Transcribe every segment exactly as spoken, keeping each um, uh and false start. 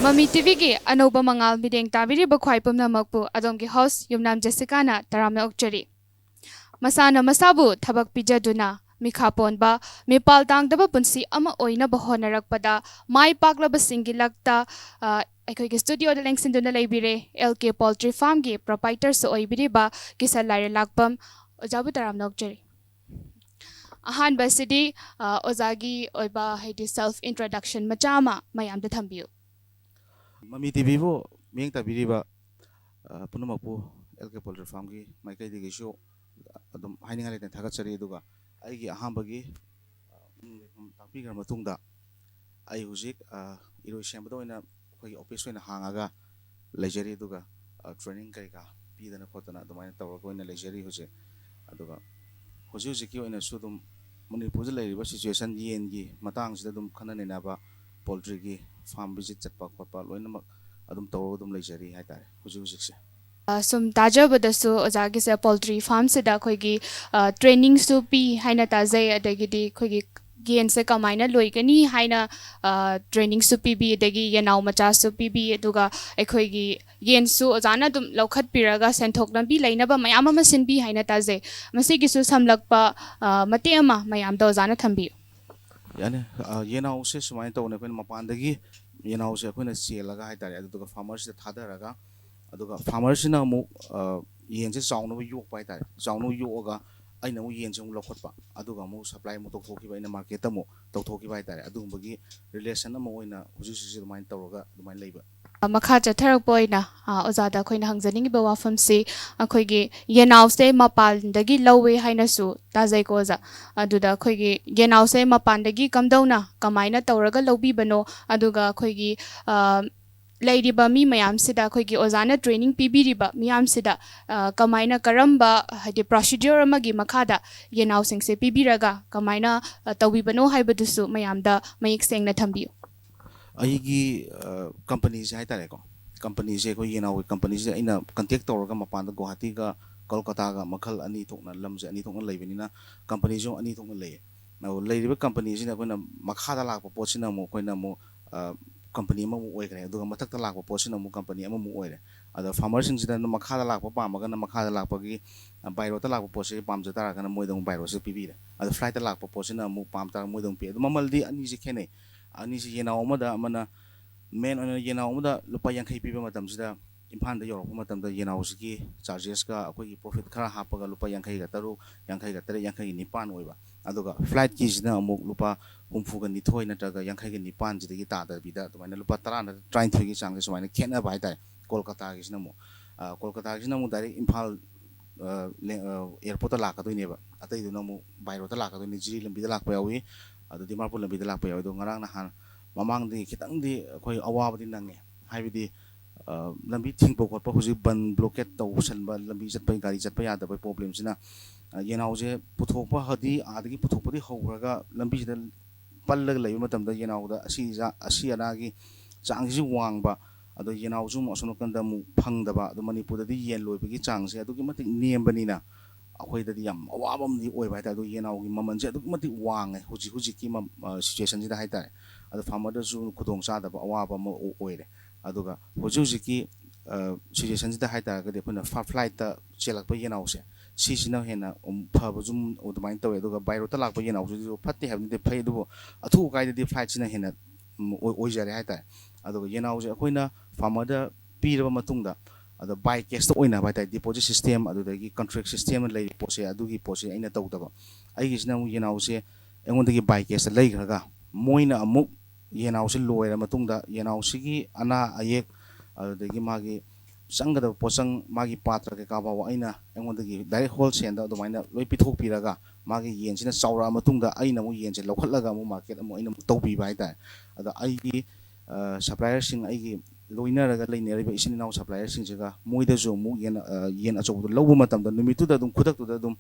ꯃꯃꯤ ꯇꯤꯚꯤꯒꯤ ꯑꯅꯧꯕ ꯃꯉꯥꯜ ꯃꯤꯠꯌꯦꯡ ꯇꯥꯕꯤꯔꯤꯕ ꯈ꯭ꯋꯥꯏ ꯄꯨꯝꯅꯃꯛꯄꯨ ꯑꯗꯣꯝꯒꯤ ꯍꯣꯁ ꯌꯨꯝꯅꯥꯝ ꯖꯦꯁꯤꯀꯥꯅ ꯇꯔꯥꯝꯅ ꯑꯣꯛꯆꯔꯤ꯫ ꯃꯁꯥꯅ ꯃꯁꯥꯕꯨ ꯊꯕꯛ ꯄꯤꯖꯗꯨꯅ ꯃꯤꯈꯥ ꯄꯣꯟꯕ, ꯃꯤꯄꯥꯜ ꯇꯥꯡꯗꯕ ꯄꯨꯟꯁꯤ ꯑꯃ ꯑꯣꯏꯅꯕ ꯍꯣꯠꯅꯔꯛꯄꯗ ꯃꯥꯏ ꯄꯥꯛꯂꯕꯁꯤꯡꯒꯤ ꯂꯛꯇ, ꯑ, ꯑꯩꯈꯣꯏꯒꯤ ꯁ꯭ꯇꯨꯗꯤꯑꯣꯗ ꯂꯦꯡꯁꯤꯟꯗꯨꯅ ꯂꯩꯕꯤꯔꯦ ꯑꯦꯜ ꯀꯦ ꯄꯣꯜꯇ꯭ꯔꯤ ꯐꯥꯔꯝꯒꯤ ꯄ꯭ꯔꯣꯄꯥꯏꯇꯔꯁꯨ ꯑꯣꯏꯕꯤꯔꯤꯕ ꯀꯤꯁꯟ ꯂꯥꯏꯔꯦꯜꯂꯥꯛꯄꯝ ꯑꯣꯖꯥꯕꯨ ꯇꯔꯥꯝꯅ ꯑꯣꯛꯆꯔꯤ꯫ ꯑꯍꯥꯟꯕꯁꯤꯗꯤ, ꯑ, ꯑꯣꯖꯥꯒꯤ ꯑꯣꯏꯕ ꯍꯥꯏꯗꯤ ꯁꯦꯜꯐ ꯏꯟꯇ꯭ꯔꯣꯗꯛꯁꯟ ꯃꯆꯥ ꯑꯃ ꯃꯌꯥꯝꯗ ꯊꯝꯕꯤꯌꯨ꯫ ꯃꯃꯤ ꯇꯤꯚꯤꯕꯨ ꯃꯤꯠꯌꯦꯡ ꯇꯥꯕꯤꯔꯤꯕ, ꯑ, ꯄꯨꯝꯅꯃꯛꯄꯨ ꯑꯦꯜ ꯀꯦ ꯄꯣꯜꯇ꯭ꯔꯤ ꯐꯥꯔꯝꯒꯤ ꯃꯥꯏꯀꯩꯗꯒꯤꯁꯨ ꯑꯗꯨꯝ ꯍꯥꯏꯅꯤꯡꯉꯥꯏ ꯂꯩꯇꯅ ꯊꯥꯒꯠꯆꯔꯤ꯫ ꯑꯗꯨꯒ ꯑꯩꯒꯤ ꯑꯍꯥꯟꯕꯒꯤ, ꯑ, ꯇꯥꯛꯄꯤꯈ꯭ꯔ ꯃꯇꯨꯡꯗ ꯑꯩ ꯍꯧꯖꯤꯛ, ꯑ, ꯏꯔꯣꯏꯁꯦꯝꯕꯗ ꯑꯣꯏꯅ ꯑꯩꯈꯣꯏꯒꯤ ꯑꯣꯐꯤꯁ ꯑꯣꯏꯅ ꯍꯥꯡꯉꯒ ꯂꯩꯖꯔꯤ꯫ ꯑꯗꯨꯒ, ꯑ, ꯇ꯭ꯔꯦꯅꯤꯡ ꯀꯔꯤ ꯀꯔꯥ ꯄꯤꯗꯅ ꯈꯣꯠꯇꯅ ꯑꯗꯨꯃꯥꯏꯅ ꯇꯧꯔꯒ ꯑꯣꯏꯅ ꯂꯩꯖꯔꯤ ꯍꯧꯖꯤꯛ꯫ ꯑꯗꯨꯒ ꯍꯧꯖꯤꯛ ꯍꯧꯖꯤꯛꯀꯤ ꯑꯣꯏꯅꯁꯨ ꯑꯗꯨꯝ ꯃꯅꯤꯄꯨꯔꯗ ꯂꯩꯔꯤꯕ ꯁꯤꯆꯨꯋꯦꯁꯟ, ꯌꯦꯟꯒꯤ ꯃꯇꯥꯡꯁꯤꯗ ꯑꯗꯨꯝ ꯈꯟꯅ ꯅꯩꯅꯕ, ꯄꯣꯜꯇ꯭ꯔꯤꯒꯤ ꯐꯥꯔꯝ ꯚꯤꯖꯤꯠ ꯆꯠꯄ ꯈꯣꯠꯄ ꯂꯣꯏꯅꯃꯛ ꯑꯗꯨꯝ ꯇꯧꯔꯒ ꯑꯗꯨꯝ ꯂꯩꯖꯔꯤ ꯍꯥꯏꯇꯥꯔꯦ ꯍꯧꯖꯤꯛ ꯍꯧꯖꯤꯛꯁꯦ꯫ ꯑ, ꯁꯨꯝ ꯇꯥꯖꯕꯗꯁꯨ ꯑꯣꯖꯥꯒꯤꯁꯦ ꯄꯣꯜꯇ꯭ꯔꯤ ꯐꯥꯔꯝꯁꯤꯗ ꯑꯩꯈꯣꯏꯒꯤ, ꯑ, ꯇ꯭ꯔꯦꯅꯤꯡꯁꯨ ꯄꯤ ꯍꯥꯏꯅ ꯇꯥꯖꯩ, ꯑꯗꯒꯤꯗꯤ ꯑꯩꯈꯣꯏꯒꯤ ꯌꯦꯟꯁꯦ ꯀꯃꯥꯏꯅ ꯂꯣꯏꯒꯅꯤ ꯍꯥꯏꯅ, ꯑ, ꯇ꯭ꯔꯦꯅꯤꯡꯁꯨ ꯄꯤꯕꯤ, ꯑꯗꯒꯤ ꯌꯦꯅꯥꯎ ꯃꯆꯥꯁꯨ ꯄꯤꯕꯤ, ꯑꯗꯨꯒ ꯑꯩꯈꯣꯏꯒꯤ ꯌꯦꯟꯁꯨ ꯑꯣꯖꯥꯅ ꯑꯗꯨꯝ ꯂꯧꯈꯠꯄꯤꯔꯒ ꯁꯦꯟꯊꯣꯛ ꯂꯝꯕꯤ ꯂꯩꯅꯕ ꯃꯌꯥꯝ ꯑꯃ ꯁꯤꯟꯕꯤ ꯍꯥꯏꯅ ꯇꯥꯖꯩ꯫ ꯃꯁꯤꯒꯤꯁꯨ ꯁꯝꯂꯛꯄ, ꯑ, ꯃꯇꯦꯛ ꯑꯃ ꯃꯌꯥꯝꯗ ꯑꯣꯖꯥꯅ ꯊꯝꯕꯤꯌꯨ꯫ ꯌꯥꯅꯤ꯫ ꯑ, ꯌꯦꯅꯥꯎꯁꯦ ꯁꯨꯃꯥꯏꯅ ꯇꯧꯕꯅꯦ, ꯑꯩꯈꯣꯏꯅ ꯃꯄꯥꯟꯗꯒꯤ ꯌꯦꯅꯥꯎꯁꯦ ꯑꯩꯈꯣꯏꯅ ꯆꯦꯜꯂꯒ ꯍꯥꯏꯇꯥꯔꯦ, ꯑꯗꯨꯗꯨꯒ ꯐꯥꯔꯃꯔꯁꯤꯗ ꯊꯥꯗꯔꯒ, ꯑꯗꯨꯒ ꯐꯥꯔꯃꯔꯁꯤꯅ ꯑꯃꯨꯛ, ꯑ, ꯌꯦꯟꯁꯦ ꯆꯥꯎꯅꯕ ꯌꯣꯛꯄ ꯍꯥꯏꯇꯥꯔꯦ, ꯆꯥꯎꯅꯕ ꯌꯣꯛꯑꯒ ꯑꯩꯅ ꯑꯃꯨꯛ ꯌꯦꯟꯁꯦ ꯑꯃꯨꯛ ꯂꯧꯈꯠꯄ, ꯑꯗꯨꯒ ꯑꯃꯨꯛ ꯁꯄ꯭ꯂꯥꯏ ꯑꯃꯨꯛ ꯇꯧꯊꯣꯛꯈꯤꯕ, ꯑꯩꯅ ꯃꯥꯔꯀꯦꯠꯇ ꯑꯃꯨꯛ ꯇꯧꯊꯣꯛꯈꯤꯕ ꯍꯥꯏꯇꯥꯔꯦ꯫ ꯑꯗꯨꯒꯨꯝꯕꯒꯤ ꯔꯤꯂꯦꯁꯟ ꯑꯃ ꯑꯣꯏꯅ ꯍꯧꯖꯤꯛ ꯍꯧꯖꯤꯛꯁꯦ ꯑꯗꯨꯃꯥꯏꯅ ꯇꯧꯔꯒ ꯑꯗꯨꯃꯥꯏꯅ ꯂꯩꯕ꯫ ꯃꯈꯥ ꯆꯠꯊꯔꯛꯄ ꯑꯣꯏꯅ, ꯑ, ꯑꯣꯖꯥꯗ ꯑꯩꯈꯣꯏꯅ ꯍꯪꯖꯅꯤꯡꯉꯤꯕ ꯋꯥꯐꯝꯁꯤ, ꯑꯩꯈꯣꯏꯒꯤ ꯌꯦꯅꯥꯎꯁꯦ ꯃꯄꯥꯟꯗꯒꯤ ꯂꯧꯋꯦ ꯍꯥꯏꯅꯁꯨ ꯇꯥꯖꯩꯀꯣ ꯑꯣꯖꯥ꯫ ꯑꯗꯨꯗ ꯑꯩꯈꯣꯏꯒꯤ ꯌꯦꯅꯥꯎꯁꯦ ꯃꯄꯥꯟꯗꯒꯤ ꯀꯝꯗꯧꯅ, ꯀꯃꯥꯏꯅ ꯇꯧꯔꯒ ꯂꯧꯕꯤꯕꯅꯣ? ꯑꯗꯨꯒ ꯑꯩꯈꯣꯏꯒꯤ, ꯑ, ꯂꯩꯔꯤꯕ ꯃꯤ ꯃꯌꯥꯝꯁꯤꯗ, ꯑꯩꯈꯣꯏꯒꯤ ꯑꯣꯖꯥꯅ ꯇ꯭ꯔꯦꯅꯤꯡ ꯄꯤꯕꯤꯔꯤꯕ ꯃꯤꯌꯥꯝꯁꯤꯗ, ꯑ, ꯀꯃꯥꯏꯅ, ꯀꯔꯝꯕ, ꯍꯥꯏꯗꯤ, ꯄ꯭ꯔꯣꯁꯤꯗ꯭ꯌꯨꯔ ꯑꯃꯒꯤ ꯃꯈꯥꯗ ꯌꯦꯅꯥꯎꯁꯤꯡꯁꯦ ꯄꯤꯕꯤꯔꯒ ꯀꯃꯥꯏꯅ, ꯑ, ꯇꯧꯕꯤꯕꯅꯣ ꯍꯥꯏꯕꯗꯨꯁꯨ ꯃꯌꯥꯝꯗ ꯃꯌꯦꯛ ꯁꯦꯡꯅ ꯊꯝꯕꯤꯌꯨ꯫ ꯑꯩꯒꯤ, ꯑ, ꯀꯝꯄꯅꯤꯁꯦ ꯍꯥꯏꯇꯥꯔꯦꯀꯣ, ꯀꯝꯄꯅꯤꯁꯦ, ꯑꯩꯈꯣꯏ ꯌꯦꯅꯥꯎꯒꯤ ꯀꯝꯄꯅꯤꯁꯦ ꯑꯩꯅ ꯀꯟꯇꯦꯛ ꯇꯧꯔꯒ ꯃꯄꯥꯟꯗ ꯒꯨꯋꯥꯍꯥꯇꯤꯒ ꯀꯣꯜꯀꯇꯥꯒ ꯃꯈꯜ ꯑꯅꯤ ꯊꯣꯛꯅ, ꯂꯝꯁꯦ ꯑꯅꯤ ꯊꯣꯛꯅ ꯂꯩꯕꯅꯤꯅ ꯀꯝꯄꯅꯤꯁꯨ ꯑꯅꯤ ꯊꯣꯛꯅ ꯂꯩꯌꯦ꯫ ꯑꯗꯣ ꯂꯩꯔꯤꯕ ꯀꯝꯄꯅꯤꯁꯤꯅ ꯑꯩꯈꯣꯏꯅ ꯃꯈꯥꯗ ꯂꯥꯛꯄ ꯄꯣꯠꯁꯤꯅ ꯑꯃꯨꯛ ꯑꯩꯈꯣꯏꯅ ꯑꯃꯨꯛ, ꯑ, ꯀꯝꯄꯅꯤ ꯑꯃꯃꯨꯛ ꯑꯣꯏꯈ꯭ꯔꯦ꯫ ꯑꯗꯨꯒ ꯃꯊꯛꯇ ꯂꯥꯛꯄ ꯄꯣꯠꯁꯤꯅ ꯑꯃꯨꯛ ꯀꯝꯄꯅꯤ ꯑꯃꯃꯨꯛ ꯑꯣꯏꯔꯦ꯫ ꯑꯗꯣ ꯐꯥꯔꯃꯔꯁꯤꯡꯁꯤꯗ ꯃꯈꯥꯗ ꯂꯥꯛꯄ ꯄꯥꯝꯃꯒꯅ ꯃꯈꯥꯗ ꯂꯥꯛꯄꯒꯤ, ꯕꯥꯏ ꯔꯣꯠꯇ ꯂꯥꯛꯄ ꯄꯣꯠꯁꯤ ꯄꯥꯝꯖ ꯇꯥꯔꯒꯅ ꯃꯣꯏꯗ ꯑꯃꯨꯛ ꯕꯥꯏ ꯔꯣꯠꯁꯤ ꯄꯤꯕꯤꯔꯦ꯫ ꯑꯗꯣ ꯐ꯭ꯂꯥꯏꯠꯇ ꯂꯥꯛꯄ ꯄꯣꯠꯁꯤꯅ ꯑꯃꯨꯛ ꯄꯥꯝ ꯇꯥꯔꯒ ꯃꯣꯏꯗ ꯑꯃꯨꯛ ꯄꯤ꯫ ꯑꯗꯣ ꯃꯃꯜꯗꯤ ꯑꯅꯤꯁꯤ ꯈꯦꯠꯅꯩ꯫ ꯑꯅꯤꯁꯤ ꯌꯦꯅꯥꯎ ꯑꯃꯗ ꯑꯃꯅ, ꯃꯦꯟ ꯑꯣꯏꯅ ꯌꯦꯅꯥꯎ ꯑꯃꯗ ꯂꯨꯄꯥ ꯌꯥꯡꯈꯩ ꯄꯤꯕ ꯃꯇꯝꯁꯤꯗ ꯏꯝꯐꯥꯜꯗ ꯌꯧꯔꯛꯄ ꯃꯇꯝꯗ ꯌꯦꯅꯥꯎꯁꯤꯒꯤ ꯆꯥꯔꯖꯦꯁꯀ ꯑꯩꯈꯣꯏꯒꯤ ꯄ꯭ꯔꯣꯐꯤꯠ ꯈꯔ ꯍꯥꯞꯄꯒ ꯂꯨꯄꯥ ꯌꯥꯡꯈꯩꯒ ꯇꯔꯨꯛ, ꯌꯥꯡꯈꯩꯒ ꯇꯔꯦꯠ, ꯌꯥꯡꯈꯩꯒ ꯅꯤꯄꯥꯟ ꯑꯣꯏꯕ꯫ ꯑꯗꯨꯒ ꯐ꯭ꯂꯥꯏꯠꯀꯤꯁꯤꯅ ꯑꯃꯨꯛ ꯂꯨꯄꯥ ꯍꯨꯝꯐꯨꯒ ꯅꯤꯊꯣꯏ ꯅꯠꯇ꯭ꯔꯒ ꯌꯥꯡꯈꯩꯒ ꯅꯤꯄꯥꯟꯁꯤꯗꯒꯤ ꯇꯥꯗꯕꯤꯗ ꯑꯗꯨꯃꯥꯏꯅ ꯂꯨꯄꯥ ꯇꯔꯥ ꯅꯠꯇ꯭ꯔꯒ ꯇꯔꯥꯅꯤꯊꯣꯏꯒꯤ ꯆꯥꯡꯁꯦ ꯁꯨꯃꯥꯏꯅ ꯈꯦꯠꯅꯕ ꯍꯥꯏꯇꯥꯔꯦ꯫ ꯀꯣꯜꯀꯇꯥꯒꯤꯁꯤꯅ ꯑꯃꯨꯛ, ꯑ, ꯀꯣꯜꯀꯇꯥꯒꯤꯁꯤꯅ ꯑꯃꯨꯛ ꯗꯥꯏꯔꯦꯛ ꯏꯝꯐꯥꯜ, ꯑ, ꯂꯦ-, ꯑ, ꯑꯦꯌꯥꯔꯄꯣꯔꯠꯇ ꯂꯥꯛꯀꯗꯣꯏꯅꯦꯕ꯫ ꯑꯇꯩꯗꯨꯅ ꯑꯃꯨꯛ ꯕꯥꯏ ꯔꯣꯠꯇ ꯂꯥꯛꯀꯗꯣꯏꯅꯤ꯫ ꯖꯤꯔꯤ ꯂꯝꯕꯤꯗ ꯂꯥꯛꯄ ꯌꯥꯎꯏ, ꯑꯗꯨ ꯗꯤꯃꯥꯄꯨꯔ ꯂꯝꯕꯤꯗ ꯂꯥꯛꯄ ꯌꯥꯎꯏ꯫ ꯑꯗꯣ ꯉꯔꯥꯡ ꯅꯍꯥꯟ ꯃꯃꯥꯡꯗꯒꯤ ꯈꯤꯇꯪꯗꯤ ꯑꯩꯈꯣꯏ ꯑꯋꯥꯕꯗꯤ ꯅꯪꯉꯦ꯫ ꯍꯥꯏꯕꯗꯤ, ꯑ, ꯂꯝꯕꯤ ꯊꯤꯡꯕ ꯈꯣꯠꯄ ꯍꯧꯖꯤꯛ ꯕꯟ ꯕ꯭ꯂꯣꯀꯦꯠ ꯇꯧꯁꯟꯕ, ꯂꯝꯕꯤ ꯆꯠꯄ, ꯒꯥꯔꯤ ꯆꯠꯄ ꯌꯥꯗꯕꯒꯤ ꯄ꯭ꯔꯣꯕ꯭ꯂꯦꯝꯁꯤꯅ, ꯑ, ꯌꯦꯅꯥꯎꯁꯦ ꯄꯨꯊꯣꯛꯄ ꯍꯥꯏꯗꯤ ꯑꯥꯗꯒꯤ ꯄꯨꯊꯣꯛꯄꯗꯤ ꯍꯧꯈ꯭ꯔꯒ ꯂꯝꯕꯤꯁꯤꯗ ꯄꯜꯂꯒ ꯂꯩꯕ ꯃꯇꯝꯗ ꯌꯦꯅꯥꯎꯗ ꯑꯁꯤ ꯑꯖꯥ-, ꯑꯁꯤ ꯑꯅꯥꯒꯤ ꯆꯥꯡꯁꯤꯁꯨ ꯋꯥꯡꯕ, ꯑꯗꯣ ꯌꯦꯅꯥꯎꯁꯨ ꯑꯃꯨꯛ ꯑꯁꯣꯝ ꯅꯥꯀꯟꯗ ꯑꯃꯨꯛ ꯐꯪꯗꯕ, ꯑꯗꯣ ꯃꯅꯤꯄꯨꯔꯗꯗꯤ ꯌꯦꯟ ꯂꯣꯏꯕꯒꯤ ꯆꯥꯡꯁꯦ ꯑꯗꯨꯛꯀꯤ ꯃꯇꯤꯛ ꯅꯦꯝꯕꯅꯤꯅ ꯑꯩꯈꯣꯏꯗꯗꯤ ꯌꯥꯝ ꯑꯋꯥꯕ ꯑꯃꯗꯤ ꯑꯣꯏꯕ ꯍꯥꯏꯇꯥꯔꯦ꯫ ꯑꯗꯣ ꯌꯦꯅꯥꯎꯒꯤ ꯃꯃꯜꯁꯦ ꯑꯗꯨꯛꯀꯤ ꯃꯇꯤꯛ ꯋꯥꯡꯉꯦ ꯍꯧꯖꯤꯛ ꯍꯧꯖꯤꯛꯀꯤ ꯃ-, ꯑ, ꯁꯤꯆꯨꯋꯦꯁꯟꯁꯤꯗ ꯍꯥꯏꯇꯥꯔꯦ꯫ ꯑꯗꯣ ꯐꯥꯔꯃꯔꯗꯁꯨ ꯈꯨꯗꯣꯡ ꯆꯥꯗꯕ ꯑꯋꯥꯕ ꯑꯃ ꯑꯣ-, ꯑꯣꯏꯔꯦ꯫ ꯑꯗꯨꯒ ꯍꯧꯖꯤꯛ ꯍꯧꯖꯤꯛꯀꯤ, ꯑ, ꯁꯤꯆꯨꯋꯦꯁꯟꯁꯤꯗ ꯍꯥꯏꯇꯥꯔꯒꯗꯤ ꯑꯩꯈꯣꯏꯅ ꯐ-, ꯐ꯭ꯂꯥꯏꯠꯇ ꯆꯦꯜꯂꯛꯄ ꯌꯦꯅꯥꯎꯁꯦ, ꯁꯤꯁꯤꯅ ꯍꯦꯟꯅ, ꯎꯝ, ꯐꯕꯁꯨ ꯑꯗꯨꯃꯥꯏꯅ ꯇꯧꯋꯦ꯫ ꯑꯗꯨꯒ ꯕꯥꯏ ꯔꯣꯠꯇ ꯂꯥꯛꯄ ꯌꯦꯅꯥꯎꯁꯤꯁꯨ ꯐꯠꯇꯦ ꯍꯥꯏꯕ ꯅꯠꯇꯦ, ꯐꯩ, ꯑꯗꯨꯕꯨ ꯑꯊꯨ ꯑꯀꯥꯏꯗꯗꯤ ꯐ꯭ꯂꯥꯏꯠꯁꯤꯅ ꯍꯦꯟꯅ, ꯎꯝ, ꯑꯣꯏ-, ꯑꯣꯏꯖꯔꯦ ꯍꯥꯏꯇꯥꯔꯦ꯫ ꯑꯗꯨꯒ ꯌꯦꯅꯥꯎꯁꯦ ꯑꯩꯈꯣꯏꯅ ꯐꯥꯔꯃꯔꯗ ꯄꯤꯔꯕ ꯃꯇꯨꯡꯗ, ꯑꯗꯣ ꯕꯥꯏ ꯀꯦꯁꯇ ꯑꯣꯏꯅꯕ ꯍꯥꯏꯇꯥꯔꯦ, ꯗꯤꯄꯣꯖꯤꯠ ꯁꯤꯁꯇꯦꯝ ꯑꯗꯨꯗꯒꯤ ꯀꯟꯇ꯭ꯔꯦꯛ ꯁꯤꯁꯇꯦꯝꯅ ꯂꯩꯔꯤꯕ ꯄꯣꯠꯁꯦ, ꯑꯗꯨꯒꯤ ꯄꯣꯠꯁꯦ ꯑꯩꯅ ꯇꯧꯗꯕ꯫ ꯑꯩꯒꯤꯁꯤꯅ ꯑꯃꯨꯛ ꯌꯦꯅꯥꯎꯁꯦ ꯑꯩꯉꯣꯟꯗꯒꯤ ꯕꯥꯏ ꯀꯦꯁꯇ ꯂꯩꯈ꯭ꯔꯒ ꯃꯣꯏꯅ ꯑꯃꯨꯛ ꯌꯦꯅꯥꯎꯁꯦ ꯂꯣꯏꯔ ꯃꯇꯨꯡꯗ ꯌꯦꯅꯥꯎꯁꯤꯒꯤ ꯑꯅꯥ ꯑꯌꯦꯛ, ꯑꯗꯨꯗꯒꯤ ꯃꯥꯒꯤ ꯆꯪꯒꯗꯕ ꯄꯣꯠꯆꯪ, ꯃꯥꯒꯤ ꯄꯥꯇ꯭ꯔ ꯀꯩꯀꯥ ꯐꯥꯎꯕ ꯑꯩꯅ ꯑꯩꯉꯣꯟꯗꯒꯤ ꯗꯥꯏꯔꯦꯛ ꯍꯣꯜꯁꯦꯜꯗ ꯑꯗꯨꯃꯥꯏꯅ ꯂꯣꯏ ꯄꯤꯊꯣꯛꯄꯤꯔꯒ, ꯃꯥꯒꯤ ꯌꯦꯟꯁꯤꯅ ꯆꯥꯎꯔꯛꯑ ꯃꯇꯨꯡꯗ ꯑꯩꯅ ꯑꯃꯨꯛ ꯌꯦꯟꯁꯦ ꯂꯧꯈꯠꯂꯒ ꯑꯃꯨꯛ ꯃꯥꯔꯀꯦꯠ ꯑꯃꯨꯛ ꯑꯩꯅ ꯑꯃꯨꯛ ꯇꯧꯕꯤꯕ ꯍꯥꯏꯇꯥꯔꯦ꯫ ꯑꯗ ꯑꯩꯒꯤ, ꯑ, ꯁꯄ꯭ꯂꯥꯏꯌꯔꯁꯤꯡ, ꯑꯩꯒꯤ ꯂꯣꯏꯅꯔꯒ ꯂꯩꯅꯔꯤꯕ ꯏꯆꯤꯟ ꯏꯅꯥꯎ ꯁꯄ꯭ꯂꯥꯏꯌꯔꯁꯤꯡꯁꯤꯒ ꯃꯣꯏꯗꯁꯨ ꯑꯃꯨꯛ ꯌꯦꯟ, ꯑ, ꯌꯦꯟ ꯑꯆꯧꯕꯗꯣ ꯂꯧꯕ ꯃꯇꯝꯗ ꯅꯨꯃꯤꯠꯇꯨꯗ ꯑꯗꯨꯝ ꯈꯨꯗꯛꯇꯨꯗ ꯑꯗꯨꯝ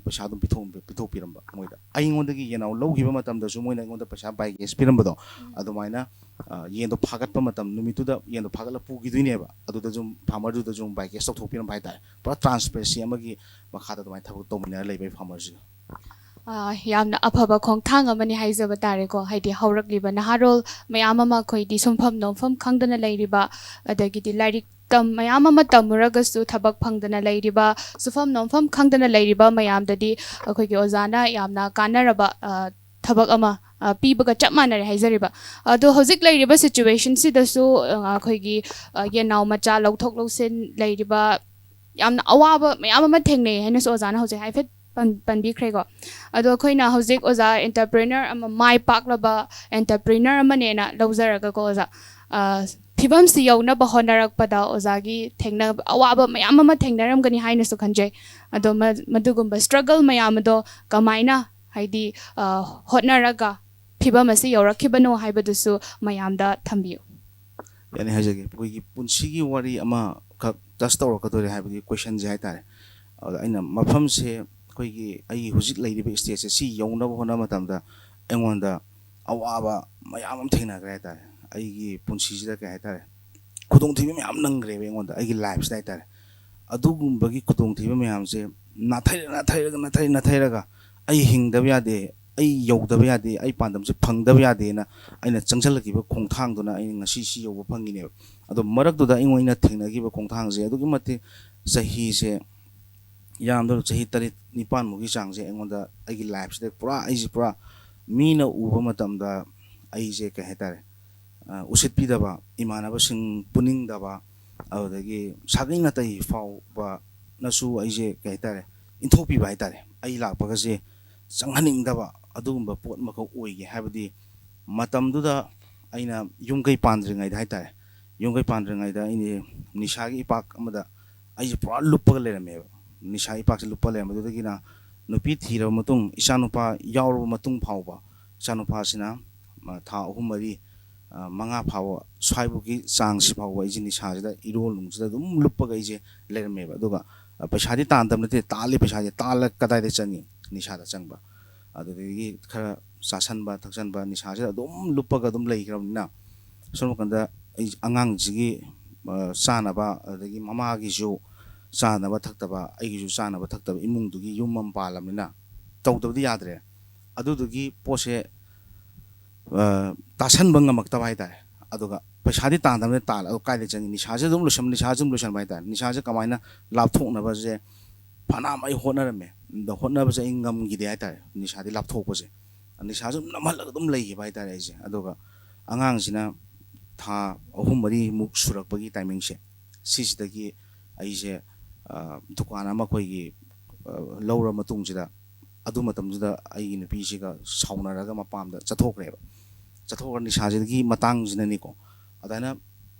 ꯄꯩꯁꯥ ꯑꯗꯨꯝ ꯄꯤꯊꯣꯛ-, ꯄꯤꯊꯣꯛꯄꯤꯔꯝꯕ ꯃꯣꯏꯗ꯫ ꯑꯩꯉꯣꯟꯗꯒꯤ ꯌꯦꯟꯅꯥꯎ ꯂꯧꯈꯤꯕ ꯃꯇꯝꯗꯁꯨ ꯃꯣꯏꯅ ꯑꯩꯉꯣꯟꯗ ꯄꯩꯁꯥ ꯕꯥꯏ ꯀꯦꯁ ꯄꯤꯔꯝꯕꯗꯣ, ꯑꯗꯨꯃꯥꯏꯅ, ꯑ, ꯌꯦꯟꯗꯣ ꯐꯥꯒꯠꯄ ꯃꯇꯝ ꯅꯨꯃꯤꯠꯇꯨꯗ ꯌꯦꯟꯗꯣ ꯐꯥꯒꯠꯂ ꯄꯨꯈꯤꯗꯣꯏꯅꯦꯕ꯫ ꯑꯗꯨꯗꯁꯨ ꯐꯥꯔꯃꯔꯗꯨꯗꯁꯨ ꯕꯥꯏ ꯀꯦꯁ ꯇꯧꯊꯣꯛꯄꯤꯔꯝꯕ ꯍꯥꯏꯇꯥꯔꯦ꯫ ꯄꯨꯔꯥ ꯇ꯭ꯔꯥꯟꯁꯄꯦꯔꯦꯟꯁꯤ ꯑꯃꯒꯤ ꯃꯈꯥꯗ ꯑꯗꯨꯃꯥꯏꯅ ꯊꯕꯛ ꯇꯧꯃꯤꯟꯅꯔ ꯂꯩꯕ ꯑꯩ ꯐꯥꯔꯃꯔꯁꯤꯒ꯫ ꯑꯥ, ꯌꯥꯝꯅ ꯑꯐꯕ ꯈꯣꯡꯊꯥꯡ ꯑꯃꯅꯤ ꯍꯥꯏꯖꯕ ꯇꯥꯔꯦꯀꯣ꯫ ꯍꯥꯏꯗꯤ ꯍꯧꯔꯛꯂꯤꯕ ꯅꯍꯥꯔꯣꯜ ꯃꯌꯥꯝ ꯑꯃ ꯑꯩꯈꯣꯏꯗꯤ ꯁꯨꯡꯐꯝ ꯅꯣꯝꯐꯝ ꯈꯪꯗꯅ ꯂꯩꯔꯤꯕ, ꯑꯗꯒꯤꯗꯤ ꯂꯥꯏꯔꯤꯛ ꯇꯝ-, ꯃꯌꯥꯝ ꯑꯃ ꯇꯝꯃꯨꯔꯒꯁꯨ ꯊꯕꯛ ꯐꯪꯗꯅ ꯂꯩꯔꯤꯕ, ꯁꯨꯐꯝ ꯅꯣꯝꯐꯝ ꯈꯪꯗꯅ ꯂꯩꯔꯤꯕ ꯃꯌꯥꯝꯗꯗꯤ ꯑꯩꯈꯣꯏꯒꯤ ꯑꯣꯖꯥꯅ ꯌꯥꯝꯅ ꯀꯥꯟꯅꯔꯕ, ꯑ, ꯊꯕꯛ ꯑꯃ, ꯑ, ꯄꯤꯕꯒ ꯆꯞ ꯃꯥꯟꯅꯔꯦ ꯍꯥꯏꯖꯔꯤꯕ꯫ ꯑꯗꯣ ꯍꯧꯖꯤꯛ ꯂꯩꯔꯤꯕ ꯁꯤꯆꯨꯋꯦꯁꯟꯁꯤꯗꯁꯨ, ꯑ, ꯑꯩꯈꯣꯏꯒꯤ, ꯑ, ꯌꯦꯟꯅꯥꯎ ꯃꯆꯥ ꯂꯧꯊꯣꯛ ꯂꯧꯁꯤꯟ ꯂꯩꯔꯤꯕ ꯌꯥꯝꯅ ꯑꯋꯥꯕ ꯃꯌꯥꯝ ꯑꯃ ꯊꯦꯡꯅꯩ ꯍꯥꯏꯅꯁꯨ ꯑꯣꯖꯥꯅ ꯍꯧꯖꯤꯛ ꯍꯥꯏꯐꯦꯠ ꯄꯟ-, ꯄꯟꯕꯤꯈ꯭ꯔꯦꯀꯣ꯫ ꯑꯗꯣ ꯑꯩꯈꯣꯏꯅ ꯍꯧꯖꯤꯛ ꯑꯣꯖꯥ entrepreneur ꯑꯃ, ꯃꯥꯏ ꯄꯥꯛꯂꯕ entrepreneur ꯑꯃꯅꯦꯅ ꯂꯧꯖꯔꯒꯀꯣ ꯑꯣꯖꯥ, ꯑ, ꯐꯤꯕꯝꯁꯤ ꯌꯧꯅꯕ ꯍꯣꯠꯅꯔꯛꯄꯗ ꯑꯣꯖꯥꯒꯤ ꯊꯦꯡꯅꯕ ꯑꯋꯥꯕ ꯃꯌꯥꯝ ꯑꯃ ꯊꯦꯡꯅꯔꯝꯒꯅꯤ ꯍꯥꯏꯅꯁꯨ ꯈꯟꯖꯩ꯫ ꯑꯗꯣ ꯃ-, ꯃꯗꯨꯒꯨꯝꯕ struggle ꯃꯌꯥꯝ ꯑꯗꯣ ꯀꯃꯥꯏꯅ, ꯍꯥꯏꯗꯤ, ꯑ, ꯍꯣꯠꯅꯔꯒ ꯐꯤꯕꯝ ꯑꯁꯤ ꯌꯧꯔꯛꯈꯤꯕꯅꯣ ꯍꯥꯏꯕꯗꯨꯁꯨ ꯃꯌꯥꯝꯗ ꯊꯝꯕꯤꯌꯨ꯫ ꯌꯥꯅꯤ, ꯍꯥꯏꯖꯒꯦ꯫ ꯑꯩꯈꯣꯏꯒꯤ ꯄꯨꯟꯁꯤꯒꯤ ꯋꯥꯔꯤ ꯑꯃꯈꯛ touch ꯇꯧꯔꯛꯀꯗꯣꯔꯦ, ꯍꯥꯏꯕꯗꯤ questionꯁꯦ ꯍꯥꯏꯇꯥꯔꯦ꯫ ꯑꯗ ꯑꯩꯅ ꯃꯐꯝꯁꯦ, ꯑꯩꯈꯣꯏꯒꯤ, ꯑꯩꯒꯤ ꯍꯧꯖꯤꯛ ꯂꯩꯔꯤꯕ stageꯁꯦ, ꯁꯤ ꯌꯧꯅꯕ ꯍꯣꯠꯅꯕ ꯃꯇꯝꯗ ꯑꯩꯉꯣꯟꯗ ꯑꯋꯥꯕ ꯃꯌꯥꯝ ꯑꯃ ꯊꯦꯡꯅꯈ꯭ꯔꯦ ꯍꯥꯏꯇꯥꯔꯦ꯫ ꯑꯩꯒꯤ ꯄꯨꯟꯁꯤꯁꯤꯗ, ꯀꯩ ꯍꯥꯏꯇꯥꯔꯦ, ꯈꯨꯗꯣꯡꯊꯤꯕ ꯃꯌꯥꯝ ꯅꯪꯈ꯭ꯔꯦꯕ ꯑꯩꯉꯣꯟꯗ, ꯑꯩꯒꯤ lifeꯁꯤꯗ ꯍꯥꯏꯇꯥꯔꯦ꯫ ꯑꯗꯨꯒꯨꯝꯕꯒꯤ ꯈꯨꯗꯣꯡꯊꯤꯕ ꯃꯌꯥꯝꯁꯦ ꯅꯥꯊꯩꯔ ꯅꯥꯊꯩꯔꯒ ꯅꯥꯊꯩ ꯅꯥꯊꯩꯔꯒ ꯑꯩ ꯍꯤꯡꯗꯕ ꯌꯥꯗꯦ, ꯑꯩ ꯌꯧꯗꯕ ꯌꯥꯗꯦ, ꯑꯩ ꯄꯥꯟꯗꯝꯁꯦ ꯐꯪꯗꯕ ꯌꯥꯗꯦꯅ ꯑꯩꯅ ꯆꯪꯁꯤꯜꯂꯛꯈꯤꯕ ꯈꯣꯡꯊꯥꯡꯗꯨꯅ ꯑꯩꯅ ꯉꯁꯤ ꯁꯤ ꯌꯧꯕ ꯐꯪꯉꯤꯅꯦꯕ꯫ ꯑꯗꯣ ꯃꯔꯛꯇꯨꯗ ꯑꯩꯉꯣꯟꯗ ꯊꯦꯡꯅꯈꯤꯕ ꯈꯣꯡꯊꯥꯡꯁꯦ ꯑꯗꯨꯛꯀꯤ ꯃꯇꯤꯛ, ꯆꯍꯤꯁꯦ ꯌꯥꯝꯗ꯭ꯔꯕ ꯆꯍꯤ ꯇꯔꯦꯠ ꯅꯤꯄꯥꯟꯃꯨꯛꯀꯤ ꯆꯥꯡꯁꯦ ꯑꯩꯉꯣꯟꯗ ꯑꯩꯒꯤ lifeꯁꯤꯗ ꯄꯨꯔꯥ, ꯑꯩꯁꯦ ꯄꯨꯔꯥ ꯃꯤꯅ ꯎꯕ ꯃꯇꯝꯗ ꯑꯩꯁꯦ, ꯀꯩ ꯍꯥꯏꯇꯥꯔꯦ, ꯑ, ꯎꯁꯤꯠꯄꯤꯗꯕ, ꯏꯃꯥꯟꯅꯕꯁꯤꯡ ꯄꯨꯅꯤꯡꯗꯕ, ꯑꯗꯨꯗꯒꯤ ꯁꯥꯒꯩ ꯅꯥꯇꯩ ꯐꯥꯎꯕꯅꯁꯨ ꯑꯩꯁꯦ, ꯀꯩ ꯍꯥꯏꯇꯥꯔꯦ, ꯏꯟꯊꯣꯛꯄꯤꯕ ꯍꯥꯏꯇꯥꯔꯦ꯫ ꯑꯩ ꯂꯥꯛꯄꯒꯁꯦ ꯆꯪꯍꯟꯅꯤꯡꯗꯕ ꯑꯗꯨꯒꯨꯝꯕ ꯄꯣꯠ ꯑꯃꯈꯛ ꯑꯣꯏꯒꯦ꯫ ꯍꯥꯏꯕꯗꯤ ꯃꯇꯝꯗꯨꯗ ꯑꯩꯅ ꯌꯨꯝ ꯀꯩ ꯄꯥꯟꯗ꯭ꯔꯤꯉꯩꯗ ꯍꯥꯏꯇꯥꯔꯦ, ꯌꯨꯝ ꯀꯩ ꯄꯥꯟꯗ꯭ꯔꯤꯉꯩꯗ ꯑꯩꯁꯦ ꯅꯤꯁꯥꯒꯤ ꯏꯄꯥꯛ ꯑꯃꯗ ꯑꯩꯁꯦ ꯄꯨꯔꯥ ꯂꯨꯞꯄꯒ ꯂꯩꯔꯝꯃꯦꯕ꯫ ꯅꯤꯁꯥ ꯏꯄꯥꯛꯁꯦ ꯂꯨꯞꯄ ꯂꯩꯔꯝꯕꯗꯨꯗꯒꯤꯅ ꯅꯨꯄꯤ ꯊꯤꯔꯕ ꯃꯇꯨꯡ, ꯏꯆꯥꯅꯨꯄꯥ ꯌꯥꯎꯔꯕ ꯃꯇꯨꯡ ꯐꯥꯎꯕ, ꯏꯆꯥꯅꯨꯄꯥꯁꯤꯅ, ꯑ, ꯊꯥ ꯑꯍꯨꯝ, ꯃꯔꯤ, ꯑ, ꯃꯉꯥ ꯐꯥꯎꯕ ꯁ꯭ꯋꯥꯏꯕꯨꯛꯀꯤ ꯆꯥꯡꯁꯤ ꯐꯥꯎꯕ ꯑꯩꯁꯦ ꯅꯤꯁꯥꯁꯤꯗ, ꯏꯔꯣꯜ ꯅꯨꯡꯁꯤꯗ ꯑꯗꯨꯝ ꯂꯨꯞꯄꯒ ꯑꯩꯁꯦ ꯂꯩꯔꯝꯃꯦꯕ꯫ ꯑꯗꯨꯒ, ꯑ, ꯄꯩꯁꯥꯗꯤ ꯇꯥꯟꯗꯕ ꯅꯠꯇꯦ, ꯇꯥꯜꯂꯤ ꯄꯩꯁꯥꯁꯦ, ꯇꯥꯜꯂ ꯀꯗꯥꯏꯗ ꯆꯪꯉꯤ? ꯅꯤꯁꯥꯗ ꯆꯪꯕ꯫ ꯑꯗꯨꯗꯒꯤ ꯈꯔ ꯆꯥꯁꯟꯕ ꯊꯛꯆꯟꯕ, ꯅꯤꯁꯥꯁꯤꯗ ꯑꯗꯨꯝ ꯂꯨꯞꯄꯒ ꯑꯗꯨꯝ ꯂꯩꯈ꯭ꯔꯕꯅꯤꯅ, ꯁꯣꯝ ꯅꯥꯀꯟꯗ ꯑꯩ ꯑꯉꯥꯡꯁꯤꯒꯤ, ꯑ, ꯆꯥꯅꯕ, ꯑꯗꯨꯗꯒꯤ ꯃꯃꯥꯒꯤꯁꯨ ꯆꯥꯅꯕ ꯊꯛꯇꯕ, ꯑꯩꯒꯤꯁꯨ ꯆꯥꯅꯕ ꯊꯛꯇꯕ, ꯏꯃꯨꯡꯗꯨꯒꯤ ꯌꯨꯝ ꯑꯃ ꯄꯥꯜꯂꯕꯅꯤꯅ ꯇꯧꯗꯕꯗꯤ ꯌꯥꯗ꯭ꯔꯦ꯫ ꯑꯗꯨꯗꯨꯒꯤ ꯄꯣꯠꯁꯦ, ꯑ, ꯇꯥꯁꯟꯕ ꯉꯝꯃꯛꯇꯕ ꯍꯥꯏꯇꯥꯔꯦ꯫ ꯑꯗꯨꯒ ꯄꯩꯁꯥꯗꯤ ꯇꯥꯟꯗꯕꯅꯤꯅ ꯇꯥꯜꯂ, ꯑꯗꯨ ꯀꯥꯏꯗ ꯆꯪꯉꯤ? ꯅꯤꯁꯥꯁꯦ ꯑꯗꯨꯝ ꯂꯣꯏꯁꯟꯕ, ꯅꯤꯁꯥꯁꯦ ꯑꯗꯨꯝ ꯂꯣꯏꯁꯟꯕ ꯍꯥꯏꯇꯥꯔꯦ꯫ ꯅꯤꯁꯥꯁꯦ ꯀꯃꯥꯏꯅ ꯂꯥꯞꯊꯣꯛꯅꯕꯁꯦ ꯐꯅꯌꯥꯝ ꯑꯩ ꯍꯣꯠꯅꯔꯝꯃꯦ꯫ ꯑꯗꯣ ꯍꯣꯠꯅꯕꯁꯦ ꯑꯩ ꯉꯝꯈꯤꯗꯦ ꯍꯥꯏꯇꯥꯔꯦ, ꯅꯤꯁꯥꯗꯤ ꯂꯥꯞꯊꯣꯛꯄꯁꯦ꯫ ꯅꯤꯁꯥꯁꯦ ꯑꯗꯨꯝ ꯅꯝꯍꯜꯂꯒ ꯑꯗꯨꯝ ꯂꯩꯈꯤꯕ ꯍꯥꯏꯇꯥꯔꯦ ꯑꯩꯁꯦ꯫ ꯑꯗꯨꯒ ꯑꯉꯥꯡꯁꯤꯅ ꯊꯥ ꯑꯍꯨꯝ ꯃꯔꯤꯃꯨꯛ ꯁꯨꯔꯛꯄꯒꯤ ꯇꯥꯏꯃꯤꯡꯁꯦ, ꯁꯤꯁꯤꯗꯒꯤ ꯑꯩꯁꯦ, ꯑ, ꯗꯨꯀꯥꯟ ꯑꯃ ꯑꯩꯈꯣꯏꯒꯤ, ꯑ, ꯂꯧꯔ ꯃꯇꯨꯡꯁꯤꯗ, ꯑꯗꯨ ꯃꯇꯝꯗꯨꯗ ꯑꯩꯒꯤ ꯅꯨꯄꯤꯁꯤꯒ ꯁꯥꯎꯅꯔꯒ ꯃꯄꯥꯝꯗ ꯆꯠꯊꯣꯛꯈ꯭ꯔꯦꯕ꯫ ꯆꯠꯊꯣꯛꯈ꯭ꯔ ꯅꯤꯁꯥꯁꯤꯒꯤ ꯃꯇꯥꯡꯁꯤꯅꯅꯤꯀꯣ꯫ ꯑꯗꯨꯃꯥꯏꯅ,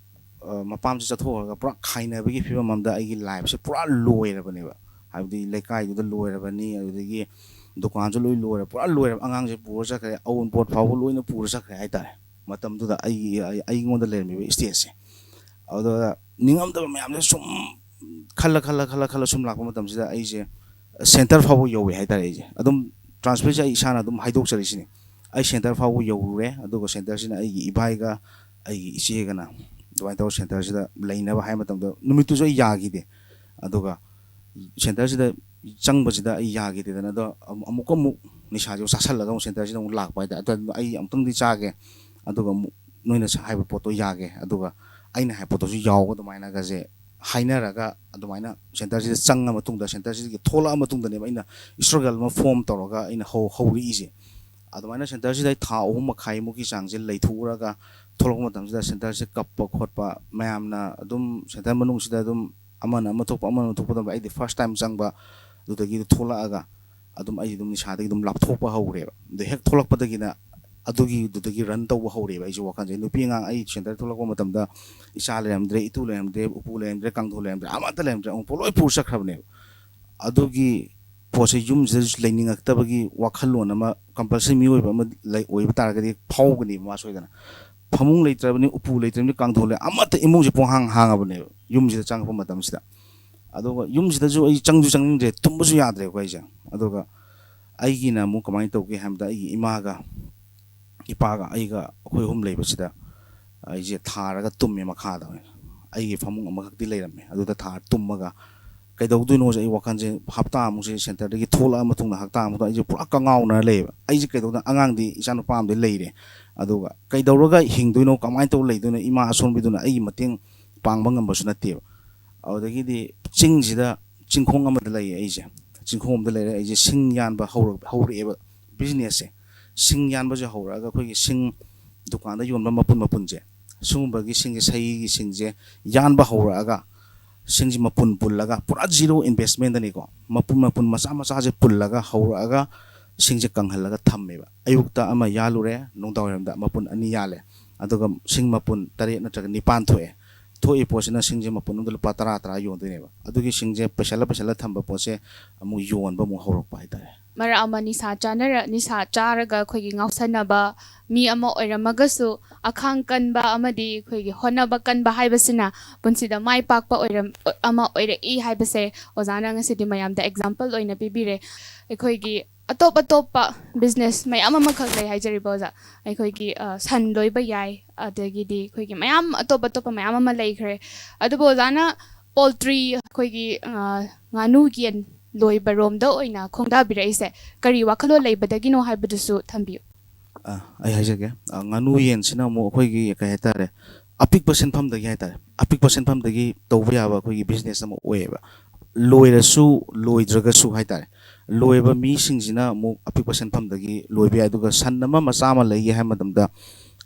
ꯑ, ꯃꯄꯥꯝꯁꯤ ꯆꯠꯊꯣꯛꯈ꯭ꯔꯒ ꯄꯨꯔꯥ ꯈꯥꯏꯅꯕꯒꯤ ꯐꯤꯕꯝ ꯑꯃꯗ ꯑꯩꯒꯤ ꯂꯥꯏꯐꯁꯦ ꯄꯨꯔꯥ ꯂꯣꯏꯔꯕꯅꯦꯕ꯫ ꯍꯥꯏꯕꯗꯤ ꯂꯩꯀꯥꯏꯗꯨꯗ ꯂꯣꯏꯔꯕꯅꯤ, ꯑꯗꯨꯗꯒꯤ ꯗꯨꯀꯥꯟꯁꯨ ꯂꯣꯏ ꯂꯣꯏꯔꯦ, ꯄꯨꯔꯥ ꯂꯣꯏꯔꯕ꯫ ꯑꯉꯥꯡꯁꯦ ꯄꯨꯔ ꯆꯠꯈ꯭ꯔꯦ, ꯑꯋꯨꯟꯄꯣꯠ ꯐꯥꯎꯕ ꯂꯣꯏꯅ ꯄꯨꯔ ꯆꯠꯈ꯭ꯔꯦ ꯍꯥꯏꯇꯥꯔꯦ꯫ ꯃꯇꯝꯗꯨꯗ ꯑꯩꯒꯤ, ꯑꯩ-, ꯑꯩꯉꯣꯟꯗ ꯂꯩꯔꯝꯃꯤꯕ ꯏꯁꯇꯦꯖꯁꯦ꯫ ꯑꯗꯨꯗ ꯅꯤꯡꯉꯝꯗꯕ ꯃꯌꯥꯝꯁꯦ ꯁꯨꯝ ꯈꯜꯂ, ꯈꯜꯂ, ꯈꯜꯂ, ꯈꯜꯂ ꯁꯨꯝ ꯂꯥꯛꯄ ꯃꯇꯝꯁꯤꯗ ꯑꯩꯁꯦ ꯁꯦꯟꯇꯔ ꯐꯥꯎꯕ ꯌꯧꯋꯦ ꯍꯥꯏꯇꯥꯔꯦ꯫ ꯑꯩꯁꯦ ꯑꯗꯨꯝ ꯇ꯭ꯔꯥꯟꯁꯐꯔꯁꯦ ꯑꯩ ꯏꯁꯥꯅ ꯑꯗꯨꯝ ꯍꯥꯏꯗꯣꯛꯆꯔꯤꯁꯤꯅꯤ꯫ ꯑꯩ ꯁꯦꯟꯇꯔ ꯐꯥꯎꯕ ꯌꯧꯔꯨꯔꯦ, ꯑꯗꯨꯒ ꯁꯦꯟꯇꯔꯁꯤꯅ ꯑꯩꯒꯤ ꯏꯕꯥꯏꯒ ꯑꯩꯒꯤ ꯏꯆꯦꯒꯅ ꯑꯗꯨꯃꯥꯏꯅ ꯇꯧꯔ ꯁꯦꯟꯇꯔꯁꯤꯗ ꯂꯩꯅꯕ ꯍꯥꯏ ꯃꯇꯝꯗ, ꯅꯨꯃꯤꯠꯇꯨꯁꯨ ꯑꯩ ꯌꯥꯈꯤꯗꯦ꯫ ꯑꯗꯨꯒ ꯁꯦꯟꯇꯔꯁꯤꯗ ꯆꯪꯕꯁꯤꯗ ꯑꯩ ꯌꯥꯈꯤꯗꯦꯗꯅ, ꯑꯗꯣ ꯑꯃꯨꯛ-, ꯑꯃꯨꯛꯀ ꯑꯃꯨꯛ ꯅꯤꯁꯥꯁꯦ ꯆꯥꯁꯜꯂꯒ ꯑꯃꯨꯛ ꯁꯦꯟꯇꯔꯁꯤꯗ ꯑꯃꯨꯛ ꯂꯥꯛꯄ ꯍꯥꯏꯇꯥꯔꯦ꯫ ꯑꯗꯨ ꯑꯩ ꯑꯃꯨꯛꯇꯪꯗꯤ ꯆꯥꯒꯦ, ꯑꯗꯨꯒ ꯑꯃꯨꯛ ꯅꯣꯏꯅ ꯁ-, ꯍꯥꯏꯕ ꯄꯣꯠꯇꯣ ꯌꯥꯒꯦ, ꯑꯗꯨꯒ ꯑꯩꯅ ꯍꯥꯏꯕ ꯄꯣꯠꯇꯣꯁꯨ ꯌꯥꯎꯕ, ꯑꯗꯨꯃꯥꯏꯅꯒꯁꯦ ꯍꯥꯏꯅꯔꯒ ꯑꯗꯨꯃꯥꯏꯅ ꯁꯦꯟꯇꯔꯁꯤꯗ ꯆꯪꯉ ꯃꯇꯨꯡꯗ, ꯁꯦꯟꯇꯔꯁꯤꯗꯒꯤ ꯊꯣꯛꯂꯛꯑ ꯃꯇꯨꯡꯗꯅꯦꯕ ꯑꯩꯅ ꯏꯁꯇ꯭ꯔꯒꯜ ꯑꯃ ꯐꯣꯝ ꯇꯧꯔꯒ ꯑꯩꯅ ꯍꯧ-, ꯍꯧꯔꯛꯏꯁꯦ꯫ ꯑꯗꯨꯃꯥꯏꯅ ꯁꯦꯟꯇꯔꯁꯤꯗ ꯑꯩ ꯊꯥ ꯑꯍꯨꯝ ꯃꯈꯥꯏꯃꯨꯛꯀꯤ ꯆꯥꯡꯁꯦ ꯂꯩꯊꯣꯛꯎꯔꯒ ꯊꯣꯛꯂꯛꯄ ꯃꯇꯝꯁꯤꯗ ꯁꯦꯟꯇꯔꯁꯦ ꯀꯞꯄ ꯈꯣꯠꯄ ꯃꯌꯥꯝꯅ ꯑꯗꯨꯝ ꯁꯦꯟꯇꯔ ꯃꯅꯨꯡꯁꯤꯗ ꯑꯗꯨꯝ ꯑꯃꯅ ꯑꯃ ꯊꯣꯛꯄ, ꯑꯃꯅ ꯑꯃ ꯊꯣꯛꯄ ꯇꯧꯕ, ꯑꯩꯗꯤ ꯐꯥꯔꯁ ꯇꯥꯏꯝ ꯆꯪꯕ, ꯑꯗꯨꯗꯒꯤ ꯊꯣꯛꯂꯛꯑꯒ ꯑꯗꯨꯝ ꯑꯩ ꯑꯗꯨꯝ ꯅꯤꯁꯥꯗꯒꯤ ꯑꯗꯨꯝ ꯂꯥꯞꯊꯣꯛꯄ ꯍꯧꯔꯦꯕ꯫ ꯑꯗꯨ ꯍꯦꯛ ꯊꯣꯛꯂꯛꯄꯗꯒꯤꯅ ꯑꯗꯨꯒꯤꯗꯨꯗꯒꯤ ꯔꯟ ꯇꯧꯕ ꯍꯧꯔꯦꯕ ꯑꯩꯁꯦ ꯋꯥꯈꯜꯁꯦ꯫ ꯅꯨꯄꯤ ꯑꯉꯥꯡ ꯑꯩ ꯁꯦꯟꯇꯔ ꯊꯣꯛꯂꯛꯄ ꯃꯇꯝꯗ ꯏꯆꯥ ꯂꯩꯔꯝꯗ꯭ꯔꯦ, ꯏꯇꯨ ꯂꯩꯔꯝꯗ꯭ꯔꯦ, ꯎꯄꯨ ꯂꯩꯔꯝꯗ꯭ꯔꯦ, ꯀꯥꯡꯊꯣꯜ ꯂꯩꯔꯝꯗ꯭ꯔꯦ, ꯑꯃꯠꯇ ꯂꯩꯔꯝꯗ꯭ꯔꯦ, ꯑꯃꯨꯛ ꯄꯣꯠ ꯂꯣꯏ ꯄꯨꯔ ꯆꯠꯈ꯭ꯔꯕꯅꯦꯕ꯫ ꯑꯗꯨꯒꯤ ꯄꯣꯠꯁꯦ ꯌꯨꯝꯁꯤꯗꯁꯨ ꯂꯩꯅꯤꯡꯉꯛꯇꯕꯒꯤ ꯋꯥꯈꯜꯂꯣꯟ ꯑꯃ ꯀꯝꯄꯜꯁꯔꯤ ꯃꯤꯑꯣꯏꯕ ꯑꯃ ꯂꯩ, ꯑꯣꯏꯕ ꯇꯥꯔꯒꯗꯤ ꯐꯥꯎꯒꯅꯦꯕ ꯃꯥ ꯁꯣꯏꯗꯅ꯫ ꯐꯃꯨꯡ ꯂꯩꯇ꯭ꯔꯕꯅꯤ, ꯎꯄꯨ ꯂꯩꯇ꯭ꯔꯕꯅꯤ, ꯀꯥꯡꯊꯣꯜ ꯂꯩ, ꯑꯃꯠꯇ ꯏꯃꯨꯡꯁꯦ ꯄꯨꯡꯍꯥꯡ ꯍꯥꯡꯉꯕꯅꯦꯕ ꯌꯨꯝꯁꯤꯗ ꯆꯪꯉꯛꯄ ꯃꯇꯝꯁꯤꯗ꯫ ꯑꯗꯨꯒ ꯌꯨꯝꯁꯤꯗꯁꯨ ꯑꯩ ꯆꯪꯁꯨ ꯆꯪꯅꯤꯡꯗ꯭ꯔꯦ, ꯇꯨꯝꯕꯁꯨ ꯌꯥꯗ꯭ꯔꯦꯀꯣ ꯑꯩꯁꯦ꯫ ꯑꯗꯨꯒ ꯑꯩꯒꯤꯅ ꯑꯃꯨꯛ ꯀꯃꯥꯏꯅ ꯇꯧꯒꯦ ꯍꯥꯏꯕꯗ, ꯑꯩꯒꯤ ꯏꯃꯥꯒ ꯏꯄꯥꯒ ꯑꯩꯒ ꯑꯩꯈꯣꯏ ꯑꯍꯨꯝ ꯂꯩꯕꯁꯤꯗ ꯑꯩꯁꯦ ꯊꯥꯔꯒ ꯇꯨꯝꯃꯦ ꯃꯈꯥꯗ ꯑꯣꯏꯅ꯫ ꯑꯩꯒꯤ ꯐꯃꯨꯡ ꯑꯃꯈꯛꯇꯤ ꯂꯩꯔꯝꯃꯦ, ꯑꯗꯨꯗ ꯊꯥꯔ ꯇꯨꯝꯃꯒ ꯀꯩꯗꯧꯗꯣꯏꯅꯣꯁꯦ ꯑꯩ ꯋꯥꯈꯜꯁꯦ ꯍꯞꯇꯥ ꯑꯃꯨꯛꯁꯦ ꯁꯦꯟꯇꯔꯗꯒꯤ ꯊꯣꯛꯂꯛꯑ ꯃꯇꯨꯡꯗ ꯍꯞꯇꯥ ꯑꯃꯨꯛꯇ ꯑꯩꯁꯦ ꯄꯨꯔꯥ ꯀꯉꯥꯎꯅꯔ ꯂꯩꯌꯦꯕ꯫ ꯑꯩꯁꯦ ꯀꯩꯗꯧꯗꯣꯏꯅꯣ, ꯑꯉꯥꯡꯗꯤ ꯏꯆꯥꯅꯨꯄꯥ ꯑꯃꯗꯤ ꯂꯩꯔꯦ, ꯑꯗꯨꯒ ꯀꯩꯗꯧꯔꯒ ꯍꯤꯡꯗꯣꯏꯅꯣ, ꯀꯃꯥꯏꯅ ꯇꯧꯔ ꯂꯩꯗꯣꯏꯅꯣ, ꯏꯃꯥ ꯑꯁꯣꯟꯕꯤꯗꯨꯅ ꯑꯩꯒꯤ ꯃꯇꯦꯡ ꯄꯥꯡꯕ ꯉꯝꯕꯁꯨ ꯅꯠꯇꯦꯕ꯫ ꯑꯗꯨꯗꯒꯤꯗꯤ ꯆꯤꯡꯁꯤꯗ, ꯆꯤꯡꯈꯣꯡ ꯑꯃꯗ ꯂꯩꯌꯦ ꯑꯩꯁꯦ꯫ ꯆꯤꯡꯈꯣꯡ ꯑꯃꯗ ꯂꯩꯔꯦ ꯑꯩꯁꯦ, ꯁꯤꯡ ꯌꯥꯟꯕ ꯍꯧꯔꯛ- ꯍꯧꯔꯛꯑꯦꯕ ꯕꯤꯖꯤꯅꯦꯁꯁꯦ꯫ ꯁꯤꯡ ꯌꯥꯟꯕꯁꯦ ꯍꯧꯔꯛꯑꯒ ꯑꯩꯈꯣꯏꯒꯤ ꯁꯤꯡ ꯗꯨꯀꯥꯟꯗ ꯌꯣꯟꯕ ꯃꯄꯨꯟ ꯃꯄꯨꯟꯁꯦ, ꯁꯤꯒꯨꯝꯕꯒꯤ ꯁꯤꯡꯁꯦ, ꯁꯍꯤꯒꯤ ꯁꯤꯡꯁꯦ ꯌꯥꯟꯕ ꯍꯧꯔꯛꯑꯒ, ꯁꯤꯡꯁꯦ ꯃꯄꯨꯟ ꯄꯨꯜꯂꯒ, ꯄꯨꯔꯥ ꯖꯤꯔꯣ ꯏꯟꯚꯦꯁꯃꯦꯟꯗꯅꯤꯀꯣ, ꯃꯄꯨꯟ ꯃꯄꯨꯟ ꯃꯆꯥ ꯃꯆꯥꯁꯦ ꯄꯨꯜꯂꯒ ꯍꯧꯔꯛꯑꯒ ꯁꯤꯡꯁꯦ ꯀꯪꯍꯜꯂꯒ ꯊꯝꯃꯦꯕ꯫ ꯑꯌꯨꯛꯇ ꯑꯃ ꯌꯥꯜꯂꯨꯔꯦ, ꯅꯨꯡꯗꯥꯡꯋꯥꯏꯔꯝꯗ ꯃꯄꯨꯟ ꯑꯅꯤ ꯌꯥꯜꯂꯦ, ꯑꯗꯨꯒ ꯁꯤꯡ ꯃꯄꯨꯟ ꯇꯔꯦꯠ ꯅꯠꯇ꯭ꯔꯒ ꯅꯤꯄꯥꯟ ꯊꯣꯛꯑꯦ꯫ ꯊꯣꯛꯏ ꯄꯣꯠꯁꯤꯅ ꯁꯤꯡꯁꯦ ꯃꯄꯨꯟ ꯑꯃꯗ ꯂꯨꯄꯥ ꯇꯔꯥ ꯇꯔꯥ ꯌꯣꯟꯗꯣꯏꯅꯦꯕ꯫ ꯑꯗꯨꯒꯤ ꯁꯤꯡꯁꯦ ꯄꯩꯁꯜꯂ ꯄꯩꯁꯜꯂ ꯊꯝꯕ ꯄꯣꯠꯁꯦ ꯑꯃꯨꯛ ꯌꯣꯟꯕ ꯑꯃꯨꯛ ꯍꯧꯔꯛꯄ ꯍꯥꯏꯇꯥꯔꯦ꯫ ꯃꯔꯛ ꯑꯃ ꯅꯤꯁꯥ ꯆꯥꯅꯔ-, ꯅꯤꯁꯥ ꯆꯥꯔꯒ ꯑꯩꯈꯣꯏꯒꯤ ꯉꯥꯎꯁꯟꯅꯕ ꯃꯤ ꯑꯃ ꯑꯣꯏꯔꯝꯃꯒꯁꯨ, ꯑꯈꯥꯡ ꯀꯟꯕ ꯑꯃꯗꯤ ꯑꯩꯈꯣꯏꯒꯤ ꯍꯣꯠꯅꯕ ꯀꯟꯕ ꯍꯥꯏꯕꯁꯤꯅ ꯄꯨꯟꯁꯤꯗ ꯃꯥꯏ ꯄꯥꯛꯄ ꯑꯣꯏꯔꯝ-, ꯑꯃ ꯑꯣꯏꯔꯛꯏ ꯍꯥꯏꯕꯁꯦ ꯑꯣꯖꯥꯅ ꯉꯁꯤꯗꯤ ꯃꯌꯥꯝꯗ ꯑꯦꯛꯖꯥꯝꯄꯜ ꯑꯣꯏꯅ ꯄꯤꯕꯤꯔꯦ꯫ ꯑꯩꯈꯣꯏꯒꯤ ꯑꯇꯣꯞ ꯑꯇꯣꯞꯄ ꯕꯤꯖꯤꯅꯦꯁ ꯃꯌꯥꯝ ꯑꯃꯈꯛ ꯂꯩ ꯍꯥꯏꯖꯔꯤꯕ ꯑꯣꯖꯥ꯫ ꯑꯩꯈꯣꯏꯒꯤ, ꯑ, ꯁꯟ ꯂꯣꯏꯕ ꯌꯥꯏ, ꯑꯗꯒꯤꯗꯤ ꯑꯩꯈꯣꯏꯒꯤ ꯃꯌꯥꯝ ꯑꯇꯣꯞ ꯑꯇꯣꯞꯄ ꯃꯌꯥꯝ ꯑꯃ ꯂꯩꯈ꯭ꯔꯦ꯫ ꯑꯗꯨꯕꯨ ꯑꯣꯖꯥꯅ ꯄꯣꯜꯇ꯭ꯔꯤ, ꯑꯩꯈꯣꯏꯒꯤ, ꯑ, ꯉꯥꯅꯨ ꯌꯦꯟ ꯂꯣꯏꯕꯔꯣꯝꯗ ꯑꯣꯏꯅ ꯈꯣꯡꯗꯥꯕꯤꯔꯛꯏꯁꯦ ꯀꯔꯤ ꯋꯥꯈꯜꯂꯣꯟ ꯂꯩꯕꯗꯒꯤꯅꯣ ꯍꯥꯏꯕꯗꯨꯁꯨ ꯊꯝꯕꯤꯌꯨ꯫ ꯑ, ꯑꯩ ꯍꯥꯏꯖꯒꯦ꯫ ꯑ, ꯉꯥꯅꯨ ꯌꯦꯟꯁꯤꯅ ꯑꯃꯨꯛ ꯑꯩꯈꯣꯏꯒꯤ ꯀꯩ ꯍꯥꯏꯇꯥꯔꯦ, ꯑꯄꯤꯛꯄ ꯁꯦꯟꯐꯝꯗꯒꯤ ꯍꯥꯏꯇꯥꯔꯦ, ꯑꯄꯤꯛꯄ ꯁꯦꯟꯐꯝꯗꯒꯤ ꯇꯧꯕ ꯌꯥꯕ ꯑꯩꯈꯣꯏꯒꯤ ꯕꯤꯖꯤꯅꯦꯁ ꯑꯃ ꯑꯣꯏꯌꯦꯕ꯫ ꯂꯣꯏꯔꯁꯨ ꯂꯣꯏꯗ꯭ꯔꯒꯁꯨ ꯍꯥꯏꯇꯥꯔꯦ, ꯂꯣꯏꯕ ꯃꯤꯁꯤꯡꯁꯤꯅ ꯑꯃꯨꯛ ꯑꯄꯤꯛꯄ ꯁꯦꯟꯐꯝꯗꯒꯤ ꯂꯣꯏꯕ ꯌꯥꯏ꯫ ꯑꯗꯨꯒ ꯁꯟ ꯑꯃ ꯃꯆꯥ ꯑꯃ ꯂꯩꯒꯦ ꯍꯥꯏꯕ ꯃꯇꯝꯗ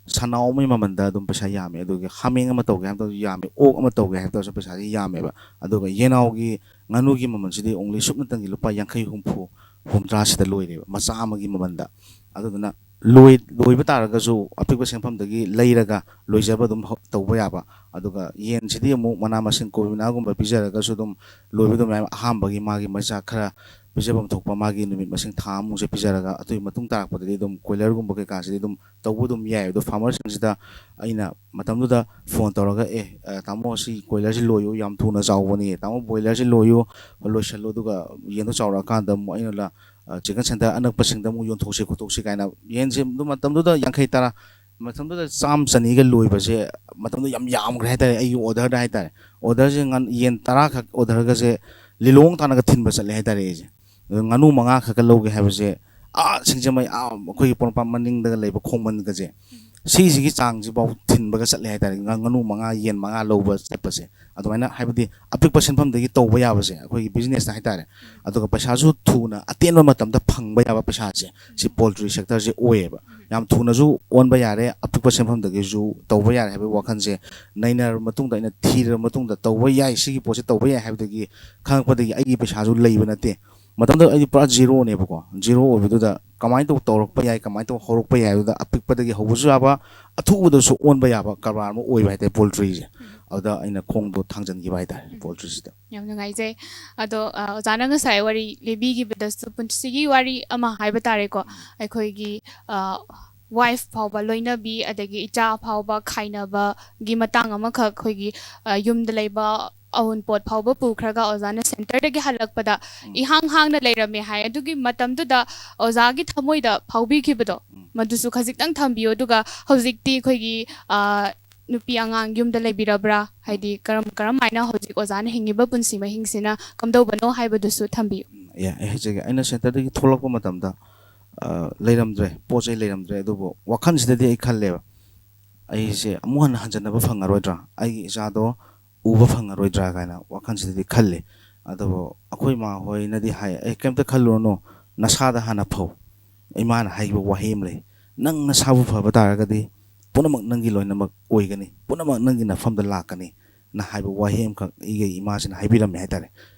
ꯁꯟꯅꯥꯎ ꯑꯃꯒꯤ ꯃꯃꯜꯗ ꯑꯗꯨꯝ ꯄꯩꯁꯥ ꯌꯥꯝꯃꯦ꯫ ꯑꯗꯨꯒ ꯍꯥꯃꯦꯡ ꯑꯃ ꯇꯧꯒꯦ ꯍꯥꯏꯕ ꯃꯇꯝꯗꯁꯨ ꯌꯥꯝꯃꯦ, ꯑꯣꯛ ꯑꯃ ꯇꯧꯒꯦ ꯍꯥꯏꯕ ꯃꯇꯝꯗꯁꯨ ꯄꯩꯁꯥꯁꯦ ꯌꯥꯝꯃꯦꯕ꯫ ꯑꯗꯨꯒ ꯌꯦꯅꯥꯎꯒꯤ, ꯉꯥꯅꯨꯒꯤ ꯃꯃꯜꯁꯤꯗꯤ only ꯁꯨꯞꯅꯇꯪꯒꯤ ꯂꯨꯄꯥ ꯌꯥꯡꯈꯩ, ꯍꯨꯝꯐꯨ, ꯍꯨꯝꯗ꯭ꯔꯥꯁꯤꯗ ꯂꯣꯏꯔꯦꯕ, ꯃꯆꯥ ꯑꯃꯒꯤ ꯃꯃꯜꯗ꯫ ꯑꯗꯨꯗꯨꯅ ꯂꯣꯏ-, ꯂꯣꯏꯕ ꯇꯥꯔꯒꯁꯨ ꯑꯄꯤꯛꯄ ꯁꯦꯟꯐꯝꯗꯒꯤ ꯂꯩꯔꯒ ꯂꯣꯏꯖꯕ ꯑꯗꯨꯝ ꯍꯧ-, ꯇꯧꯕ ꯌꯥꯕ꯫ ꯑꯗꯨꯒ ꯌꯦꯟꯁꯤꯗꯤ ꯑꯃꯨꯛ ꯃꯅꯥ ꯃꯁꯤꯡ ꯀꯣꯕꯤ ꯃꯅꯥꯒꯨꯝꯕ ꯄꯤꯖꯔꯒꯁꯨ ꯑꯗꯨꯝ ꯂꯣꯏꯕ ꯑꯗꯨꯝ ꯌꯥꯏ꯫ ꯑꯍꯥꯟꯕꯒꯤ ꯃꯥꯒꯤ ꯃꯆꯥꯛ ꯈꯔ ꯄꯤꯖꯐꯝ ꯊꯣꯛꯄ, ꯃꯥꯒꯤ ꯅꯨꯃꯤꯠ ꯃꯁꯤꯡ ꯊꯥ ꯑꯃꯨꯛꯁꯦ ꯄꯤꯖꯔꯒ, ꯑꯗꯨꯒꯤ ꯃꯇꯨꯡ ꯇꯥꯔꯛꯄꯗꯗꯤ ꯑꯗꯨꯝ ꯀꯣꯏꯂꯔꯒꯨꯝꯕ ꯀꯩꯀꯥꯁꯤꯗꯤ ꯑꯗꯨꯝ ꯇꯧꯕ ꯑꯗꯨꯝ ꯌꯥꯏ꯫ ꯑꯗꯣ ꯐꯥꯔꯃꯔꯁꯤꯡꯁꯤꯗ ꯑꯩꯅ ꯃꯇꯝꯗꯨꯗ ꯐꯣꯟ ꯇꯧꯔꯒ, "ꯑꯦ, ꯑ, ꯇꯥꯃꯣ, ꯁꯤ ꯀꯣꯏꯂꯔꯁꯤ ꯂꯣꯏꯌꯨ, ꯌꯥꯝ ꯊꯨꯅ ꯆꯥꯎꯕꯅꯤ, ꯇꯥꯃꯣ, ꯕꯣꯏꯂꯔꯁꯤ ꯂꯣꯏꯌꯨ, ꯂꯣꯏꯁꯜꯂꯨ, ꯑꯗꯨꯒ ꯌꯦꯟꯗꯣ ꯆꯥꯎꯔꯛꯑꯀꯥꯟꯗ ꯑꯃꯨꯛ ꯑꯩꯅ ꯂ-, ꯑ, ꯆꯤꯀꯟ ꯁꯦꯟꯇꯔ ꯑꯅꯛꯄꯁꯤꯡꯗ ꯑꯃꯨꯛ ꯌꯣꯟꯊꯣꯛꯁꯤ ꯈꯣꯠꯇꯣꯛꯁꯤ" ꯀꯥꯏꯅ꯫ ꯌꯦꯟꯁꯦ ꯑꯗꯨ ꯃꯇꯝꯗꯨꯗ ꯌꯥꯡꯈꯩ ꯇꯔꯥ, ꯃꯇꯝꯗꯨꯗ ꯆꯥꯝ ꯆꯅꯤꯒ ꯂꯣꯏꯕꯁꯦ ꯃꯇꯝꯗꯨ ꯌꯥꯝ ꯌꯥꯝꯈ꯭ꯔꯦ ꯍꯥꯏꯇꯥꯔꯦ꯫ ꯑꯩꯒꯤ ꯑꯣꯔꯗꯔꯗ ꯍꯥꯏꯇꯥꯔꯦ, ꯑꯣꯔꯗꯔꯁꯦ ꯉꯥꯟ- ꯌꯦꯟ ꯇꯔꯥꯈꯛ ꯑꯣꯔꯗꯔꯒꯁꯦ ꯂꯤꯂꯣꯡ ꯇꯥꯟꯅꯒ ꯊꯤꯟꯕ ꯆꯠꯂꯦ ꯍꯥꯏꯇꯥꯔꯦ ꯑꯩꯁꯦ꯫ ꯑꯗꯣ ꯉꯥꯅꯨ ꯃꯉꯥ ꯈꯛꯀ ꯂꯧꯒꯦ ꯍꯥꯏꯕꯁꯦ, ꯑꯥ ꯁꯤꯡꯖꯃꯩ, ꯑꯥ ꯑꯩꯈꯣꯏꯒꯤ ꯄꯣꯔꯣꯝꯄꯥꯠ ꯃꯅꯤꯡꯗꯒ ꯂꯩꯕ ꯈꯣꯡꯕꯟꯒꯁꯦ, ꯁꯤꯁꯤꯒꯤ ꯆꯥꯡꯁꯤꯐꯥꯎ ꯊꯤꯟꯕꯒ ꯆꯠꯂꯦ ꯍꯥꯏꯇꯥꯔꯦ꯫ ꯉꯥ- ꯉꯥꯅꯨ ꯃꯉꯥ, ꯌꯦꯟ ꯃꯉꯥ ꯂꯧꯕ ꯆꯠꯄꯁꯦ, ꯑꯗꯨꯃꯥꯏꯅ, ꯍꯥꯏꯕꯗꯤ, ꯑꯄꯤꯛꯄ ꯁꯦꯟꯐꯝꯗꯒꯤ ꯇꯧꯕ ꯌꯥꯕꯁꯦ ꯑꯩꯈꯣꯏꯒꯤ ꯕꯤꯖꯤꯅꯦꯁꯇ ꯍꯥꯏꯇꯥꯔꯦ꯫ ꯑꯗꯨꯒ ꯄꯩꯁꯥꯁꯨ ꯊꯨꯅ, ꯑꯇꯦꯟꯕ ꯃꯇꯝꯗ ꯐꯪꯕ ꯌꯥꯕ ꯄꯩꯁꯥꯁꯦ, ꯁꯤ ꯄꯣꯜꯇ꯭ꯔꯤ ꯁꯦꯛꯇꯔꯁꯦ ꯑꯣꯏꯌꯦꯕ꯫ ꯌꯥꯝ ꯊꯨꯅꯁꯨ ꯑꯣꯟꯕ ꯌꯥꯔꯦ, ꯑꯄꯤꯛꯄ ꯁꯦꯟꯐꯝꯗꯒꯤꯁꯨ ꯇꯧꯕ ꯌꯥꯔꯦ ꯍꯥꯏꯕꯒꯤ ꯋꯥꯈꯜꯁꯦ ꯅꯩꯅꯔꯕ ꯃꯇꯨꯡꯗ, ꯑꯩꯅ ꯊꯤꯔꯕ ꯃꯇꯨꯡꯗ, ꯇꯧꯕ ꯌꯥꯏ, ꯁꯤꯒꯤ ꯄꯣꯠꯁꯦ ꯇꯧꯕ ꯌꯥꯏ ꯍꯥꯏꯕꯗꯒꯤ ꯈꯪꯉꯛꯄꯗꯒꯤ, ꯑꯩꯒꯤ ꯄꯩꯁꯥꯁꯨ ꯂꯩꯕ ꯅꯠꯇꯦ꯫ ꯃꯇꯝꯗꯨꯗ ꯑꯩꯗꯤ ꯄꯨꯔꯥ ꯖꯤꯔꯣꯅꯦꯕꯀꯣ꯫ ꯖꯤꯔꯣ ꯑꯣꯏꯕꯗꯨꯗ ꯀꯃꯥꯏꯅ ꯇꯧ ꯇꯧꯔꯛꯄ ꯌꯥꯏ, ꯀꯃꯥꯏꯅ ꯇꯧ ꯍꯧꯔꯛꯄ ꯌꯥꯏ ꯍꯥꯏꯕꯗ, ꯑꯄꯤꯛꯄꯗꯒꯤ ꯍꯧꯕꯁꯨ ꯌꯥꯕ, ꯑꯊꯨꯕꯗꯁꯨ ꯑꯣꯟꯕ ꯌꯥꯕ ꯀꯔꯕꯥꯔ ꯑꯃ ꯑꯣꯏꯕ ꯍꯥꯏꯇꯥꯔꯦ ꯄꯣꯜꯇ꯭ꯔꯤꯁꯦ꯫ ꯑꯗꯨꯗ ꯑꯩꯅ ꯈꯣꯡꯗꯣ ꯊꯥꯡꯖꯟꯈꯤꯕ ꯍꯥꯏꯇꯥꯔꯦ ꯄꯣꯜꯇ꯭ꯔꯤꯁꯤꯗ꯫ ꯌꯥꯝ ꯅꯨꯡꯉꯥꯏꯖꯩ꯫ ꯑꯗꯣ, ꯑ, ꯑꯣꯖꯥꯅ ꯉꯁꯥꯏ ꯋꯥꯔꯤ ꯂꯤꯕꯤꯈꯤꯕꯗꯁꯨ, ꯄꯨꯟꯁꯤꯒꯤ ꯋꯥꯔꯤ ꯑꯃ ꯍꯥꯏꯕ ꯇꯥꯔꯦꯀꯣ, ꯑꯩꯈꯣꯏꯒꯤ, ꯑ, ꯋꯥꯏꯐ ꯐꯥꯎꯕ, ꯂꯣꯏꯅꯕꯤ, ꯑꯗꯒꯤ ꯏꯆꯥ ꯐꯥꯎꯕ ꯈꯥꯏꯅꯕꯒꯤ ꯃꯇꯥꯡ ꯑꯃꯈꯛ, ꯑꯩꯈꯣꯏꯒꯤ, ꯑ, ꯌꯨꯝꯗ ꯂꯩꯕ ꯑꯋꯨꯟꯄꯣꯠ ꯐꯥꯎꯕ ꯄꯨꯈ꯭ꯔꯒ ꯑꯣꯖꯥꯅ ꯁꯦꯟꯇꯔꯗꯒꯤ ꯍꯜꯂꯛꯄꯗ ꯏꯍꯥꯡ ꯍꯥꯡꯅ ꯂꯩꯔꯝꯃꯦ ꯍꯥꯏ꯫ ꯑꯗꯨꯒꯤ ꯃꯇꯝꯗꯨꯗ ꯑꯣꯖꯥꯒꯤ ꯊꯃꯣꯏꯗ ꯐꯥꯎꯕꯤꯈꯤꯕꯗꯣ, ꯃꯗꯨꯁꯨ ꯈꯖꯤꯛꯇꯪ ꯊꯝꯕꯤꯌꯨ꯫ ꯑꯗꯨꯒ ꯍꯧꯖꯤꯛꯇꯤ ꯑꯩꯈꯣꯏꯒꯤ, ꯑ, ꯅꯨꯄꯤ ꯑꯉꯥꯡ ꯌꯨꯝꯗ ꯂꯩꯕꯤꯔꯕ꯭ꯔꯥ? ꯍꯥꯏꯗꯤ ꯀꯔꯝ, ꯀꯔꯝ ꯍꯥꯏꯅ ꯍꯧꯖꯤꯛ ꯑꯣꯖꯥꯅ ꯍꯤꯡꯉꯤꯕ ꯄꯨꯟꯁꯤ ꯃꯍꯤꯡꯁꯤꯅ ꯀꯝꯗꯧꯕꯅꯣ ꯍꯥꯏꯕꯗꯨꯁꯨ ꯊꯝꯕꯤꯌꯨ꯫ ꯎꯝ, ꯌꯥ, ꯑꯩ ꯍꯥꯏꯖꯒꯦ꯫ ꯑꯩꯅ ꯁꯦꯟꯇꯔꯗꯒꯤ ꯊꯣꯛꯂꯛꯄ ꯃꯇꯝꯗ, ꯑ, ꯂꯩꯔꯝꯗ꯭ꯔꯦ, ꯄꯣꯠ ꯆꯩ ꯂꯩꯔꯝꯗ꯭ꯔꯦ꯫ ꯑꯗꯨꯕꯨ ꯋꯥꯈꯜꯁꯤꯗꯗꯤ ꯑꯩ ꯈꯜꯂꯦꯕ, "ꯑꯩꯁꯦ ꯑꯃꯨꯛ ꯍꯟꯅ ꯍꯟꯖꯟꯅꯕ ꯐꯪꯉꯔꯣꯏꯗ꯭ꯔꯥ? ꯑꯩꯒꯤ ꯏꯆꯥꯗꯣ ꯎꯕ ꯐꯪꯉꯔꯣꯏꯗ꯭ꯔꯥ?" ꯀꯥꯏꯅ ꯋꯥꯈꯜꯁꯤꯗꯗꯤ ꯈꯜꯂꯦ꯫ ꯑꯗꯨꯕꯨ ꯑꯩꯈꯣꯏ ꯏꯃꯥ ꯍꯣꯏꯅꯗꯤ ꯍꯥꯏ, "ꯑꯦ, ꯀꯩꯝꯇ ꯈꯜꯂꯨꯔꯅꯨ, ꯅꯁꯥꯗ ꯍꯥꯟꯅ ꯐꯧ"꯫ ꯏꯃꯥꯅ ꯍꯥꯏꯈꯤꯕ ꯋꯥꯍꯩ ꯑꯃ ꯂꯩ, "ꯅꯪ ꯅꯁꯥꯕꯨ ꯐꯕ ꯇꯥꯔꯒꯗꯤ ꯄꯨꯝꯅꯃꯛ ꯅꯪꯒꯤ ꯂꯣꯏꯅꯃꯛ ꯑꯣꯏꯒꯅꯤ, ꯄꯨꯝꯅꯃꯛ ꯅꯪꯒꯤ ꯅꯐꯝꯗ ꯂꯥꯛꯀꯅꯤ"ꯅ ꯍꯥꯏꯕ ꯋꯥꯍꯩ ꯑꯃꯈꯛ ꯑꯩꯒꯤ ꯏꯃꯥꯁꯤꯅ ꯍꯥꯏꯕꯤꯔꯝꯃꯦ ꯍꯥꯏꯇꯥꯔꯦ꯫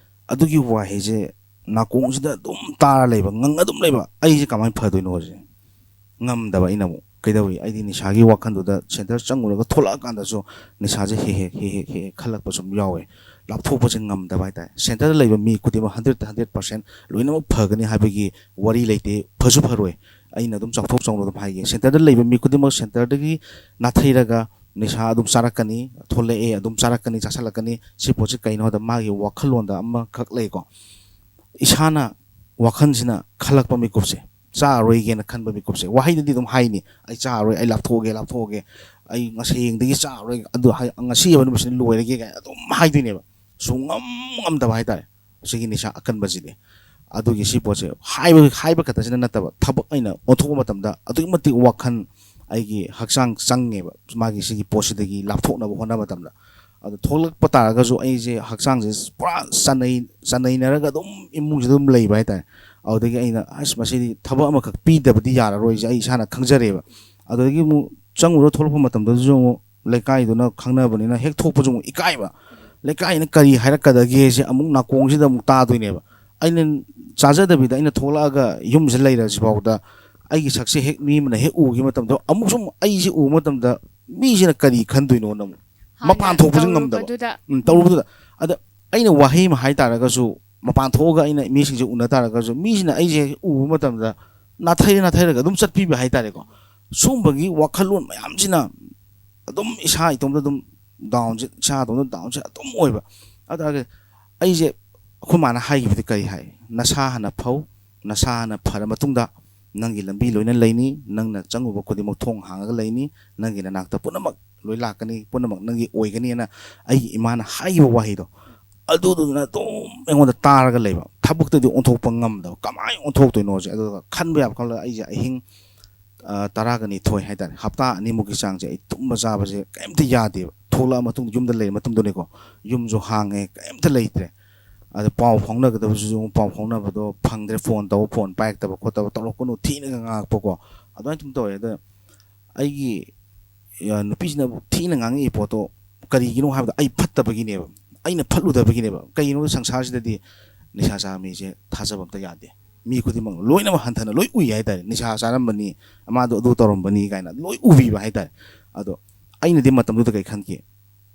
ꯑꯗꯨꯒꯤ ꯋꯥꯍꯩꯁꯦ ꯅꯥꯀꯣꯡꯁꯤꯗ ꯑꯗꯨꯝ ꯇꯥꯔ ꯂꯩꯕ, ꯉꯪꯉ ꯑꯗꯨꯝ ꯂꯩꯕ꯫ ꯑꯩꯁꯦ ꯀꯃꯥꯏꯅ ꯐꯗꯣꯏꯅꯣ ꯍꯧꯖꯤꯛ? ꯉꯝꯗꯕ ꯑꯩꯅ ꯑꯃꯨꯛ꯫ ꯀꯩꯗꯧꯏ? ꯑꯩꯗꯤ ꯅꯤꯁꯥꯒꯤ ꯋꯥꯈꯜꯗꯨꯗ ꯁꯦꯟꯇꯔ ꯆꯪꯉꯨꯔꯒ ꯊꯣꯛꯂꯛꯑꯀꯥꯟꯗꯁꯨ ꯅꯤꯁꯥꯁꯦ ꯍꯦꯛ ꯍꯦꯛ, ꯍꯦꯛ ꯍꯦꯛ, ꯍꯦꯛ ꯍꯦꯛ ꯈꯜꯂꯛꯄ ꯁꯨꯝ ꯌꯥꯎꯋꯦ꯫ ꯂꯥꯞꯊꯣꯛꯄꯁꯦ ꯉꯝꯗꯕ ꯍꯥꯏꯇꯥꯔꯦ꯫ ꯁꯦꯟꯇꯔꯗ ꯂꯩꯕ ꯃꯤ ꯈꯨꯗꯤꯡꯃꯛ hundred ꯇ hundred percent ꯂꯣꯏꯅꯃꯛ ꯐꯒꯅꯤ ꯍꯥꯏꯕꯒꯤ ꯋꯥꯔꯤ ꯂꯩꯇꯦ, ꯐꯁꯨ ꯐꯔꯣꯏ꯫ ꯑꯩꯅ ꯑꯗꯨꯝ ꯆꯥꯎꯊꯣꯛ ꯆꯥꯎꯅ ꯑꯗꯨꯝ ꯍꯥꯏꯒꯦ, ꯁꯦꯟꯇꯔꯗ ꯂꯩꯕ ꯃꯤ ꯈꯨꯗꯤꯡꯃꯛ ꯁꯦꯟꯇꯔꯗꯒꯤ ꯅꯥꯊꯩꯔꯒ ꯅꯤꯁꯥ ꯑꯗꯨꯝ ꯆꯥꯔꯛꯀꯅꯤ, ꯊꯣꯛꯂꯛꯑꯦ, ꯑꯗꯨꯝ ꯆꯥꯔꯛꯀꯅꯤ, ꯆꯥꯁꯜꯂꯛꯀꯅꯤ꯫ ꯁꯤ ꯄꯣꯠꯁꯤ ꯀꯩꯅꯣ ꯍꯥꯏꯕꯗ, ꯃꯥꯒꯤ ꯋꯥꯈꯜꯂꯣꯟꯗ ꯑꯃꯈꯛ ꯂꯩꯀꯣ, ꯏꯁꯥꯅ ꯋꯥꯈꯜꯁꯤꯅ ꯈꯜꯂꯛꯄ ꯃꯤꯀꯨꯞꯁꯦ, ꯆꯥꯔꯔꯣꯏꯒꯦꯅ ꯈꯟꯕ ꯃꯤꯀꯨꯞꯁꯦ꯫ ꯋꯥꯍꯩꯗꯗꯤ ꯑꯗꯨꯝ ꯍꯥꯏꯅꯤ, "ꯑꯩ ꯆꯥꯔꯔꯣꯏ, ꯑꯩ ꯂꯥꯞꯊꯣꯛꯑꯒꯦ, ꯂꯥꯞꯊꯣꯛꯑꯒꯦ, ꯑꯩ ꯉꯁꯤ ꯍꯌꯦꯡꯗꯒꯤ ꯆꯥꯔꯔꯣꯏ, ꯑꯗꯨ ꯍꯥꯏ-, ꯉꯁꯤ ꯍꯥꯏꯕ ꯅꯨꯃꯤꯠꯁꯤꯗ ꯂꯣꯏꯔꯒꯦ" ꯀꯥꯏꯅ ꯑꯗꯨꯝ ꯍꯥꯏꯗꯣꯏꯅꯦꯕ꯫ ꯁꯨꯡꯉꯝ ꯉꯝꯗꯕ ꯍꯥꯏꯇꯥꯔꯦ ꯁꯤꯒꯤ ꯅꯤꯁꯥ ꯑꯀꯟꯕꯁꯤꯗꯤ꯫ ꯑꯗꯨꯒꯤ ꯁꯤ ꯄꯣꯠꯁꯦ ꯍꯥꯏꯕ, ꯍꯥꯏꯕ ꯈꯛꯇꯁꯤꯅ ꯅꯠꯇꯕ, ꯊꯕꯛ ꯑꯩꯅ ꯑꯣꯟꯊꯣꯛꯄ ꯃꯇꯝꯗ ꯑꯗꯨꯛꯀꯤ ꯃꯇꯤꯛ ꯋꯥꯈꯜ, ꯑꯩꯒꯤ ꯍꯛꯆꯥꯡ ꯆꯪꯉꯦꯕ ꯃꯥꯒꯤ ꯁꯤꯒꯤ ꯄꯣꯠꯁꯤꯗꯒꯤ ꯂꯥꯞꯊꯣꯛꯅꯕ ꯍꯣꯠꯅꯕ ꯃꯇꯝꯗ꯫ ꯑꯗꯣ ꯊꯣꯛꯂꯛꯄ ꯇꯥꯔꯒꯁꯨ ꯑꯩꯁꯦ ꯍꯛꯆꯥꯡꯁꯦ ꯄꯨꯔꯥ ꯆꯅꯩ-, ꯆꯅꯩꯅꯔꯒ ꯑꯗꯨꯝ ꯏꯃꯨꯡꯁꯤꯗ ꯑꯗꯨꯝ ꯂꯩꯕ ꯍꯥꯏꯇꯥꯔꯦ꯫ ꯑꯗꯨꯗꯒꯤ ꯑꯩꯅ, "ꯑꯁ, ꯃꯁꯤꯗꯤ ꯊꯕꯛ ꯑꯃꯈꯛ ꯄꯤꯗꯕꯗꯤ ꯌꯥꯔꯔꯣꯏꯁꯦ" ꯑꯩ ꯏꯁꯥꯅ ꯈꯪꯖꯔꯦꯕ꯫ ꯑꯗꯨꯗꯒꯤ ꯑꯃꯨꯛ ꯆꯪꯉꯨꯔ ꯊꯣꯛꯂꯛꯄ ꯃꯇꯝꯗꯗꯁꯨ ꯑꯃꯨꯛ ꯂꯩꯀꯥꯏꯗꯨꯅ ꯈꯪꯅꯕꯅꯤꯅ ꯍꯦꯛ ꯊꯣꯛꯄꯁꯨ ꯑꯃꯨꯛ ꯏꯀꯥꯏꯕ꯫ ꯂꯩꯀꯥꯏꯅ ꯀꯔꯤ ꯍꯥꯏꯔꯛꯀꯗꯒꯦꯁꯦ ꯑꯃꯨꯛ ꯅꯥꯀꯣꯡꯁꯤꯗ ꯑꯃꯨꯛ ꯇꯥꯗꯣꯏꯅꯦꯕ꯫ ꯑꯩꯅ ꯆꯥꯖꯗꯕꯤꯗ ꯑꯩꯅ ꯊꯣꯛꯂꯛꯑꯒ ꯌꯨꯝꯁꯤꯗ ꯂꯩꯔꯁꯤ ꯐꯥꯎꯗ ꯑꯩꯒꯤ ꯁꯛꯁꯦ ꯍꯦꯛ ꯃꯤ ꯑꯃꯅ ꯍꯦꯛ ꯎꯈꯤꯕ ꯃꯇꯝꯗ, ꯑꯃꯨꯛꯁꯨ ꯑꯃꯨꯛ ꯑꯩꯁꯦ ꯎꯕ ꯃꯇꯝꯗ ꯃꯤꯁꯤꯅ ꯀꯔꯤ ꯈꯟꯗꯣꯏꯅꯣꯅ ꯑꯃꯨꯛ ꯍꯥꯟꯅ ꯃꯄꯥꯟ ꯊꯣꯛꯄꯁꯨ ꯉꯝꯗꯕ꯫ ꯇꯧꯔꯨꯕꯗꯨꯗ꯫ ꯎꯝ, ꯇꯧꯔꯨꯕꯗꯨꯗ꯫ ꯑꯗ ꯑꯩꯅ ꯋꯥꯍꯩ ꯑꯃ ꯍꯥꯏ ꯇꯥꯔꯒꯁꯨ, ꯃꯄꯥꯟ ꯊꯣꯛꯑꯒ ꯑꯩꯅ ꯃꯤꯁꯤꯡꯁꯦ ꯎꯅ ꯇꯥꯔꯒꯁꯨ, ꯃꯤꯁꯤꯅ ꯑꯩꯁꯦ ꯎꯕ ꯃꯇꯝꯗ ꯅꯥꯊꯩꯔ ꯅꯥꯊꯩꯔꯒ ꯑꯗꯨꯝ ꯆꯠꯄꯤꯕ ꯍꯥꯏꯇꯥꯔꯦꯀꯣ꯫ ꯁꯨꯝꯕꯒꯤ ꯋꯥꯈꯜꯂꯣꯟ ꯃꯌꯥꯝꯁꯤꯅ ꯑꯗꯨꯝ ꯏꯁꯥ ꯏꯇꯣꯝꯇ ꯑꯗꯨꯝ ꯗꯥꯎꯟꯁꯦ, ꯏꯁꯥ ꯏꯇꯣꯝꯇ ꯗꯥꯎꯟꯁꯦ ꯑꯗꯨꯝ ꯑꯣꯏꯕ꯫ ꯑꯗꯨ ꯇꯥꯔꯒꯗꯤ ꯑꯩꯁꯦ, ꯑꯩꯈꯣꯏ ꯃꯥꯅ ꯍꯥꯏꯈꯤꯕꯗꯤ ꯀꯔꯤ ꯍꯥꯏ? "ꯅꯁꯥ ꯍꯥꯟꯅ ꯐꯧ, ꯅꯁꯥ ꯍꯥꯟꯅ ꯐꯔ ꯃꯇꯨꯡꯗ ꯅꯪꯒꯤ ꯂꯝꯕꯤ ꯂꯣꯏꯅ ꯂꯩꯅꯤ, ꯅꯪꯅ ꯆꯪꯉꯨꯕ ꯈꯨꯗꯤꯡꯃꯛ ꯊꯣꯡ ꯍꯥꯡꯉꯒ ꯂꯩꯅꯤ, ꯅꯪꯒꯤ ꯅꯅꯥꯛꯇ ꯄꯨꯝꯅꯃꯛ ꯂꯣꯏ ꯂꯥꯛꯀꯅꯤ, ꯄꯨꯝꯅꯃꯛ ꯅꯪꯒꯤ ꯑꯣꯏꯒꯅꯤꯅ" ꯑꯩꯒꯤ ꯏꯃꯥꯅ ꯍꯥꯏꯈꯤꯕ ꯋꯥꯍꯩꯗꯣ, ꯑꯗꯨꯗꯨꯅ ꯑꯗꯨꯝ ꯑꯩꯉꯣꯟꯗ ꯇꯥꯔꯒ ꯂꯩꯕ꯫ ꯊꯕꯛꯇꯗꯤ ꯑꯣꯟꯊꯣꯛꯄ ꯉꯝꯗꯕ, ꯀꯃꯥꯏꯅ ꯑꯣꯟꯊꯣꯛꯇꯣꯏꯅꯣꯁꯦ꯫ ꯑꯗꯨꯒ ꯈꯟꯕ ꯌꯥꯕ ꯈꯜꯂꯒ ꯑꯩꯁꯦ ꯑꯍꯤꯡ, ꯑ, ꯇꯔꯥꯒ ꯅꯤꯊꯣꯏ ꯍꯥꯏꯇꯥꯔꯦ, ꯍꯞꯇꯥ ꯑꯅꯤꯃꯨꯛꯀꯤ ꯆꯥꯡꯁꯦ ꯑꯩ ꯇꯨꯝꯕ ꯆꯥꯕꯁꯦ ꯀꯔꯤꯝꯇ ꯌꯥꯗꯦꯕ꯫ ꯊꯣꯛꯂꯛꯑ ꯃꯇꯨꯡꯗ, ꯌꯨꯝꯗ ꯂꯩꯔ ꯃꯇꯨꯡꯗꯅꯤꯀꯣ, ꯌꯨꯝꯁꯨ ꯍꯥꯡꯉꯦ, ꯀꯔꯤꯝꯇ ꯂꯩꯇ꯭ꯔꯦ꯫ ꯑꯗ ꯄꯥꯎ ꯐꯥꯎꯅꯒꯗꯕꯁꯤꯁꯨ ꯑꯃꯨꯛ ꯄꯥꯎ ꯐꯥꯎꯅꯕꯗꯣ ꯐꯪꯗ꯭ꯔꯦ, ꯐꯣꯟ ꯇꯧꯕ, ꯐꯣꯟ ꯄꯥꯏꯔꯛꯇꯕ ꯈꯣꯠꯇꯕ, ꯇꯧꯔꯛꯀꯅꯨ, ꯊꯤꯅꯒ ꯉꯥꯡꯉꯛꯄꯀꯣ, ꯑꯗꯨꯃꯥꯏꯅ ꯑꯗꯨꯝ ꯇꯧꯋꯦ꯫ ꯑꯗ ꯑꯩꯒꯤ, ꯑ, ꯅꯨꯄꯤꯁꯤꯅ ꯊꯤꯅ ꯉꯥꯡꯉꯛꯏ ꯄꯣꯠꯇꯣ ꯀꯔꯤꯒꯤꯅꯣ ꯍꯥꯏꯕꯗ, ꯑꯩ ꯐꯠꯇꯕꯒꯤꯅꯦꯕ, ꯑꯩꯅ ꯐꯠꯂꯨꯗꯕꯒꯤꯅꯦꯕ꯫ ꯀꯩꯒꯤꯅꯣꯗ ꯁꯪꯁꯥꯔꯁꯤꯗꯗꯤ ꯅꯤꯁꯥ ꯆꯥꯕ ꯃꯤꯁꯦ ꯊꯥꯖꯕ ꯑꯝꯇ ꯌꯥꯗꯦ꯫ ꯃꯤ ꯈꯨꯗꯤꯡꯃꯛ ꯂꯣꯏꯅꯃꯛ ꯍꯟꯊꯅ ꯂꯣꯏ ꯎꯏ ꯍꯥꯏꯇꯥꯔꯦ꯫ "ꯅꯤꯁꯥ ꯆꯥꯔꯝꯕꯅꯤ, ꯃꯥꯗꯣ ꯑꯗꯨ ꯇꯧꯔꯝꯕꯅꯤ" ꯀꯥꯏꯅ ꯂꯣꯏ ꯎꯕꯤꯕ ꯍꯥꯏꯇꯥꯔꯦ꯫ ꯑꯗꯣ ꯑꯩꯅꯗꯤ ꯃꯇꯝꯗꯨꯗ ꯀꯩ ꯈꯟꯈꯤ?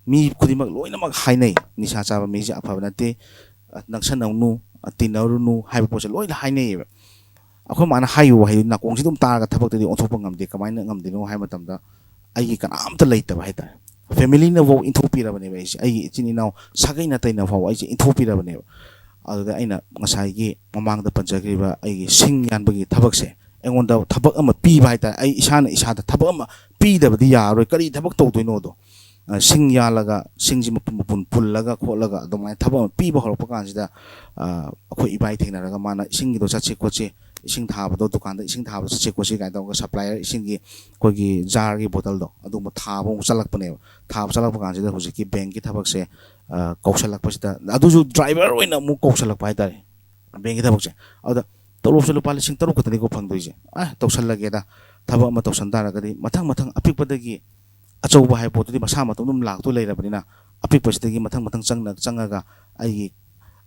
ꯃꯤ ꯈꯨꯗꯤꯡꯃꯛ ꯂꯣꯏꯅꯃꯛ ꯍꯥꯏꯅꯩ, "ꯅꯤꯁꯥ ꯆꯥꯕ ꯃꯤꯁꯦ ꯑꯐꯕ ꯅꯠꯇꯦ, ꯅꯛꯁꯟꯅꯧꯅꯨ, ꯇꯤꯟꯅꯔꯨꯅꯨ" ꯍꯥꯏꯕ ꯄꯣꯠꯁꯦ ꯂꯣꯏꯅ ꯍꯥꯏꯅꯩꯌꯦꯕ꯫ ꯑꯩꯈꯣꯏ ꯃꯥꯅ ꯍꯥꯏꯈꯤꯕ ꯋꯥꯍꯩꯗꯨ ꯅꯥꯀꯣꯡꯁꯤ ꯑꯗꯨꯝ ꯇꯥꯔꯒ ꯊꯕꯛꯇꯗꯤ ꯑꯣꯟꯊꯣꯛꯄ ꯉꯝꯗꯦ꯫ ꯀꯃꯥꯏꯅ ꯉꯝꯗꯣꯏꯅꯣ ꯍꯥꯏꯕ ꯃꯇꯝꯗ, ꯑꯩꯒꯤ ꯀꯅꯥꯝꯇ ꯂꯩꯇꯕ ꯍꯥꯏꯇꯥꯔꯦ꯫ ꯐꯦꯃꯤꯂꯤꯅꯐꯥꯎ ꯏꯟꯊꯣꯛꯄꯤꯔꯕꯅꯦꯕ ꯑꯩꯁꯦ, ꯑꯩꯒꯤ ꯏꯆꯤꯟ ꯏꯅꯥꯎ, ꯁꯥꯒꯩ ꯅꯥꯇꯩꯅ ꯐꯥꯎꯕ ꯑꯩꯁꯦ ꯏꯟꯊꯣꯛꯄꯤꯔꯕꯅꯦꯕ꯫ ꯑꯗꯨꯗ ꯑꯩꯅ ꯉꯁꯥꯏꯒꯤ ꯃꯃꯥꯡꯗ ꯄꯟꯖꯈ꯭ꯔꯤꯕ ꯑꯩꯒꯤ ꯁꯤꯡ ꯌꯥꯟꯕꯒꯤ ꯊꯕꯛꯁꯦ, ꯑꯩꯉꯣꯟꯗ ꯊꯕꯛ ꯑꯃ ꯄꯤꯕ ꯍꯥꯏꯇꯥꯔꯦ꯫ ꯑꯩ ꯏꯁꯥꯅ ꯏꯁꯥꯗ ꯊꯕꯛ ꯑꯃ ꯄꯤꯗꯕꯗꯤ ꯌꯥꯔꯔꯣꯏ, ꯀꯔꯤ ꯊꯕꯛ ꯇꯧꯗꯣꯏꯅꯣꯗꯣ꯫ ꯑ, ꯁꯤꯡ ꯌꯥꯜꯂꯒ, ꯁꯤꯡꯁꯤ ꯃꯄꯨꯟ ꯃꯄꯨꯟ ꯄꯨꯜꯂꯒ ꯈꯣꯠꯂꯒ ꯑꯗꯨꯃꯥꯏꯅ ꯊꯕꯛ ꯑꯃ ꯄꯤꯕ ꯍꯧꯔꯛꯄ ꯀꯥꯟꯁꯤꯗ, ꯑ, ꯑꯩꯈꯣꯏ ꯏꯕꯥꯏ ꯊꯦꯡꯅꯔꯒ, ꯃꯥꯅ ꯏꯁꯤꯡꯒꯤꯗꯣ ꯆꯠꯁꯤ ꯈꯣꯠꯁꯤ, ꯏꯁꯤꯡ ꯊꯥꯕꯗꯣ, ꯗꯨꯀꯥꯟꯗ ꯏꯁꯤꯡ ꯊꯥꯕꯗꯣ ꯆꯠꯁꯤ ꯈꯣꯠꯁꯤ ꯀꯥꯏꯅ ꯇꯧꯔꯒ, ꯁꯄ꯭ꯂꯥꯏꯌꯔ ꯏꯁꯤꯡꯒꯤ ꯑꯩꯈꯣꯏꯒꯤ ꯖꯥꯔꯒꯤ ꯕꯣꯇꯜꯗꯣ ꯑꯗꯨꯒꯨꯝꯕ ꯊꯥꯕ ꯑꯃꯨꯛ ꯆꯠꯂꯛꯄꯅꯦꯕ꯫ ꯊꯥꯕ ꯆꯠꯂꯛꯄ ꯀꯥꯟꯁꯤꯗ ꯍꯧꯖꯤꯛꯀꯤ ꯕꯦꯡꯛꯀꯤ ꯊꯕꯛꯁꯦ, ꯑ, ꯀꯧꯁꯜꯂꯛꯄꯁꯤꯗ, ꯑꯗꯨꯁꯨ ꯗ꯭ꯔꯥꯏꯚꯔ ꯑꯣꯏꯅ ꯑꯃꯨꯛ ꯀꯧꯁꯜꯂꯛꯄ ꯍꯥꯏꯇꯥꯔꯦ, ꯕꯦꯡꯛꯀꯤ ꯊꯕꯛꯁꯦ꯫ ꯑꯗꯨꯗ ꯇꯣꯂꯣꯞꯁꯦ ꯂꯨꯄꯥ ꯂꯤꯁꯤꯡ ꯇꯔꯨꯛ ꯈꯛꯇꯅꯤꯀꯣ ꯐꯪꯗꯣꯏꯁꯦ꯫ ꯑ, ꯇꯧꯁꯜꯂꯒꯦꯗ, ꯊꯕꯛ ꯑꯃ ꯇꯧꯁꯟ ꯇꯥꯔꯒꯗꯤ ꯃꯊꯪ ꯃꯊꯪ ꯑꯄꯤꯛꯄꯗꯒꯤ ꯑꯆꯧꯕ ꯍꯥꯏꯕ ꯄꯣꯠꯇꯨꯗꯤ ꯃꯁꯥ ꯃꯇꯣꯝ ꯑꯗꯨꯝ ꯂꯥꯛꯇꯣꯏ ꯂꯩꯔꯕꯅꯤꯅ, ꯑꯄꯤꯛꯄꯁꯤꯗꯒꯤ ꯃꯊꯪ ꯃꯊꯪ ꯆꯪꯅ ꯆꯪꯉꯒ, ꯑꯩꯒꯤ,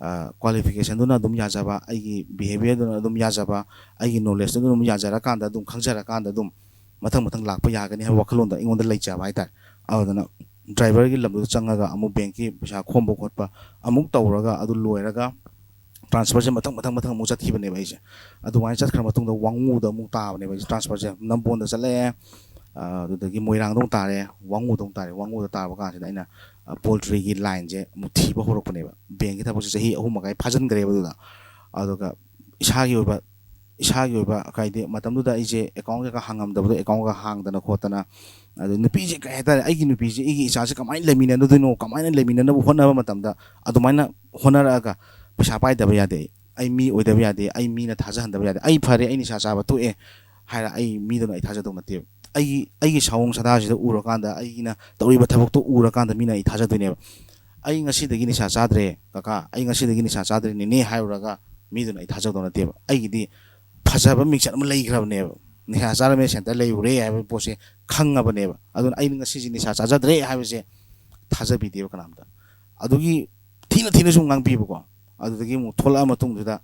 ꯑ, ꯀ꯭ꯋꯥꯂꯤꯐꯤꯀꯦꯁꯟꯗꯨꯅ ꯑꯗꯨꯝ ꯌꯥꯖꯕ, ꯑꯩꯒꯤ ꯕꯤꯍꯦꯕꯤꯌꯔꯗꯨꯅ ꯑꯗꯨꯝ ꯌꯥꯖꯕ, ꯑꯩꯒꯤ ꯅꯣꯂꯦꯖꯇꯨꯅ ꯑꯗꯨꯝ ꯌꯥꯖꯔꯀꯥꯟꯗ, ꯑꯗꯨꯝ ꯈꯪꯖꯔꯀꯥꯟꯗ ꯑꯗꯨꯝ ꯃꯊꯪ ꯃꯊꯪ ꯂꯥꯛꯄ ꯌꯥꯒꯅꯤ ꯍꯥꯏꯕ ꯋꯥꯈꯜꯂꯣꯟꯗꯣ ꯑꯩꯉꯣꯟꯗ ꯂꯩꯖꯕ ꯍꯥꯏꯇꯥꯔꯦ꯫ ꯑꯗꯨꯗꯨꯅ ꯗ꯭ꯔꯥꯏꯚꯔꯒꯤ ꯂꯝꯗꯨꯗ ꯆꯪꯉꯒ ꯑꯃꯨꯛ ꯕꯦꯡꯛꯀꯤ ꯄꯩꯁꯥ ꯈꯣꯝꯕ ꯈꯣꯠꯄ ꯑꯃꯨꯛ ꯇꯧꯔꯒ, ꯑꯗꯨ ꯂꯣꯏꯔꯒ ꯇ꯭ꯔꯥꯟꯁꯐꯔꯁꯦ ꯃꯊꯪ ꯃꯊꯪ ꯃꯊꯪ ꯑꯃꯨꯛ ꯆꯠꯈꯤꯕꯅꯦꯕ ꯑꯩꯁꯦ꯫ ꯑꯗꯨꯃꯥꯏꯅ ꯆꯠꯈ꯭ꯔ ꯃꯇꯨꯡꯗ ꯋꯥꯉꯨꯗ ꯑꯃꯨꯛ ꯇꯥꯕꯅꯦꯕ ꯑꯩꯁꯦ ꯇ꯭ꯔꯥꯟꯁꯐꯔꯁꯦ꯫ ꯅꯝꯕꯣꯜꯗ ꯆꯠꯂꯛꯑꯦ, ꯑ, ꯑꯗꯨꯗꯒꯤ ꯃꯣꯏꯔꯥꯡꯗ ꯑꯃꯨꯛ ꯇꯥꯔꯦ, ꯋꯥꯉꯨꯗ ꯑꯃꯨꯛ ꯇꯥꯔꯦ꯫ ꯋꯥꯉꯨꯗ ꯇꯥꯕ ꯀꯥꯟꯁꯤꯗ ꯑꯩꯅ, ꯑ, ꯄꯣꯜꯇ꯭ꯔꯤꯒꯤ ꯂꯥꯏꯟꯁꯦ ꯑꯃꯨꯛ ꯊꯤꯕ ꯍꯧꯔꯛꯄꯅꯦꯕ꯫ ꯕꯦꯡꯛꯀꯤ ꯊꯕꯛꯁꯦ ꯆꯍꯤ ꯑꯍꯨꯝ ꯃꯈꯥꯏ ꯐꯥꯖꯤꯟꯈ꯭ꯔꯦꯕ ꯑꯗꯨꯗ꯫ ꯑꯗꯨꯒ ꯏꯁꯥꯒꯤ ꯑꯣꯏꯕ, ꯏꯁꯥꯒꯤ ꯑꯣꯏꯕ, ꯍꯥꯏꯗꯤ, ꯃꯇꯝꯗꯨꯗ ꯑꯩꯁꯦ ꯑꯦꯀꯥꯎꯟ ꯀꯩꯀꯥ ꯍꯥꯡꯉꯝꯗꯕꯗꯣ, ꯑꯦꯀꯥꯎꯟꯒ ꯍꯥꯡꯗꯅ ꯈꯣꯠꯇꯅ, ꯑꯗꯨ ꯅꯨꯄꯤꯁꯦ, ꯀꯩ ꯍꯥꯏꯇꯥꯔꯦ, ꯑꯩꯒꯤ ꯅꯨꯄꯤꯁꯦ, ꯑꯩꯒꯤ ꯏꯆꯥꯁꯦ ꯀꯃꯥꯏꯅ ꯂꯩꯃꯤꯟꯅꯗꯣꯏꯅꯣ, ꯀꯃꯥꯏꯅ ꯂꯩꯃꯤꯟꯅꯅꯕ ꯍꯣꯠꯅꯕ ꯃꯇꯝꯗ, ꯑꯗꯨꯃꯥꯏꯅ ꯍꯣꯠꯅꯔꯛꯑꯒ ꯄꯩꯁꯥ ꯄꯥꯏꯗꯕ ꯌꯥꯗꯦ꯫ ꯑꯩ ꯃꯤ ꯑꯣꯏꯗꯕ ꯌꯥꯗꯦ꯫ ꯑꯩ ꯃꯤꯅ ꯊꯥꯖꯍꯟꯗꯕ ꯌꯥꯗꯦ꯫ ꯑꯩ ꯐꯔꯦ, ꯑꯩ ꯅꯤꯁꯥ ꯆꯥꯕ ꯇꯣꯛꯑꯦ ꯍꯥꯏꯔ ꯑꯩ ꯃꯤꯗꯨꯅ ꯑꯩ ꯊꯥꯖꯗꯧ ꯅꯠꯇꯦꯕ꯫ ꯑꯩꯒꯤ, ꯑꯩꯒꯤ ꯁꯑꯣꯡ ꯁꯥꯗꯥꯁꯤꯗ ꯎꯔꯀꯥꯟꯗ, ꯑꯩꯅ ꯇꯧꯔꯤꯕ ꯊꯕꯛꯇꯣ ꯎꯔꯀꯥꯟꯗ ꯃꯤꯅ ꯑꯩ ꯊꯥꯖꯗꯣꯏꯅꯦꯕ꯫ "ꯑꯩ ꯉꯁꯤꯗꯒꯤ ꯅꯤꯁꯥ ꯆꯥꯗ꯭ꯔꯦ ꯀꯀꯥ, ꯑꯩ ꯉꯁꯤꯗꯒꯤ ꯅꯤꯁꯥ ꯆꯥꯗ꯭ꯔꯦ ꯅꯦꯅꯦ" ꯍꯥꯏꯔꯨꯔꯒ ꯃꯤꯗꯨꯅ ꯑꯩ ꯊꯥꯖꯗꯧ ꯅꯠꯇꯦꯕ꯫ ꯑꯩꯒꯤꯗꯤ ꯐꯖꯕ ꯃꯤꯡꯆꯠ ꯑꯃ ꯂꯩꯈ꯭ꯔꯕꯅꯦꯕ꯫ ꯅꯤꯁꯥ ꯆꯥꯔꯝꯃꯦ, ꯁꯦꯟꯇꯔ ꯂꯩꯔꯨꯔꯦ ꯍꯥꯏꯕ ꯄꯣꯠꯁꯦ ꯈꯪꯉꯕꯅꯦꯕ꯫ ꯑꯗꯨꯅ ꯑꯩꯅ ꯉꯁꯤꯁꯦ ꯅꯤꯁꯥ ꯆꯥꯖꯗ꯭ꯔꯦ ꯍꯥꯏꯕꯁꯦ ꯊꯥꯖꯕꯤꯗꯦꯕ ꯀꯅꯥꯝꯇ꯫ ꯑꯗꯨꯒꯤ ꯊꯤꯅ ꯊꯤꯅ ꯁꯨꯝ ꯉꯥꯡꯕꯤꯕꯀꯣ꯫ ꯑꯗꯨꯗꯒꯤ ꯑꯃꯨꯛ ꯊꯣꯛꯂꯛꯑ ꯃꯇꯨꯡꯗꯨꯗ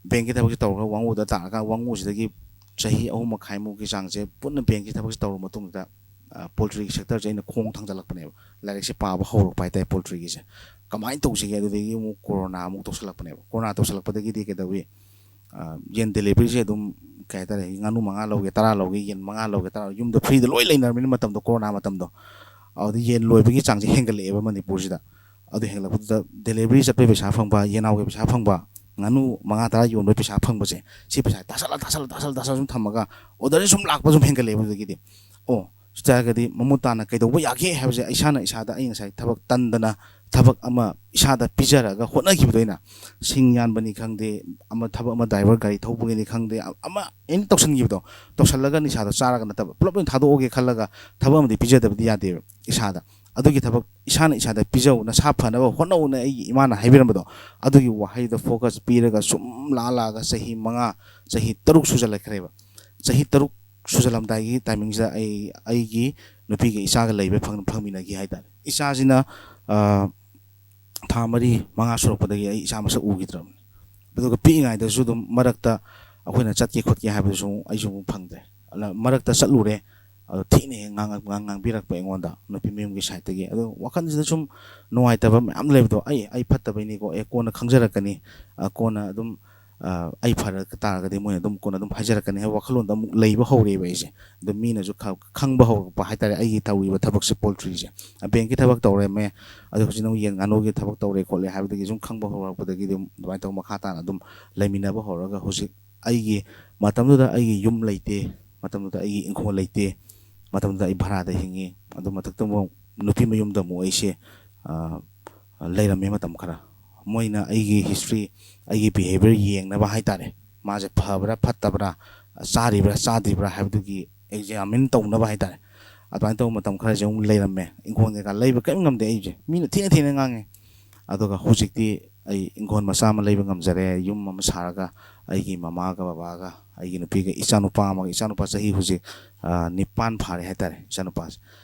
ꯕꯦꯡꯛꯀꯤ ꯊꯕꯛꯁꯦ ꯇꯧꯔꯒ ꯋꯥꯉꯨꯗ ꯇꯥꯔꯒ, ꯋꯥꯉꯨꯁꯤꯗꯒꯤ ꯆꯍꯤ ꯑꯍꯨꯝ ꯃꯈꯥꯏꯃꯨꯛꯀꯤ ꯆꯥꯡꯁꯦ ꯄꯨꯟꯅ ꯕꯦꯡꯛꯀꯤ ꯊꯕꯛꯁꯦ ꯇꯧꯔ ꯃꯇꯨꯡꯗ, ꯑ, ꯄꯣꯜꯇ꯭ꯔꯤꯒꯤ ꯁꯦꯛꯇꯔꯁꯦ ꯑꯩꯅ ꯈꯣꯡ ꯊꯥꯡꯖꯜꯂꯛꯄꯅꯦꯕ꯫ ꯂꯥꯏꯔꯤꯛꯁꯦ ꯄꯥꯕ ꯍꯧꯔꯛꯄ ꯍꯥꯏꯇꯥꯔꯦ ꯄꯣꯜꯇ꯭ꯔꯤꯒꯤꯁꯦ꯫ ꯀꯃꯥꯏꯅ ꯇꯧꯁꯤꯒꯦ? ꯑꯗꯨꯗꯒꯤ ꯑꯃꯨꯛ ꯀꯣꯔꯣꯅꯥ ꯑꯃꯨꯛ ꯇꯧꯁꯜꯂꯛꯄꯅꯦꯕ꯫ ꯀꯣꯔꯣꯅꯥ ꯇꯧꯁꯜꯂꯛꯄꯗꯒꯤꯗꯤ ꯀꯩꯗꯧꯏ? ꯑ, ꯌꯦꯟ ꯗꯦꯂꯤꯚꯔꯤꯁꯦ ꯑꯗꯨꯝ, ꯀꯩ ꯍꯥꯏꯇꯥꯔꯦ, ꯉꯥꯅꯨ ꯃꯉꯥ ꯂꯧꯒꯦ, ꯇꯔꯥ ꯂꯧꯒꯦ, ꯌꯦꯟ ꯃꯉꯥ ꯂꯧꯒꯦ, ꯇꯔꯥ, ꯌꯨꯝꯗ ꯐ꯭ꯔꯤꯗ ꯂꯣꯏ ꯂꯩꯅꯔꯕꯅꯤꯅ ꯃꯇꯝꯗꯣ, ꯀꯣꯔꯣꯅꯥ ꯃꯇꯝꯗꯣ꯫ ꯑꯗꯨꯗ ꯌꯦꯟ ꯂꯣꯏꯕꯒꯤ ꯆꯥꯡꯁꯦ ꯍꯦꯟꯒꯠꯂꯛꯑꯦꯕ ꯃꯅꯤꯄꯨꯔꯁꯤꯗ꯫ ꯑꯗꯨ ꯍꯦꯟꯒꯠꯂꯛꯄꯗꯨꯗ delivery ꯆꯠꯄꯒꯤ ꯄꯩꯁꯥ ꯐꯪꯕ, ꯌꯦꯅꯥꯎꯒꯤ ꯄꯩꯁꯥ ꯐꯪꯕ, ꯉꯥꯅꯨ ꯃꯉꯥ ꯇꯔꯥ ꯌꯣꯟꯕꯒꯤ ꯄꯩꯁꯥ ꯐꯪꯕꯁꯦ, ꯁꯤ ꯄꯩꯁꯥ ꯇꯥꯁꯜꯂ, ꯇꯥꯁꯜꯂ, ꯇꯥꯁꯜꯂ, ꯇꯥꯁꯜꯂ ꯁꯨꯝ ꯊꯝꯃꯒ order ꯁꯨꯝ ꯂꯥꯛꯄ ꯁꯨꯝ ꯍꯦꯟꯒꯠꯂꯛꯑꯦꯕ꯫ ꯑꯗꯨꯗꯒꯤꯗꯤ, ꯑꯣ, ꯁꯤ ꯇꯥꯔꯒꯗꯤ ꯃꯃꯨꯠ ꯇꯥꯅ ꯀꯩꯗꯧꯕ ꯌꯥꯒꯦ ꯍꯥꯏꯕꯁꯦ, ꯏꯁꯥꯅ ꯏꯁꯥꯗ, ꯑꯩ ꯉꯁꯥꯏ ꯊꯕꯛ ꯇꯟꯗꯅ ꯊꯕꯛ ꯑꯃ ꯏꯁꯥꯗ ꯄꯤꯖꯔꯒ ꯍꯣꯠꯅꯈꯤꯕꯗꯣ, ꯑꯩꯅ ꯁꯤꯡ ꯌꯥꯟꯕꯅꯤ ꯈꯪꯗꯦ, ꯑꯃ ꯊꯕꯛ ꯑꯃ driver ꯒꯥꯔꯤ ꯊꯧꯕꯒꯤꯅꯤ ꯈꯪꯗꯦ, ꯑꯃ ꯑꯩꯅ ꯇꯧꯁꯟꯈꯤꯕꯗꯣ, ꯇꯧꯁꯜꯂꯒ ꯅꯤꯁꯥꯗꯣ ꯆꯥꯔꯒ ꯅꯠꯇꯕ, ꯄꯨꯂꯞ ꯑꯣꯏꯅ ꯊꯥꯗꯣꯛꯑꯒꯦ ꯈꯜꯂꯒ ꯊꯕꯛ ꯑꯃꯗꯤ ꯄꯤꯖꯗꯕꯗꯤ ꯌꯥꯗꯦꯕ ꯏꯁꯥꯗ꯫ ꯑꯗꯨꯒꯤ ꯊꯕꯛ ꯏꯁꯥꯅ ꯏꯁꯥꯗ ꯄꯤꯖꯧ, ꯅꯁꯥ ꯐꯅꯕ ꯍꯣꯠꯅꯧꯅ ꯑꯩꯒꯤ ꯏꯃꯥꯅ ꯍꯥꯏꯕꯤꯔꯝꯕꯗꯣ, ꯑꯗꯨꯒꯤ ꯋꯥꯍꯩꯗꯣ focus ꯄꯤꯔꯒ ꯁꯨꯝ ꯂꯥꯛꯑ ꯂꯥꯛꯑꯒ ꯆꯍꯤ ꯃꯉꯥ, ꯆꯍꯤ ꯇꯔꯨꯛ ꯁꯨꯖꯜꯂꯛꯈ꯭ꯔꯦꯕ꯫ ꯆꯍꯤ ꯇꯔꯨꯛ ꯁꯨꯖꯜꯂꯝꯗꯥꯏꯒꯤ timingꯁꯤꯗ ꯑꯩ ꯑꯩꯒꯤ ꯅꯨꯄꯤꯒ ꯏꯆꯥꯒ ꯂꯩꯕ ꯐꯪ-, ꯐꯪꯃꯤꯟꯅꯈꯤ ꯍꯥꯏꯇꯥꯔꯦ꯫ ꯏꯆꯥꯁꯤꯅ, ꯑ, ꯊꯥ ꯃꯔꯤ ꯃꯉꯥ ꯁꯨꯔꯛꯄꯗꯒꯤ ꯑꯩ ꯏꯆꯥ ꯃꯁꯛ ꯎꯈꯤꯗ꯭ꯔꯕꯅꯤ꯫ ꯑꯗꯨꯒ ꯄꯤꯛꯏꯉꯩꯗꯁꯨ ꯑꯗꯨꯝ ꯃꯔꯛꯇ ꯑꯩꯈꯣꯏꯅ ꯆꯠꯀꯦ ꯈꯣꯠꯀꯦ ꯍꯥꯏꯕꯗꯨꯁꯨ ꯑꯃꯨꯛ, ꯑꯩꯁꯨ ꯑꯃꯨꯛ ꯐꯪꯗ꯭ꯔꯦ꯫ ꯑꯗ ꯃꯔꯛꯇ ꯆꯠꯂꯨꯔꯦ, ꯑꯗꯣ ꯊꯤꯅ ꯍꯦꯛ ꯉꯥꯡ-, ꯉꯥꯡ-, ꯉꯥꯡꯕꯤꯔꯛꯄ ꯑꯩꯉꯣꯟꯗ ꯅꯨꯄꯤ ꯃꯌꯨꯝꯒꯤ sideꯇꯒꯤ꯫ ꯑꯗꯣ ꯋꯥꯈꯜꯁꯤꯗ ꯁꯨꯝ ꯅꯨꯡꯉꯥꯏꯇꯕ ꯃꯌꯥꯝ ꯂꯩꯕꯗꯣ, ꯑꯩ, ꯑꯩ ꯐꯠꯇꯕꯩꯅꯤꯀꯣ, ꯑꯦ, ꯀꯣꯟꯅ ꯈꯪꯖꯔꯛꯀꯅꯤ, ꯑ, ꯀꯣꯟꯅ ꯑꯗꯨꯝ, ꯑ, ꯑꯩ ꯐꯔꯛ ꯇꯥꯔꯒꯗꯤ ꯃꯣꯏꯅ ꯑꯗꯨꯝ ꯀꯣꯟꯅ ꯑꯗꯨꯝ ꯍꯥꯏꯖꯔꯛꯀꯅꯤ ꯍꯥꯏꯕ ꯋꯥꯈꯜꯂꯣꯟꯗ ꯑꯃꯨꯛ ꯂꯩꯕ ꯍꯧꯔꯛꯑꯦꯕ ꯑꯩꯁꯦ꯫ ꯑꯗꯣ ꯃꯤꯅꯁꯨ ꯈ-, ꯈꯪꯕ ꯍꯧꯔꯛꯄ ꯍꯥꯏꯇꯥꯔꯦ, ꯑꯩꯒꯤ ꯇꯧꯔꯤꯕ ꯊꯕꯛꯁꯦ, poultryꯁꯦ꯫ ꯑ, bankꯀꯤ ꯊꯕꯛ ꯇꯧꯔꯝꯃꯦ, ꯑꯗꯣ ꯍꯧꯖꯤꯛꯅ ꯑꯃꯨꯛ ꯌꯦꯟ ꯉꯥꯅꯨꯒꯤ ꯊꯕꯛ ꯇꯧꯔꯦ ꯈꯣꯠꯂꯦ ꯍꯥꯏꯕꯗꯒꯤ ꯁꯨꯝ ꯈꯪꯕ ꯍꯧꯔꯛꯄꯗꯒꯤꯗꯤ ꯑꯗꯨꯝ ꯑꯗꯨꯃꯥꯏꯅ ꯇꯧꯔ ꯃꯈꯥ ꯇꯥꯅ ꯑꯗꯨꯝ ꯂꯩꯃꯤꯟꯅꯕ ꯍꯧꯔꯒ ꯍꯧꯖꯤꯛ ꯑꯩꯒꯤ, ꯃꯇꯝꯗꯨꯗ ꯑꯩꯒꯤ ꯌꯨꯝ ꯂꯩꯇꯦ, ꯃꯇꯝꯗꯨꯗ ꯑꯩꯒꯤ ꯏꯪꯈꯣꯜ ꯂꯩꯇꯦ, ꯃꯇꯝꯗꯨꯗ ꯑꯩ ꯚꯔꯥꯗ ꯍꯤꯡꯉꯤ꯫ ꯑꯗꯨ ꯃꯊꯛꯇ ꯑꯃꯨꯛ ꯅꯨꯄꯤ ꯃꯌꯨꯝꯗ ꯑꯃꯨꯛ ꯑꯩꯁꯦ, ꯑ, ꯂꯩꯔꯝꯃꯦ ꯃꯇꯝ ꯈꯔ꯫ ꯃꯣꯏꯅ ꯑꯩꯒꯤ history, ꯑꯩꯒꯤ behaviour ꯌꯦꯡꯅꯕ ꯍꯥꯏꯇꯥꯔꯦ, ꯃꯥꯁꯦ ꯐꯕ꯭ꯔꯥ ꯐꯠꯇꯕ꯭ꯔꯥ, ꯆꯥꯔꯤꯕ꯭ꯔꯥ ꯆꯥꯗ꯭ꯔꯤꯕ꯭ꯔꯥ ꯍꯥꯏꯕꯗꯨꯒꯤ examine ꯇꯧꯅꯕ ꯍꯥꯏꯇꯥꯔꯦ꯫ ꯑꯗꯨꯃꯥꯏꯅ ꯇꯧꯕ ꯃꯇꯝ ꯈꯔꯁꯦ ꯑꯃꯨꯛ ꯂꯩꯔꯝꯃꯦ꯫ ꯏꯪꯈꯣꯜ ꯀꯩꯀꯥ ꯂꯩꯕ ꯀꯔꯤꯝ ꯉꯝꯗꯦ ꯑꯩꯁꯦ, ꯃꯤꯅ ꯊꯤꯅ ꯊꯤꯅ ꯉꯥꯡꯉꯦ꯫ ꯑꯗꯨꯒ ꯍꯧꯖꯤꯛꯇꯤ ꯑꯩ ꯏꯪꯈꯣꯜ ꯃꯆꯥ ꯑꯃ ꯂꯩꯕ ꯉꯝꯖꯔꯦ, ꯌꯨꯝ ꯑꯃ ꯁꯥꯔꯒ ꯑꯩꯒꯤ ꯃꯃꯥꯒ ꯕꯕꯥꯒ, ꯑꯩꯒꯤ ꯅꯨꯄꯤꯒ, ꯏꯆꯥꯅꯨꯄꯥ ꯑꯃꯒ, ꯏꯆꯥꯅꯨꯄꯥ ꯆꯍꯤ ꯍꯧꯖꯤꯛ, ꯑ, ꯅꯤꯄꯥꯟ ꯐꯥꯔꯦ ꯍꯥꯏꯇꯥꯔꯦ, ꯏꯆꯥꯅꯨꯄꯥꯁꯦ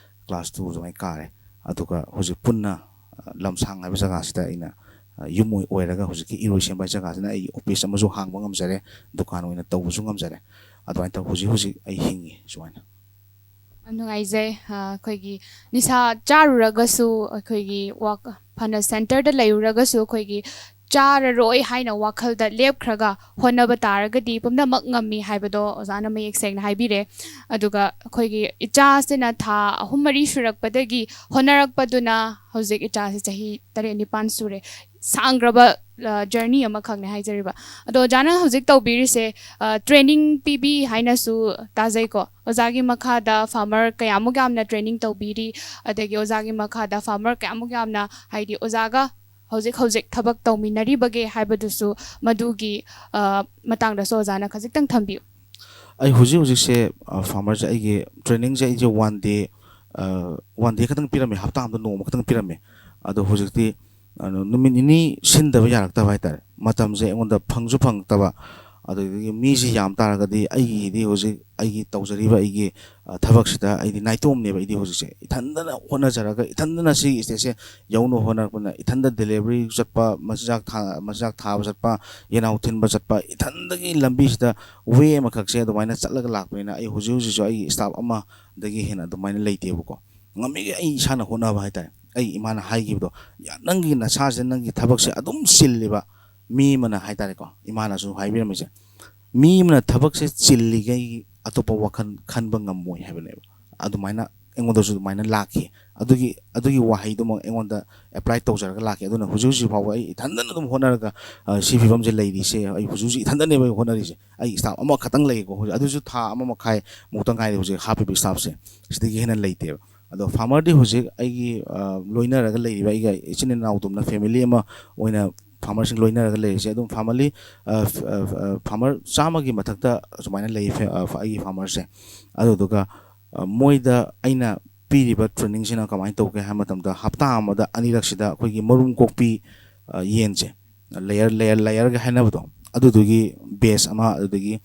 class two ꯑꯗꯨꯃꯥꯏꯅ ꯀꯥꯔꯦ꯫ ꯑꯗꯨꯒ ꯍꯧꯖꯤꯛ ꯄꯨꯟꯅ, ꯑ, ꯂꯝꯁꯥꯡ ꯍꯥꯏꯕ ꯖꯒꯥꯁꯤꯗ ꯑꯩꯅ, ꯑ, ꯌꯨꯝ ꯑꯣꯏ-, ꯑꯣꯏꯔꯒ ꯍꯧꯖꯤꯛꯀꯤ ꯏꯔꯣꯏꯁꯦꯝꯕ ꯍꯥꯏ ꯖꯒꯥꯁꯤꯅ ꯑꯩꯒꯤ office ꯑꯃꯁꯨ ꯍꯥꯡꯕ ꯉꯝꯖꯔꯦ, ꯗꯨꯀꯥꯟ ꯑꯣꯏꯅ ꯇꯧꯕꯁꯨ ꯉꯝꯖꯔꯦ꯫ ꯑꯗꯨꯃꯥꯏꯅ ꯇꯧꯔ ꯍꯧꯖꯤꯛ ꯍꯧꯖꯤꯛ ꯑꯩ ꯍꯤꯡꯉꯤ ꯁꯨꯃꯥꯏꯅ꯫ ꯌꯥꯝ ꯅꯨꯡꯉꯥꯏꯖꯩ꯫ ꯑ, ꯑꯩꯈꯣꯏꯒꯤ ꯅꯤꯁꯥ ꯆꯥꯔꯨꯔꯒꯁꯨ, ꯑꯩꯈꯣꯏꯒꯤ ꯋꯥꯛ-, ꯐꯅ centreꯗ ꯂꯩꯔꯨꯔꯒꯁꯨ, ꯑꯩꯈꯣꯏꯒꯤ ꯆꯥꯔꯔꯣꯏ ꯍꯥꯏꯅ ꯋꯥꯈꯜꯗ ꯂꯦꯞꯈ꯭ꯔꯒ ꯍꯣꯠꯅꯕ ꯇꯥꯔꯒꯗꯤ ꯄꯨꯝꯅꯃꯛ ꯉꯝꯃꯤ ꯍꯥꯏꯕꯗꯣ ꯑꯣꯖꯥꯅ ꯃꯌꯦꯛ ꯁꯦꯡꯅ ꯍꯥꯏꯕꯤꯔꯦ꯫ ꯑꯗꯨꯒ ꯑꯩꯈꯣꯏꯒꯤ ꯏꯆꯥꯁꯤꯅ ꯊꯥ ꯑꯍꯨꯝ ꯃꯔꯤ ꯁꯨꯔꯛꯄꯗꯒꯤ ꯍꯣꯠꯅꯔꯛꯄꯗꯨꯅ ꯍꯧꯖꯤꯛ ꯏꯆꯥꯁꯤ ꯆꯍꯤ ꯇꯔꯦꯠ ꯅꯤꯄꯥꯟ ꯁꯨꯔꯦ꯫ ꯁꯥꯡꯈ꯭ꯔꯕ ꯖꯔꯅꯤ ꯑꯃꯈꯛꯅꯦ ꯍꯥꯏꯖꯔꯤꯕ꯫ ꯑꯗꯣ ꯑꯣꯖꯥꯅ ꯍꯧꯖꯤꯛ ꯇꯧꯕꯤꯔꯤꯁꯦ ꯇ꯭ꯔꯦꯅꯤꯡ ꯄꯤꯕꯤ ꯍꯥꯏꯅꯁꯨ ꯇꯥꯖꯩꯀꯣ꯫ ꯑꯣꯖꯥꯒꯤ ꯃꯈꯥꯗ ꯐꯥꯔꯃꯔ ꯀꯌꯥꯃꯨꯛ ꯌꯥꯝꯅ ꯇ꯭ꯔꯦꯅꯤꯡ ꯇꯧꯕꯤꯔꯤ, ꯑꯗꯒꯤ ꯑꯣꯖꯥꯒꯤ ꯃꯈꯥꯗ ꯐꯥꯔꯃꯔ ꯀꯌꯥꯃꯨꯛ ꯌꯥꯝꯅ, ꯍꯥꯏꯗꯤ ꯑꯣꯖꯥꯒ ꯍꯧꯖꯤꯛ ꯍꯧꯖꯤꯛ ꯊꯕꯛ ꯇꯧꯃꯤꯟꯅꯔꯤꯕꯒꯦ ꯍꯥꯏꯕꯗꯨꯁꯨ, ꯃꯗꯨꯒꯤ ꯑ, ꯃꯇꯥꯡꯗꯁꯨ ꯑꯣꯖꯥꯅ ꯈꯖꯤꯛꯇꯪ ꯊꯝꯕꯤꯌꯨ꯫ ꯑꯩ ꯍꯧꯖꯤꯛ ꯍꯧꯖꯤꯛꯁꯦ ꯐꯥꯔꯃꯔꯁꯦ ꯑꯩꯒꯤ ꯇ꯭ꯔꯦꯅꯤꯡꯁꯦ ꯑꯩꯁꯦ ꯋꯥꯟ ꯗꯦ ꯋꯥꯟ ꯗꯦ ꯈꯛꯇꯪ ꯄꯤꯔꯝꯃꯦ, ꯍꯞꯇꯥ ꯑꯃꯗ ꯅꯣꯡꯃ ꯈꯛꯇꯪ ꯄꯤꯔꯝꯃꯦ꯫ ꯑꯗꯣ ꯍꯧꯖꯤꯛꯇꯤ ꯑ, ꯅꯨꯃꯤꯠ ꯅꯤꯅꯤ ꯁꯤꯟꯗꯕ ꯌꯥꯔꯛꯇꯕ ꯍꯥꯏꯇꯥꯔꯦ꯫ ꯃꯇꯝꯁꯦ ꯑꯩꯉꯣꯟꯗ ꯐꯪꯁꯨ ꯐꯪꯉꯛꯇꯕ, ꯑꯗꯨꯗꯒꯤ ꯃꯤꯁꯤ ꯌꯥꯝ ꯇꯥꯔꯒꯗꯤ ꯑꯩꯒꯤꯗꯤ ꯍꯧꯖꯤꯛ ꯑꯩꯒꯤ ꯇꯧꯖꯔꯤꯕ ꯑꯩꯒꯤ ꯑ, ꯊꯕꯛꯁꯤꯗ ꯑꯩꯗꯤ ꯅꯥꯏꯇꯣꯝꯅꯦꯕ꯫ ꯑꯩꯗꯤ ꯍꯧꯖꯤꯛꯁꯦ ꯏꯊꯟꯗꯅ ꯍꯣꯠꯅꯖꯔꯒ ꯏꯊꯟꯗꯅ ꯁꯤꯒꯤ ꯁ꯭ꯇꯦꯖꯁꯦ ꯌꯧꯅꯕ ꯍꯣꯠꯅꯔꯛꯄꯅ, ꯏꯊꯟꯗ ꯗꯦꯂꯤꯚꯔꯤ ꯆꯠꯄ, ꯃꯆꯤꯟꯖꯥꯛ ꯊꯥ ꯃꯆꯤꯟꯖꯥꯛ ꯊꯥꯕ ꯆꯠꯄ, ꯌꯦꯅꯥꯎ ꯊꯤꯟꯕ ꯆꯠꯄ, ꯏꯊꯟꯗꯒꯤ ꯂꯝꯕꯤꯁꯤꯗ ꯋꯦ ꯑꯃꯈꯛꯁꯦ ꯑꯗꯨꯃꯥꯏꯅ ꯆꯠꯂꯒ ꯂꯥꯛꯄꯅꯤꯅ ꯑꯩ ꯍꯧꯖꯤꯛ ꯍꯧꯖꯤꯛꯁꯨ ꯑꯩꯒꯤ ꯁ꯭ꯇꯥꯐ ꯑꯃꯗꯒꯤ ꯍꯦꯟꯅ ꯑꯗꯨꯃꯥꯏꯅ ꯂꯩꯇꯦꯕꯀꯣ꯫ ꯉꯝꯃꯤꯈꯩ ꯑꯩ ꯏꯁꯥꯅ ꯍꯣꯠꯅꯕ ꯍꯥꯏꯇꯥꯔꯦ꯫ ꯑꯩ ꯏꯃꯥꯅ ꯍꯥꯏꯈꯤꯕꯗꯣ, "ꯌꯥ, ꯅꯪꯒꯤ ꯅꯁꯥꯁꯤꯗ ꯅꯪꯒꯤ ꯊꯕꯛꯁꯦ ꯑꯗꯨꯝ ꯆꯤꯜꯂꯤꯕ ꯃꯤ ꯑꯃꯅ" ꯍꯥꯏꯇꯥꯔꯦꯀꯣ, ꯏꯃꯥꯅꯁꯨ ꯍꯥꯏꯕꯤꯔꯝꯃꯤꯁꯦ, "ꯃꯤ ꯑꯃꯅ ꯊꯕꯛꯁꯦ ꯆꯤꯜꯂꯤꯈꯩ ꯑꯇꯣꯞꯄ ꯋꯥꯈꯜ ꯈꯟꯕ ꯉꯝꯃꯣꯏ" ꯍꯥꯏꯕꯅꯦꯕ꯫ ꯑꯗꯨꯃꯥꯏꯅ ꯑꯩꯉꯣꯟꯗꯁꯨ ꯑꯗꯨꯃꯥꯏꯅ ꯂꯥꯛꯈꯤ꯫ ꯑꯗꯨꯒꯤ ꯑꯗꯨꯒꯤ ꯋꯥꯍꯩꯗꯨꯃꯛ ꯑꯩꯉꯣꯟꯗ ꯑꯦꯄ꯭ꯂꯥꯏ ꯇꯧꯖꯔꯒ ꯂꯥꯛꯈꯤ꯫ ꯑꯗꯨꯅ ꯍꯧꯖꯤꯛ ꯍꯧꯖꯤꯛ ꯐꯥꯎꯕ ꯑꯩ ꯏꯊꯟꯗꯅ ꯑꯗꯨꯝ ꯍꯣꯠꯅꯔꯒ ꯑ, ꯁꯤ ꯐꯤꯕꯝꯁꯦ ꯂꯩꯔꯤꯁꯦ꯫ ꯑꯩ ꯍꯧꯖꯤꯛ ꯍꯧꯖꯤꯛ ꯏꯊꯟꯗꯅꯦꯕ ꯑꯩ ꯍꯣꯠꯅꯔꯤꯁꯦ꯫ ꯑꯩ ꯁ꯭ꯇꯥꯐ ꯑꯃꯈꯛꯇꯪ ꯂꯩꯌꯦꯀꯣ ꯍꯧꯖꯤꯛ, ꯑꯗꯨꯁꯨ ꯊꯥ ꯑꯃ ꯃꯈꯥꯏ ꯃꯨꯛꯇ ꯉꯥꯏꯔꯦ ꯍꯧꯖꯤꯛ ꯍꯥꯞꯄꯤꯕ ꯁ꯭ꯇꯥꯐꯁꯦ, ꯁꯤꯗꯒꯤ ꯍꯦꯟꯅ ꯂꯩꯇꯦꯕ꯫ ꯑꯗꯣ ꯐꯥꯔꯃꯔꯗꯤ ꯍꯧꯖꯤꯛ ꯑꯩꯒꯤ ꯑ, ꯂꯣꯏꯅꯔꯒ ꯂꯩꯔꯤꯕ ꯑꯩꯒ ꯏꯆꯤꯟ ꯏꯅꯥꯎꯗꯨꯝꯅ ꯐꯦꯃꯤꯂꯤ ꯑꯃ ꯑꯣꯏꯅ ꯐꯥꯔꯃꯔꯁꯤꯡ ꯂꯣꯏꯅꯔꯒ ꯂꯩꯔꯤꯁꯦ꯫ ꯑꯗꯨꯝ ꯐꯥꯔꯃꯔꯂꯤ ꯐꯥꯔꯃꯔ ꯆꯥꯝꯃꯒꯤ ꯃꯊꯛꯇ ꯁꯨꯃꯥꯏꯅ ꯂꯩ ꯐꯦ- ꯑ, ꯑꯩꯒꯤ ꯐꯥꯔꯃꯔꯁꯦ꯫ ꯑꯗꯨꯗꯨꯒ ꯑ, ꯃꯣꯏꯗ ꯑꯩꯅ ꯄꯤꯔꯤꯕ ꯇ꯭ꯔꯦꯅꯤꯡꯁꯤꯅ ꯀꯃꯥꯏꯅ ꯇꯧꯒꯦ ꯍꯥꯏꯕ ꯃꯇꯝꯗ, ꯍꯞꯇꯥ ꯑꯃꯗ ꯑꯅꯤꯔꯛꯁꯤꯗ ꯑꯩꯈꯣꯏꯒꯤ ꯃꯔꯨꯝ ꯀꯣꯛꯄꯤ ꯑ, ꯌꯦꯟꯁꯦ, ꯂꯦꯌꯔ ꯂꯦꯌꯔ ꯂꯦꯌꯔꯒ ꯍꯥꯏꯅꯕꯗꯣ, ꯑꯗꯨꯗꯨꯒꯤ ꯕꯦꯁ ꯑꯃ, ꯑꯗꯨꯗꯒꯤ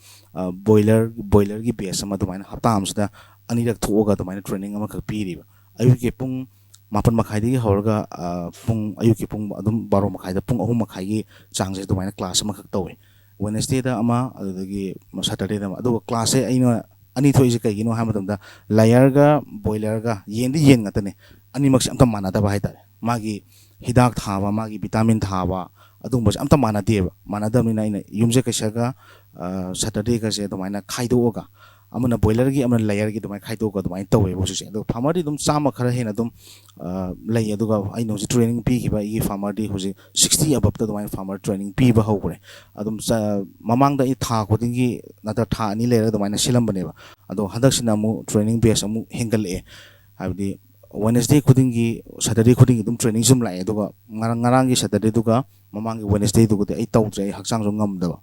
ꯕꯣꯏꯂꯔ ꯕꯣꯏꯂꯔꯒꯤ ꯕꯦꯁ ꯑꯃ, ꯑꯗꯨꯃꯥꯏꯅ ꯍꯞꯇꯥ ꯑꯃꯁꯤꯗ ꯑꯅꯤꯔꯛ ꯊꯣꯛꯑꯒ ꯑꯗꯨꯃꯥꯏꯅ ꯇ꯭ꯔꯦꯅꯤꯡ ꯑꯃꯈꯛ ꯄꯤꯔꯤꯕ꯫ ꯑꯌꯨꯛꯀꯤ ꯄꯨꯡ ꯃꯥꯄꯟ ꯃꯈꯥꯏꯗꯒꯤ ꯍꯧꯔꯒ ꯑ, ꯄꯨꯡ ꯑꯌꯨꯛꯀꯤ ꯄꯨꯡ ꯑꯗꯨꯝ ꯕꯥꯔꯣ ꯃꯈꯥꯏꯗ, ꯄꯨꯡ ꯑꯍꯨꯝ ꯃꯈꯥꯏꯒꯤ ꯆꯥꯡꯁꯦ ꯑꯗꯨꯃꯥꯏꯅ ꯀ꯭ꯂꯥꯁ ꯑꯃꯈꯛ ꯇꯧꯋꯦ꯫ ꯋꯦꯅꯁꯗꯦꯗ ꯑꯃ, ꯑꯗꯨꯗꯒꯤ ꯁꯇꯔꯗꯦꯗ ꯑꯃ꯫ ꯑꯗꯨꯒ ꯀ꯭ꯂꯥꯁꯁꯦ ꯑꯩꯅ ꯑꯅꯤ ꯊꯣꯛꯏꯁꯦ ꯀꯩꯒꯤꯅꯣ ꯍꯥꯏꯕ ꯃꯇꯝꯗ, ꯂꯦꯌꯔꯒ ꯕꯣꯏꯂꯔꯒ, ꯌꯦꯟꯗꯤ ꯌꯦꯟ ꯉꯥꯛꯇꯅꯦ, ꯑꯅꯤꯃꯛꯁꯦ ꯑꯝꯇ ꯃꯥꯟꯅꯗꯕ ꯍꯥꯏꯇꯥꯔꯦ꯫ ꯃꯥꯒꯤ ꯍꯤꯗꯥꯛ ꯊꯥꯕ, ꯃꯥꯒꯤ ꯚꯤꯇꯥꯃꯤꯟ ꯊꯥꯕ, ꯑꯗꯨꯒꯨꯝꯕꯁꯦ ꯑꯝꯇ ꯃꯥꯟꯅꯗꯦꯕ꯫ ꯃꯥꯟꯅꯗꯕꯅꯤꯅ ꯑꯩꯅ ꯌꯨꯝꯁꯦ ꯀꯩꯁꯥꯒ ꯁꯇꯔꯗꯦꯒꯁꯦ ꯑꯗꯨꯃꯥꯏꯅ ꯈꯥꯏꯗꯣꯛꯑꯒ, ꯑꯃꯅ ꯕꯣꯏꯂꯔꯒꯤ, ꯑꯃꯅ ꯂꯦꯌꯔꯒꯤ, ꯑꯗꯨꯃꯥꯏꯅ ꯈꯥꯏꯗꯣꯛꯑꯒ ꯑꯗꯨꯃꯥꯏꯅ ꯇꯧꯋꯦꯕ ꯍꯧꯖꯤꯛꯁꯦ꯫ ꯑꯗꯣ ꯐꯥꯔꯃꯔꯗꯤ ꯑꯗꯨꯝ ꯆꯥꯝꯃ ꯈꯔ ꯍꯦꯟꯅ ꯑꯗꯨꯝ ꯑ, ꯂꯩ꯫ ꯑꯗꯨꯒ ꯑꯩꯅ ꯍꯧꯖꯤꯛ ꯇ꯭ꯔꯦꯅꯤꯡ ꯄꯤꯈꯤꯕ ꯑꯩꯒꯤ ꯐꯥꯔꯃꯔꯗꯤ ꯍꯧꯖꯤꯛ ꯁꯤꯛꯁꯇꯤ ꯑꯕꯞꯇ ꯑꯗꯨꯃꯥꯏꯅ ꯐꯥꯔꯃꯔ ꯇ꯭ꯔꯦꯅꯤꯡ ꯄꯤꯕ ꯍꯧꯈ꯭ꯔꯦ꯫ ꯑꯗꯨꯝ ꯆ-, ꯃꯃꯥꯡꯗ ꯑꯩ ꯊꯥ ꯈꯨꯗꯤꯡꯒꯤ, ꯅꯠꯇ꯭ꯔ ꯊꯥ ꯑꯅꯤ ꯂꯩꯔꯒ ꯑꯗꯨꯃꯥꯏꯅ ꯁꯤꯜꯂꯝꯕꯅꯦꯕ꯫ ꯑꯗꯣ ꯍꯟꯗꯛꯁꯤꯅ ꯑꯃꯨꯛ ꯇ꯭ꯔꯦꯅꯤꯡ ꯕꯦꯁ ꯑꯃꯨꯛ ꯍꯦꯟꯒꯠꯂꯛꯑꯦ꯫ ꯍꯥꯏꯕꯗꯤ ꯋꯦꯅꯁꯗꯦ ꯈꯨꯗꯤꯡꯒꯤ, ꯁꯇꯔꯗꯦ ꯈꯨꯗꯤꯡꯒꯤ ꯑꯗꯨꯝ ꯇ꯭ꯔꯦꯅꯤꯡꯁꯨ ꯑꯗꯨꯝ ꯂꯥꯛꯑꯦ꯫ ꯑꯗꯨꯒ ꯉꯔꯥꯡ, ꯉꯔꯥꯡꯒꯤ ꯁꯇꯔꯗꯦꯗꯨꯒ ꯃꯃꯥꯡꯒꯤ ꯋꯦꯅꯁꯗꯦꯗꯨꯒꯗꯤ ꯑꯩ ꯇꯧꯗ꯭ꯔꯦ, ꯑꯩ ꯍꯛꯆꯥꯡꯁꯨ ꯉꯝꯗꯕ꯫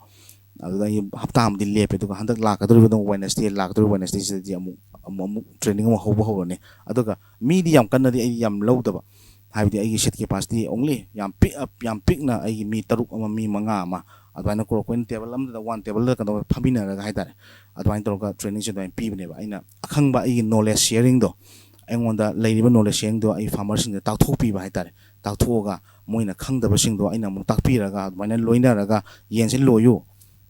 ꯑꯗꯨꯗ ꯑꯩ ꯍꯞꯇꯥ ꯑꯃꯗꯤ ꯂꯦꯞꯄꯦ꯫ ꯑꯗꯨꯒ ꯍꯟꯗꯛ ꯂꯥꯛꯀꯗꯧꯔꯤꯕ ꯑꯗꯨꯝ ꯋꯦꯅꯁꯗꯦ, ꯂꯥꯛꯀꯗꯧꯔꯤꯕ ꯋꯦꯅꯁꯗꯦꯁꯤꯗꯗꯤ ꯑꯃꯨꯛ, ꯑꯃꯨꯛ, ꯑꯃꯨꯛ ꯇ꯭ꯔꯦꯅꯤꯡ ꯑꯃꯨꯛ ꯍꯧꯕ ꯍꯧꯔꯅꯤ꯫ ꯑꯗꯨꯒ ꯃꯤꯗꯤ ꯌꯥꯝ ꯀꯟꯅꯗꯤ ꯑꯩ ꯌꯥꯝ ꯂꯧꯗꯕ, ꯍꯥꯏꯕꯗꯤ ꯑꯩꯒꯤ ꯁꯤꯠ ꯀꯦꯄꯥꯁꯤꯇꯤ ꯑꯣꯡꯂꯤ ꯌꯥꯝ ꯄꯤꯛ-, ꯌꯥꯝ ꯄꯤꯛꯅ ꯑꯩꯒꯤ ꯃꯤ ꯇꯔꯨꯛ ꯑꯃ, ꯃꯤ ꯃꯉꯥ ꯑꯃ ꯑꯗꯨꯃꯥꯏꯅ ꯀꯣ, ꯑꯩꯈꯣꯏꯅ ꯇꯦꯕꯜ ꯑꯃꯗ, ꯋꯥꯟ ꯇꯦꯕꯜꯗ ꯀꯩꯅꯣ ꯐꯝꯃꯤꯟꯅꯔꯒ ꯍꯥꯏꯇꯥꯔꯦ, ꯑꯗꯨꯃꯥꯏꯅ ꯇꯧꯔꯒ ꯇ꯭ꯔꯦꯅꯤꯡꯁꯦ ꯑꯗꯨꯃꯥꯏꯅ ꯄꯤꯕꯅꯦꯕ꯫ ꯑꯩꯅ ꯑꯈꯪꯕ ꯑꯩꯒꯤ ꯅꯣꯂꯦꯖ ꯁꯤꯌꯔꯤꯡꯗꯣ, ꯑꯩꯉꯣꯟꯗ ꯂꯩꯔꯤꯕ ꯅꯣꯂꯦꯖ ꯁꯤꯌꯔꯤꯡꯗꯣ ꯑꯩ ꯐꯥꯔꯃꯔꯁꯤꯡꯗ ꯇꯥꯛꯊꯣꯛꯄꯤꯕ ꯍꯥꯏꯇꯥꯔꯦ꯫ ꯇꯥꯛꯊꯣꯛꯑꯒ ꯃꯣꯏꯅ ꯈꯪꯗꯕꯁꯤꯡꯗꯣ ꯑꯩꯅ ꯑꯃꯨꯛ ꯇꯥꯛꯄꯤꯔꯒ, ꯑꯗꯨꯃꯥꯏꯅ ꯂꯣꯏꯅꯔꯒ ꯌꯦꯟꯁꯦ ꯂꯣꯏꯌꯨ,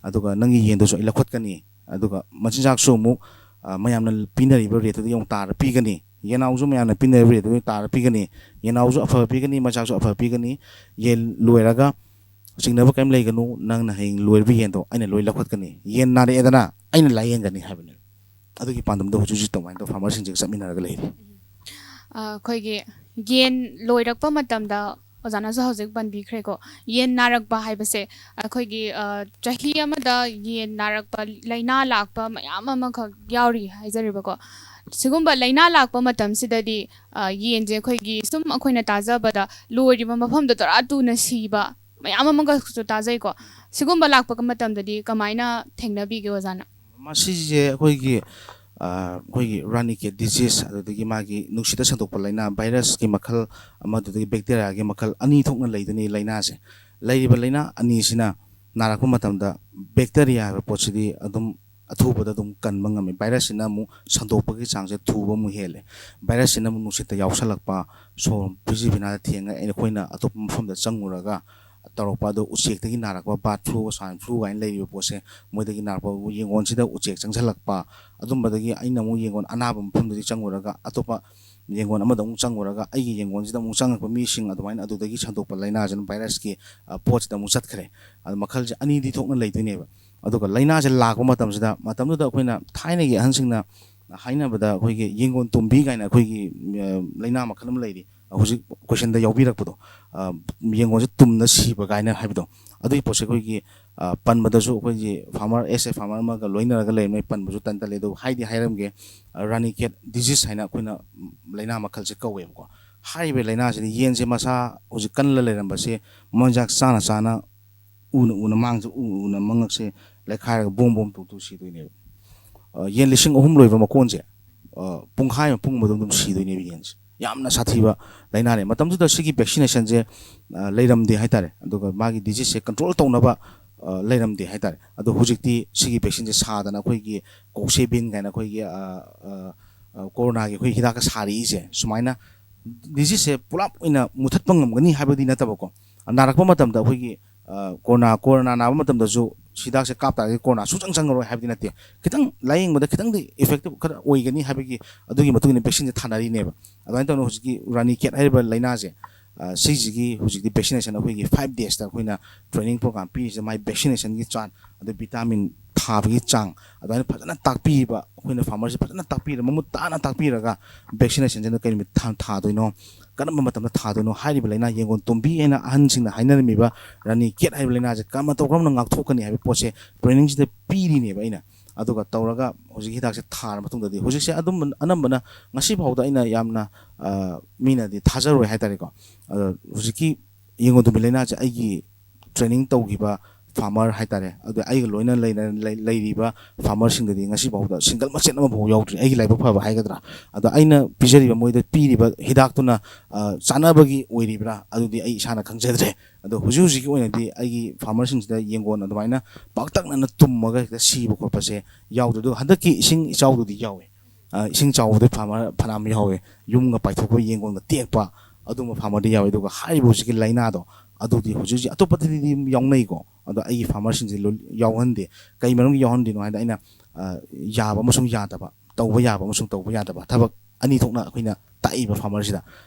ꯑꯗꯨꯒ ꯅꯪꯒꯤ ꯌꯦꯟꯗꯨꯁꯨ ꯑꯩ ꯂꯧꯈꯠꯀꯅꯤ, ꯑꯗꯨꯒ ꯃꯆꯤꯟꯖꯥꯛꯁꯨ ꯑꯃꯨꯛ, ꯑ, ꯃꯌꯥꯝꯅ ꯄꯤꯅꯔꯤꯕ ꯔꯦꯠꯇꯨꯗꯒꯤ ꯑꯃꯨꯛ ꯇꯥꯔ ꯄꯤꯒꯅꯤ, ꯌꯦꯅꯥꯎꯁꯨ ꯃꯌꯥꯝꯅ ꯄꯤꯅꯔꯤꯕ ꯔꯦꯠꯇꯨꯗꯒꯤ ꯇꯥꯔ ꯄꯤꯒꯅꯤ, ꯌꯦꯅꯥꯎꯁꯨ ꯑꯐꯕ ꯄꯤꯒꯅꯤ, ꯃꯆꯥꯛꯁꯨ ꯑꯐꯕ ꯄꯤꯒꯅꯤ꯫ ꯌꯦꯟ ꯂꯣꯏꯔꯒ ꯆꯤꯡꯅꯕ ꯀꯔꯤꯝ ꯂꯩꯒꯅꯨ, ꯅꯪꯅ ꯍꯌꯦꯡ ꯂꯣꯏꯔꯤꯕ ꯌꯦꯟꯗꯣ ꯑꯩꯅ ꯂꯣꯏ ꯂꯧꯈꯠꯀꯅꯤ, ꯌꯦꯟ ꯅꯥꯔꯛꯑꯦꯗꯅ ꯑꯩꯅ ꯂꯥꯏꯌꯦꯡꯒꯅꯤ ꯍꯥꯏꯕꯅꯦꯕ꯫ ꯑꯗꯨꯒꯤ ꯄꯥꯟꯗꯝꯗꯣ ꯍꯧꯖꯤꯛ ꯍꯧꯖꯤꯛ ꯑꯗꯨꯃꯥꯏꯅ ꯇꯧꯔ ꯐꯥꯔꯃꯔꯁꯤꯡꯁꯤꯒ ꯆꯠꯃꯤꯟꯅꯔꯒ ꯂꯩꯔꯤ꯫ ꯑ, ꯑꯩꯈꯣꯏꯒꯤ ꯌꯦꯟ ꯂꯣꯏꯔꯛꯄ ꯃꯇꯝꯗ, ꯑꯣꯖꯥꯅꯁꯨ ꯍꯧꯖꯤꯛ ꯄꯟꯕꯤꯈ꯭ꯔꯦꯀꯣ, ꯌꯦꯟ ꯅꯥꯔꯛꯄ ꯍꯥꯏꯕꯁꯦ ꯑꯩꯈꯣꯏꯒꯤ, ꯑ, ꯆꯍꯤ ꯑꯃꯗ ꯌꯦꯟ ꯅꯥꯔꯛꯄ, ꯂꯥꯏꯅꯥ ꯂꯥꯛꯄ ꯃꯌꯥꯝ ꯑꯃꯈꯛ ꯌꯥꯎꯔꯤ ꯍꯥꯏꯖꯔꯤꯕꯀꯣ꯫ ꯁꯤꯒꯨꯝꯕ ꯂꯥꯏꯅꯥ ꯂꯥꯛꯄ ꯃꯇꯝꯁꯤꯗꯗꯤ, ꯑ, ꯌꯦꯟꯁꯦ ꯑꯩꯈꯣꯏꯒꯤ ꯁꯨꯝ ꯑꯩꯈꯣꯏꯅ ꯇꯥꯖꯕꯗ ꯂꯣꯏꯔꯤꯕ ꯃꯐꯝꯗꯣ ꯇꯔꯥ ꯇꯨꯅ ꯁꯤꯕ ꯃꯌꯥꯝ ꯑꯃꯒꯁꯨ ꯇꯥꯖꯩꯀꯣ꯫ ꯁꯤꯒꯨꯝꯕ ꯂꯥꯛꯄ ꯃꯇꯝꯗꯗꯤ ꯀꯃꯥꯏꯅ ꯊꯦꯡꯅꯕꯤꯒꯦ, ꯑꯣꯖꯥꯅ? ꯃꯁꯤꯁꯦ ꯑꯩꯈꯣꯏꯒꯤ, ꯑ, ꯑꯩꯈꯣꯏꯒꯤ ꯔꯥꯅꯤ ꯀꯦꯠ ꯗꯤꯖꯤꯁ, ꯑꯗꯨꯗꯒꯤ ꯃꯥꯒꯤ ꯅꯨꯡꯁꯤꯠꯇ ꯁꯟꯗꯣꯛꯄ ꯂꯥꯏꯅꯥ, ꯚꯥꯏꯔꯁꯀꯤ ꯃꯈꯜ ꯑꯃ, ꯑꯗꯨꯗꯒꯤ ꯕꯦꯛꯇꯦꯔꯤꯌꯥꯒꯤ ꯃꯈꯜ ꯑꯅꯤ ꯊꯣꯛꯅ ꯂꯩꯗꯣꯏꯅꯤ ꯂꯥꯏꯅꯥꯁꯦ꯫ ꯂꯩꯔꯤꯕ ꯂꯥꯏꯅꯥ ꯑꯅꯤꯁꯤꯅ ꯅꯥꯔꯛꯄ ꯃꯇꯝꯗ ꯕꯦꯛꯇꯦꯔꯤꯌꯥ ꯍꯥꯏꯕ ꯄꯣꯠꯁꯤꯗꯤ ꯑꯗꯨꯝ ꯑꯊꯨꯕꯗ ꯑꯗꯨꯝ ꯀꯟꯕ ꯉꯝꯃꯤ꯫ ꯚꯥꯏꯔꯁꯁꯤꯅ ꯑꯃꯨꯛ ꯁꯟꯗꯣꯛꯄꯒꯤ ꯆꯥꯡꯁꯦ ꯊꯨꯕ ꯑꯃꯨꯛ ꯍꯦꯜꯂꯦ꯫ ꯚꯥꯏꯔꯁꯁꯤꯅ ꯑꯃꯨꯛ ꯅꯨꯡꯁꯤꯠꯇ ꯌꯥꯎꯁꯜꯂꯛꯄ, ꯁꯣꯔ ꯐꯤꯖꯤ ꯐꯤꯅꯥꯗ ꯊꯦꯡꯉ ꯑꯩꯈꯣꯏꯅ ꯑꯇꯣꯞꯄ ꯃꯐꯝꯗ ꯆꯪꯉꯨꯔꯒ ꯇꯧꯔꯛꯄ, ꯑꯗꯣ ꯎꯆꯦꯛꯇꯒꯤ ꯅꯥꯔꯛꯄ, ꯕꯥꯔꯠ ꯐ꯭ꯂꯨ, ꯁ꯭ꯋꯥꯏꯟ ꯐ꯭ꯂꯨ ꯀꯥꯏꯅ ꯂꯩꯔꯤꯕ ꯄꯣꯠꯁꯦ, ꯃꯣꯏꯗꯒꯤ ꯅꯥꯔꯛꯄ, ꯌꯦꯡꯒꯣꯟꯁꯤꯗ ꯎꯆꯦꯛ ꯆꯪꯁꯤꯜꯂꯛꯄ, ꯑꯗꯨꯝꯕꯗꯒꯤ ꯑꯩꯅ ꯑꯃꯨꯛ ꯌꯦꯡꯒꯣꯟ ꯑꯅꯥꯕ ꯃꯐꯝꯗꯗꯤ ꯆꯪꯉꯨꯔꯒ, ꯑꯇꯣꯞꯄ ꯌꯦꯡꯒꯣꯟ ꯑꯃꯗ ꯑꯃꯨꯛ ꯆꯪꯉꯨꯔꯒ, ꯑꯩꯒꯤ ꯌꯦꯡꯒꯣꯟꯁꯤꯗ ꯑꯃꯨꯛ ꯆꯪꯉꯛꯄ ꯃꯤꯁꯤꯡ, ꯑꯗꯨꯃꯥꯏꯅ ꯑꯗꯨꯗꯒꯤ ꯁꯟꯗꯣꯛꯄ ꯂꯥꯏꯅꯥꯁꯤꯅ, ꯚꯥꯏꯔꯁꯀꯤ, ꯑ, ꯄꯣꯠꯁꯤꯗ ꯑꯃꯨꯛ ꯆꯠꯈ꯭ꯔꯦ꯫ ꯑꯗꯨ ꯃꯈꯜꯁꯦ ꯑꯅꯤꯗꯤ ꯊꯣꯛꯅ ꯂꯩꯗꯣꯏꯅꯦꯕ꯫ ꯑꯗꯨꯒ ꯂꯥꯏꯅꯥꯁꯦ ꯂꯥꯛꯄ ꯃꯇꯝꯁꯤꯗ, ꯃꯇꯝꯗꯨꯗ ꯑꯩꯈꯣꯏꯅ ꯊꯥꯏꯅꯒꯤ ꯑꯍꯟꯁꯤꯡꯅ ꯍꯥꯏꯅꯕꯗ, ꯑꯩꯈꯣꯏꯒꯤ ꯌꯦꯡꯒꯣꯟ ꯇꯨꯝꯕꯤ ꯀꯥꯏꯅ ꯑꯩꯈꯣꯏꯒꯤ, ꯑ, ꯂꯥꯏꯅꯥ ꯃꯈꯜ ꯑꯃ ꯂꯩꯔꯤ, ꯍꯧꯖꯤꯛ ꯀꯣꯏꯁꯟꯗ ꯌꯥꯎꯕꯤꯔꯛꯄꯗꯣ, ꯑ, ꯌꯦꯡꯒꯣꯟꯁꯦ ꯇꯨꯝꯅ ꯁꯤꯕ ꯀꯥꯏꯅ ꯍꯥꯏꯕꯗꯣ, ꯑꯗꯨꯒꯤ ꯄꯣꯠꯁꯦ ꯑꯩꯈꯣꯏꯒꯤ, ꯑ, ꯄꯟꯕꯗꯁꯨ ꯑꯩꯈꯣꯏꯒꯤ ꯐꯥꯔꯃꯔ, as a farmer ꯑꯃꯒ ꯂꯣꯏꯅꯔꯒ ꯂꯩꯔꯝꯃꯦ, ꯄꯟꯕꯁꯨ ꯇꯟ ꯇꯜꯂꯦ꯫ ꯑꯗꯨꯕꯨ ꯍꯥꯏꯗꯤ ꯍꯥꯏꯔꯝꯒꯦ, ꯑ, ꯔꯥꯅꯤ ꯈꯦꯠ ꯗꯤꯖꯤꯁ ꯍꯥꯏꯅ ꯑꯩꯈꯣꯏꯅ, ꯎꯝ, ꯂꯥꯏꯅꯥ ꯃꯈꯜꯁꯦ ꯀꯧꯋꯦꯕꯀꯣ꯫ ꯍꯥꯏꯔꯤꯕ ꯂꯥꯏꯅꯥꯁꯤꯗꯤ ꯌꯦꯟꯁꯦ ꯃꯁꯥ ꯍꯧꯖꯤꯛ ꯀꯜꯂ ꯂꯩꯔꯝꯕꯁꯦ, ꯃꯆꯤꯟꯖꯥꯛ ꯆꯥꯅ ꯆꯥꯅ, ꯎꯅ ꯎꯅ, ꯃꯥꯡꯁꯦ ꯎ ꯎꯅ ꯃꯉꯛꯁꯦ ꯂꯩꯈꯥꯏꯔꯒ ꯕꯣꯝ ꯕꯣꯝ ꯇꯨ ꯇꯨ ꯁꯤꯗꯣꯏꯅꯦꯕ꯫ ꯑ, ꯌꯦꯟ ꯂꯤꯁꯤꯡ ꯑꯍꯨꯝ ꯂꯣꯏꯕ ꯃꯀꯣꯟꯁꯦ, ꯑ, ꯄꯨꯡꯈꯥꯏ ꯑꯃ, ꯄꯨꯡ ꯑꯃ ꯑꯗꯨꯝ, ꯑꯗꯨꯝ ꯁꯤꯗꯣꯏꯅꯦꯕ ꯌꯦꯟꯁꯦ꯫ ꯌꯥꯝꯅ ꯁꯥꯊꯤꯕ ꯂꯥꯏꯅꯥꯅꯦ꯫ ꯃꯇꯝꯗꯨꯗ ꯁꯤꯒꯤ ꯚꯦꯛꯁꯤꯅꯦꯁꯟꯁꯦ, ꯑ, ꯂꯩꯔꯝꯗꯦ ꯍꯥꯏꯇꯥꯔꯦ꯫ ꯑꯗꯨꯒ ꯃꯥꯒꯤ ꯗꯤꯖꯤꯁꯁꯦ ꯀꯟꯇ꯭ꯔꯣꯜ ꯇꯧꯅꯕ, ꯑ, ꯂꯩꯔꯝꯗꯦ ꯍꯥꯏꯇꯥꯔꯦ꯫ ꯑꯗꯣ ꯍꯧꯖꯤꯛꯇꯤ ꯁꯤꯒꯤ ꯚꯦꯛꯁꯤꯟꯁꯦ ꯁꯥꯗꯅ ꯑꯩꯈꯣꯏꯒꯤ ꯀꯣꯛꯁꯦꯕꯤꯟ ꯀꯥꯏꯅ ꯑꯩꯈꯣꯏꯒꯤ, ꯑ, ꯑ, ꯑ, ꯀꯣꯔꯣꯅꯥꯒꯤ ꯑꯩꯈꯣꯏ ꯍꯤꯗꯥꯛꯀ ꯁꯥꯔꯛꯏꯁꯦ, ꯁꯨꯃꯥꯏꯅ ꯗꯤꯖꯤꯁꯁꯦ ꯄꯨꯂꯞ ꯑꯣꯏꯅ ꯃꯨꯊꯠꯄ ꯉꯝꯒꯅꯤ ꯍꯥꯏꯕꯗꯤ ꯅꯠꯇꯕꯀꯣ꯫ ꯅꯥꯔꯛꯄ ꯃꯇꯝꯗ ꯑꯩꯈꯣꯏꯒꯤ, ꯑ, ꯀꯣꯔꯣꯅꯥ, ꯀꯣꯔꯣꯅꯥ ꯅꯥꯕ ꯃꯇꯝꯗꯁꯨ ꯍꯤꯗꯥꯛꯁꯦ ꯀꯥꯞ ꯇꯥꯔꯒꯗꯤ ꯀꯣꯔꯣꯅꯥ ꯁꯨꯡꯆꯪ ꯆꯪꯉꯔꯣꯏ ꯍꯥꯏꯕꯗꯤ ꯅꯠꯇꯦ꯫ ꯈꯤꯇꯪ ꯂꯥꯌꯦꯡꯕꯗ ꯈꯤꯇꯪꯗꯤ ꯏꯐꯦꯛꯇꯤꯞ ꯈꯔ ꯑꯣꯏꯒꯅꯤ ꯍꯥꯏꯕꯒꯤ, ꯑꯗꯨꯒꯤ ꯃꯇꯨꯡ ꯏꯟꯅ ꯚꯦꯛꯁꯤꯟꯁꯦ ꯊꯥꯅꯔꯤꯅꯦꯕ꯫ ꯑꯗꯨꯃꯥꯏꯅ ꯇꯧꯗꯅ ꯍꯧꯖꯤꯛꯀꯤ ꯔꯥꯅꯤ ꯈꯦꯠ ꯍꯥꯏꯔꯤꯕ ꯂꯥꯏꯅꯥꯁꯦ, ꯑ, ꯁꯤꯁꯤꯒꯤ ꯍꯧꯖꯤꯛꯇꯤ ꯚꯦꯛꯁꯤꯅꯦꯁꯟ ꯑꯩꯈꯣꯏꯒꯤ ꯐꯥꯏꯚ ꯗꯦꯖꯇ ꯑꯩꯈꯣꯏꯅ ꯇ꯭ꯔꯦꯅꯤꯡ ꯄ꯭ꯔꯣꯒ꯭ꯔꯥꯝ ꯄꯤꯔꯤꯁꯤꯗ ꯃꯥꯏ ꯚꯦꯛꯁꯤꯅꯦꯁꯟꯒꯤ ꯆꯥꯔꯠ, ꯑꯗꯩ ꯚꯤꯇꯥꯃꯤꯟ ꯊꯥꯕꯒꯤ ꯆꯥꯡ, ꯑꯗꯨꯃꯥꯏꯅ ꯐꯖꯅ ꯇꯥꯛꯄꯤꯕ, ꯑꯩꯈꯣꯏꯅ ꯐꯥꯔꯃꯔꯁꯤ ꯐꯖꯅ ꯇꯥꯛꯄꯤꯔ, ꯃꯃꯨꯠ ꯇꯥꯅ ꯇꯥꯛꯄꯤꯔꯒ ꯚꯦꯛꯁꯤꯅꯦꯁꯟꯁꯤꯅ ꯀꯔꯤ ꯅꯨꯃꯤꯠ ꯊꯥ-, ꯊꯥꯗꯣꯏꯅꯣ, ꯀꯔꯝꯕ ꯃꯇꯝꯗ ꯊꯥꯗꯣꯏꯅꯣ, ꯍꯥꯏꯔꯤꯕ ꯂꯥꯏꯅꯥ ꯌꯦꯡꯒꯣꯟ ꯇꯨꯝꯕꯤ ꯍꯥꯏꯅ ꯑꯍꯟꯁꯤꯡꯅ ꯍꯥꯏꯅꯔꯝꯃꯤꯕ ꯔꯥꯅꯤ ꯈꯦꯠ ꯍꯥꯏꯕ ꯂꯥꯏꯅꯥꯁꯦ ꯀꯔꯝꯅ ꯇꯧ-, ꯀꯔꯝꯅ ꯉꯥꯛꯊꯣꯛꯀꯅꯤ ꯍꯥꯏꯕ ꯄꯣꯠꯁꯦ ꯇ꯭ꯔꯦꯅꯤꯡꯁꯤꯗ ꯄꯤꯔꯤꯅꯦꯕ ꯑꯩꯅ꯫ ꯑꯗꯨꯒ ꯇꯧꯔꯒ ꯍꯧꯖꯤꯛ ꯍꯤꯗꯥꯛꯁꯦ ꯊꯥꯔ ꯃꯇꯨꯡꯗꯗꯤ, ꯍꯧꯖꯤꯛꯁꯦ ꯑꯗꯨꯝ ꯑꯅꯝꯕꯅ ꯉꯁꯤ ꯐꯥꯎꯗ ꯑꯩꯅ ꯌꯥꯝꯅ, ꯑ, ꯃꯤꯅꯗꯤ ꯊꯥꯖꯔꯣꯏ ꯍꯥꯏꯇꯥꯔꯦꯀꯣ꯫ ꯑꯗꯣ ꯍꯧꯖꯤꯛꯀꯤ ꯌꯦꯡꯒꯣꯟ ꯇꯨꯝꯕꯤ ꯂꯥꯏꯅꯥꯁꯦ ꯑꯩꯒꯤ ꯇ꯭ꯔꯦꯅꯤꯡ ꯇꯧꯈꯤꯕ ꯐꯥꯔꯃꯔ ꯍꯥꯏꯇꯥꯔꯦ, ꯑꯗꯣ ꯑꯩꯒ ꯂꯣꯏꯅ ꯂꯩꯅ-, ꯂꯩ-, ꯂꯩꯔꯤꯕ ꯐꯥꯔꯃꯔꯁꯤꯡꯗꯗꯤ ꯉꯁꯤ ꯐꯥꯎꯗ ꯁꯤꯡꯒꯜ ꯃꯆꯦꯠ ꯑꯃꯐꯥꯎ ꯌꯥꯎꯗ꯭ꯔꯤ꯫ ꯑꯩꯒꯤ ꯂꯥꯏꯕꯛ ꯐꯕ ꯍꯥꯏꯒꯗ꯭ꯔꯥ, ꯑꯗꯣ ꯑꯩꯅ ꯄꯤꯖꯔꯤꯕ, ꯃꯣꯏꯗ ꯄꯤꯔꯤꯕ ꯍꯤꯗꯥꯛꯇꯨꯅ, ꯑ, ꯆꯥꯅꯕꯒꯤ ꯑꯣꯏꯔꯤꯕ꯭ꯔꯥ, ꯑꯗꯨꯗꯤ ꯑꯩ ꯏꯁꯥꯅ ꯈꯪꯖꯗ꯭ꯔꯦ꯫ ꯑꯗꯣ ꯍꯧꯖꯤꯛ ꯍꯧꯖꯤꯛꯀꯤ ꯑꯣꯏꯅꯗꯤ ꯑꯩꯒꯤ ꯐꯥꯔꯃꯔꯁꯤꯡꯁꯤꯗ ꯌꯦꯡꯒꯣꯟ ꯑꯗꯨꯃꯥꯏꯅ ꯄꯥꯛꯇꯛꯅꯅ ꯇꯨꯝꯃꯒ ꯍꯦꯛꯇ ꯁꯤꯕ ꯈꯣꯠꯄꯁꯦ ꯌꯥꯎꯗ꯭ꯔꯦ꯫ ꯑꯗꯨꯒ ꯍꯟꯗꯛꯀꯤ ꯏꯁꯤꯡ ꯏꯆꯥꯎꯗꯨꯗꯤ ꯌꯥꯎꯋꯦ꯫ ꯑ, ꯏꯁꯤꯡ ꯆꯥꯎꯕꯗ ꯐꯥꯔꯃꯔ ꯐꯅꯌꯥꯝ ꯌꯥꯎꯋꯦ, ꯌꯨꯝꯒ ꯄꯥꯏꯊꯣꯛꯄ, ꯌꯦꯡꯒꯣꯟꯒ ꯇꯦꯛꯄ, ꯑꯗꯨꯝꯕ ꯐꯥꯔꯃꯔꯗꯤ ꯌꯥꯎꯋꯦ꯫ ꯑꯗꯨꯒ ꯍꯥꯏꯔꯤꯕ ꯍꯧꯖꯤꯛꯀꯤ ꯂꯥꯏꯅꯥꯗꯣ, ꯑꯗꯨꯗꯤ ꯍꯧꯖꯤꯛ ꯍꯧꯖꯤꯛ ꯑꯇꯣꯞꯄꯗꯗꯤ ꯌꯥꯎꯅꯩꯀꯣ, ꯑꯗꯣ ꯑꯩꯒꯤ ꯐꯥꯔꯃꯔꯁꯤꯡꯁꯦ ꯂꯣꯏ ꯌꯥꯎꯍꯟꯗꯦ꯫ ꯀꯩ ꯃꯔꯝꯒꯤ ꯌꯥꯎꯍꯟꯗ꯭ꯔꯤꯅꯣ ꯍꯥꯏꯗ, ꯑꯩꯅ ꯑ, ꯌꯥꯕ ꯑꯃꯁꯨꯡ ꯌꯥꯗꯕ, ꯇꯧꯕ ꯌꯥꯕ ꯑꯃꯁꯨꯡ ꯇꯧꯕ ꯌꯥꯗꯕ ꯊꯕꯛ ꯑꯅꯤ ꯊꯣꯛꯅ ꯑꯩꯈꯣꯏꯅ ꯇꯥꯛꯏꯕ ꯐꯥꯔꯃꯔꯁꯤꯗ꯫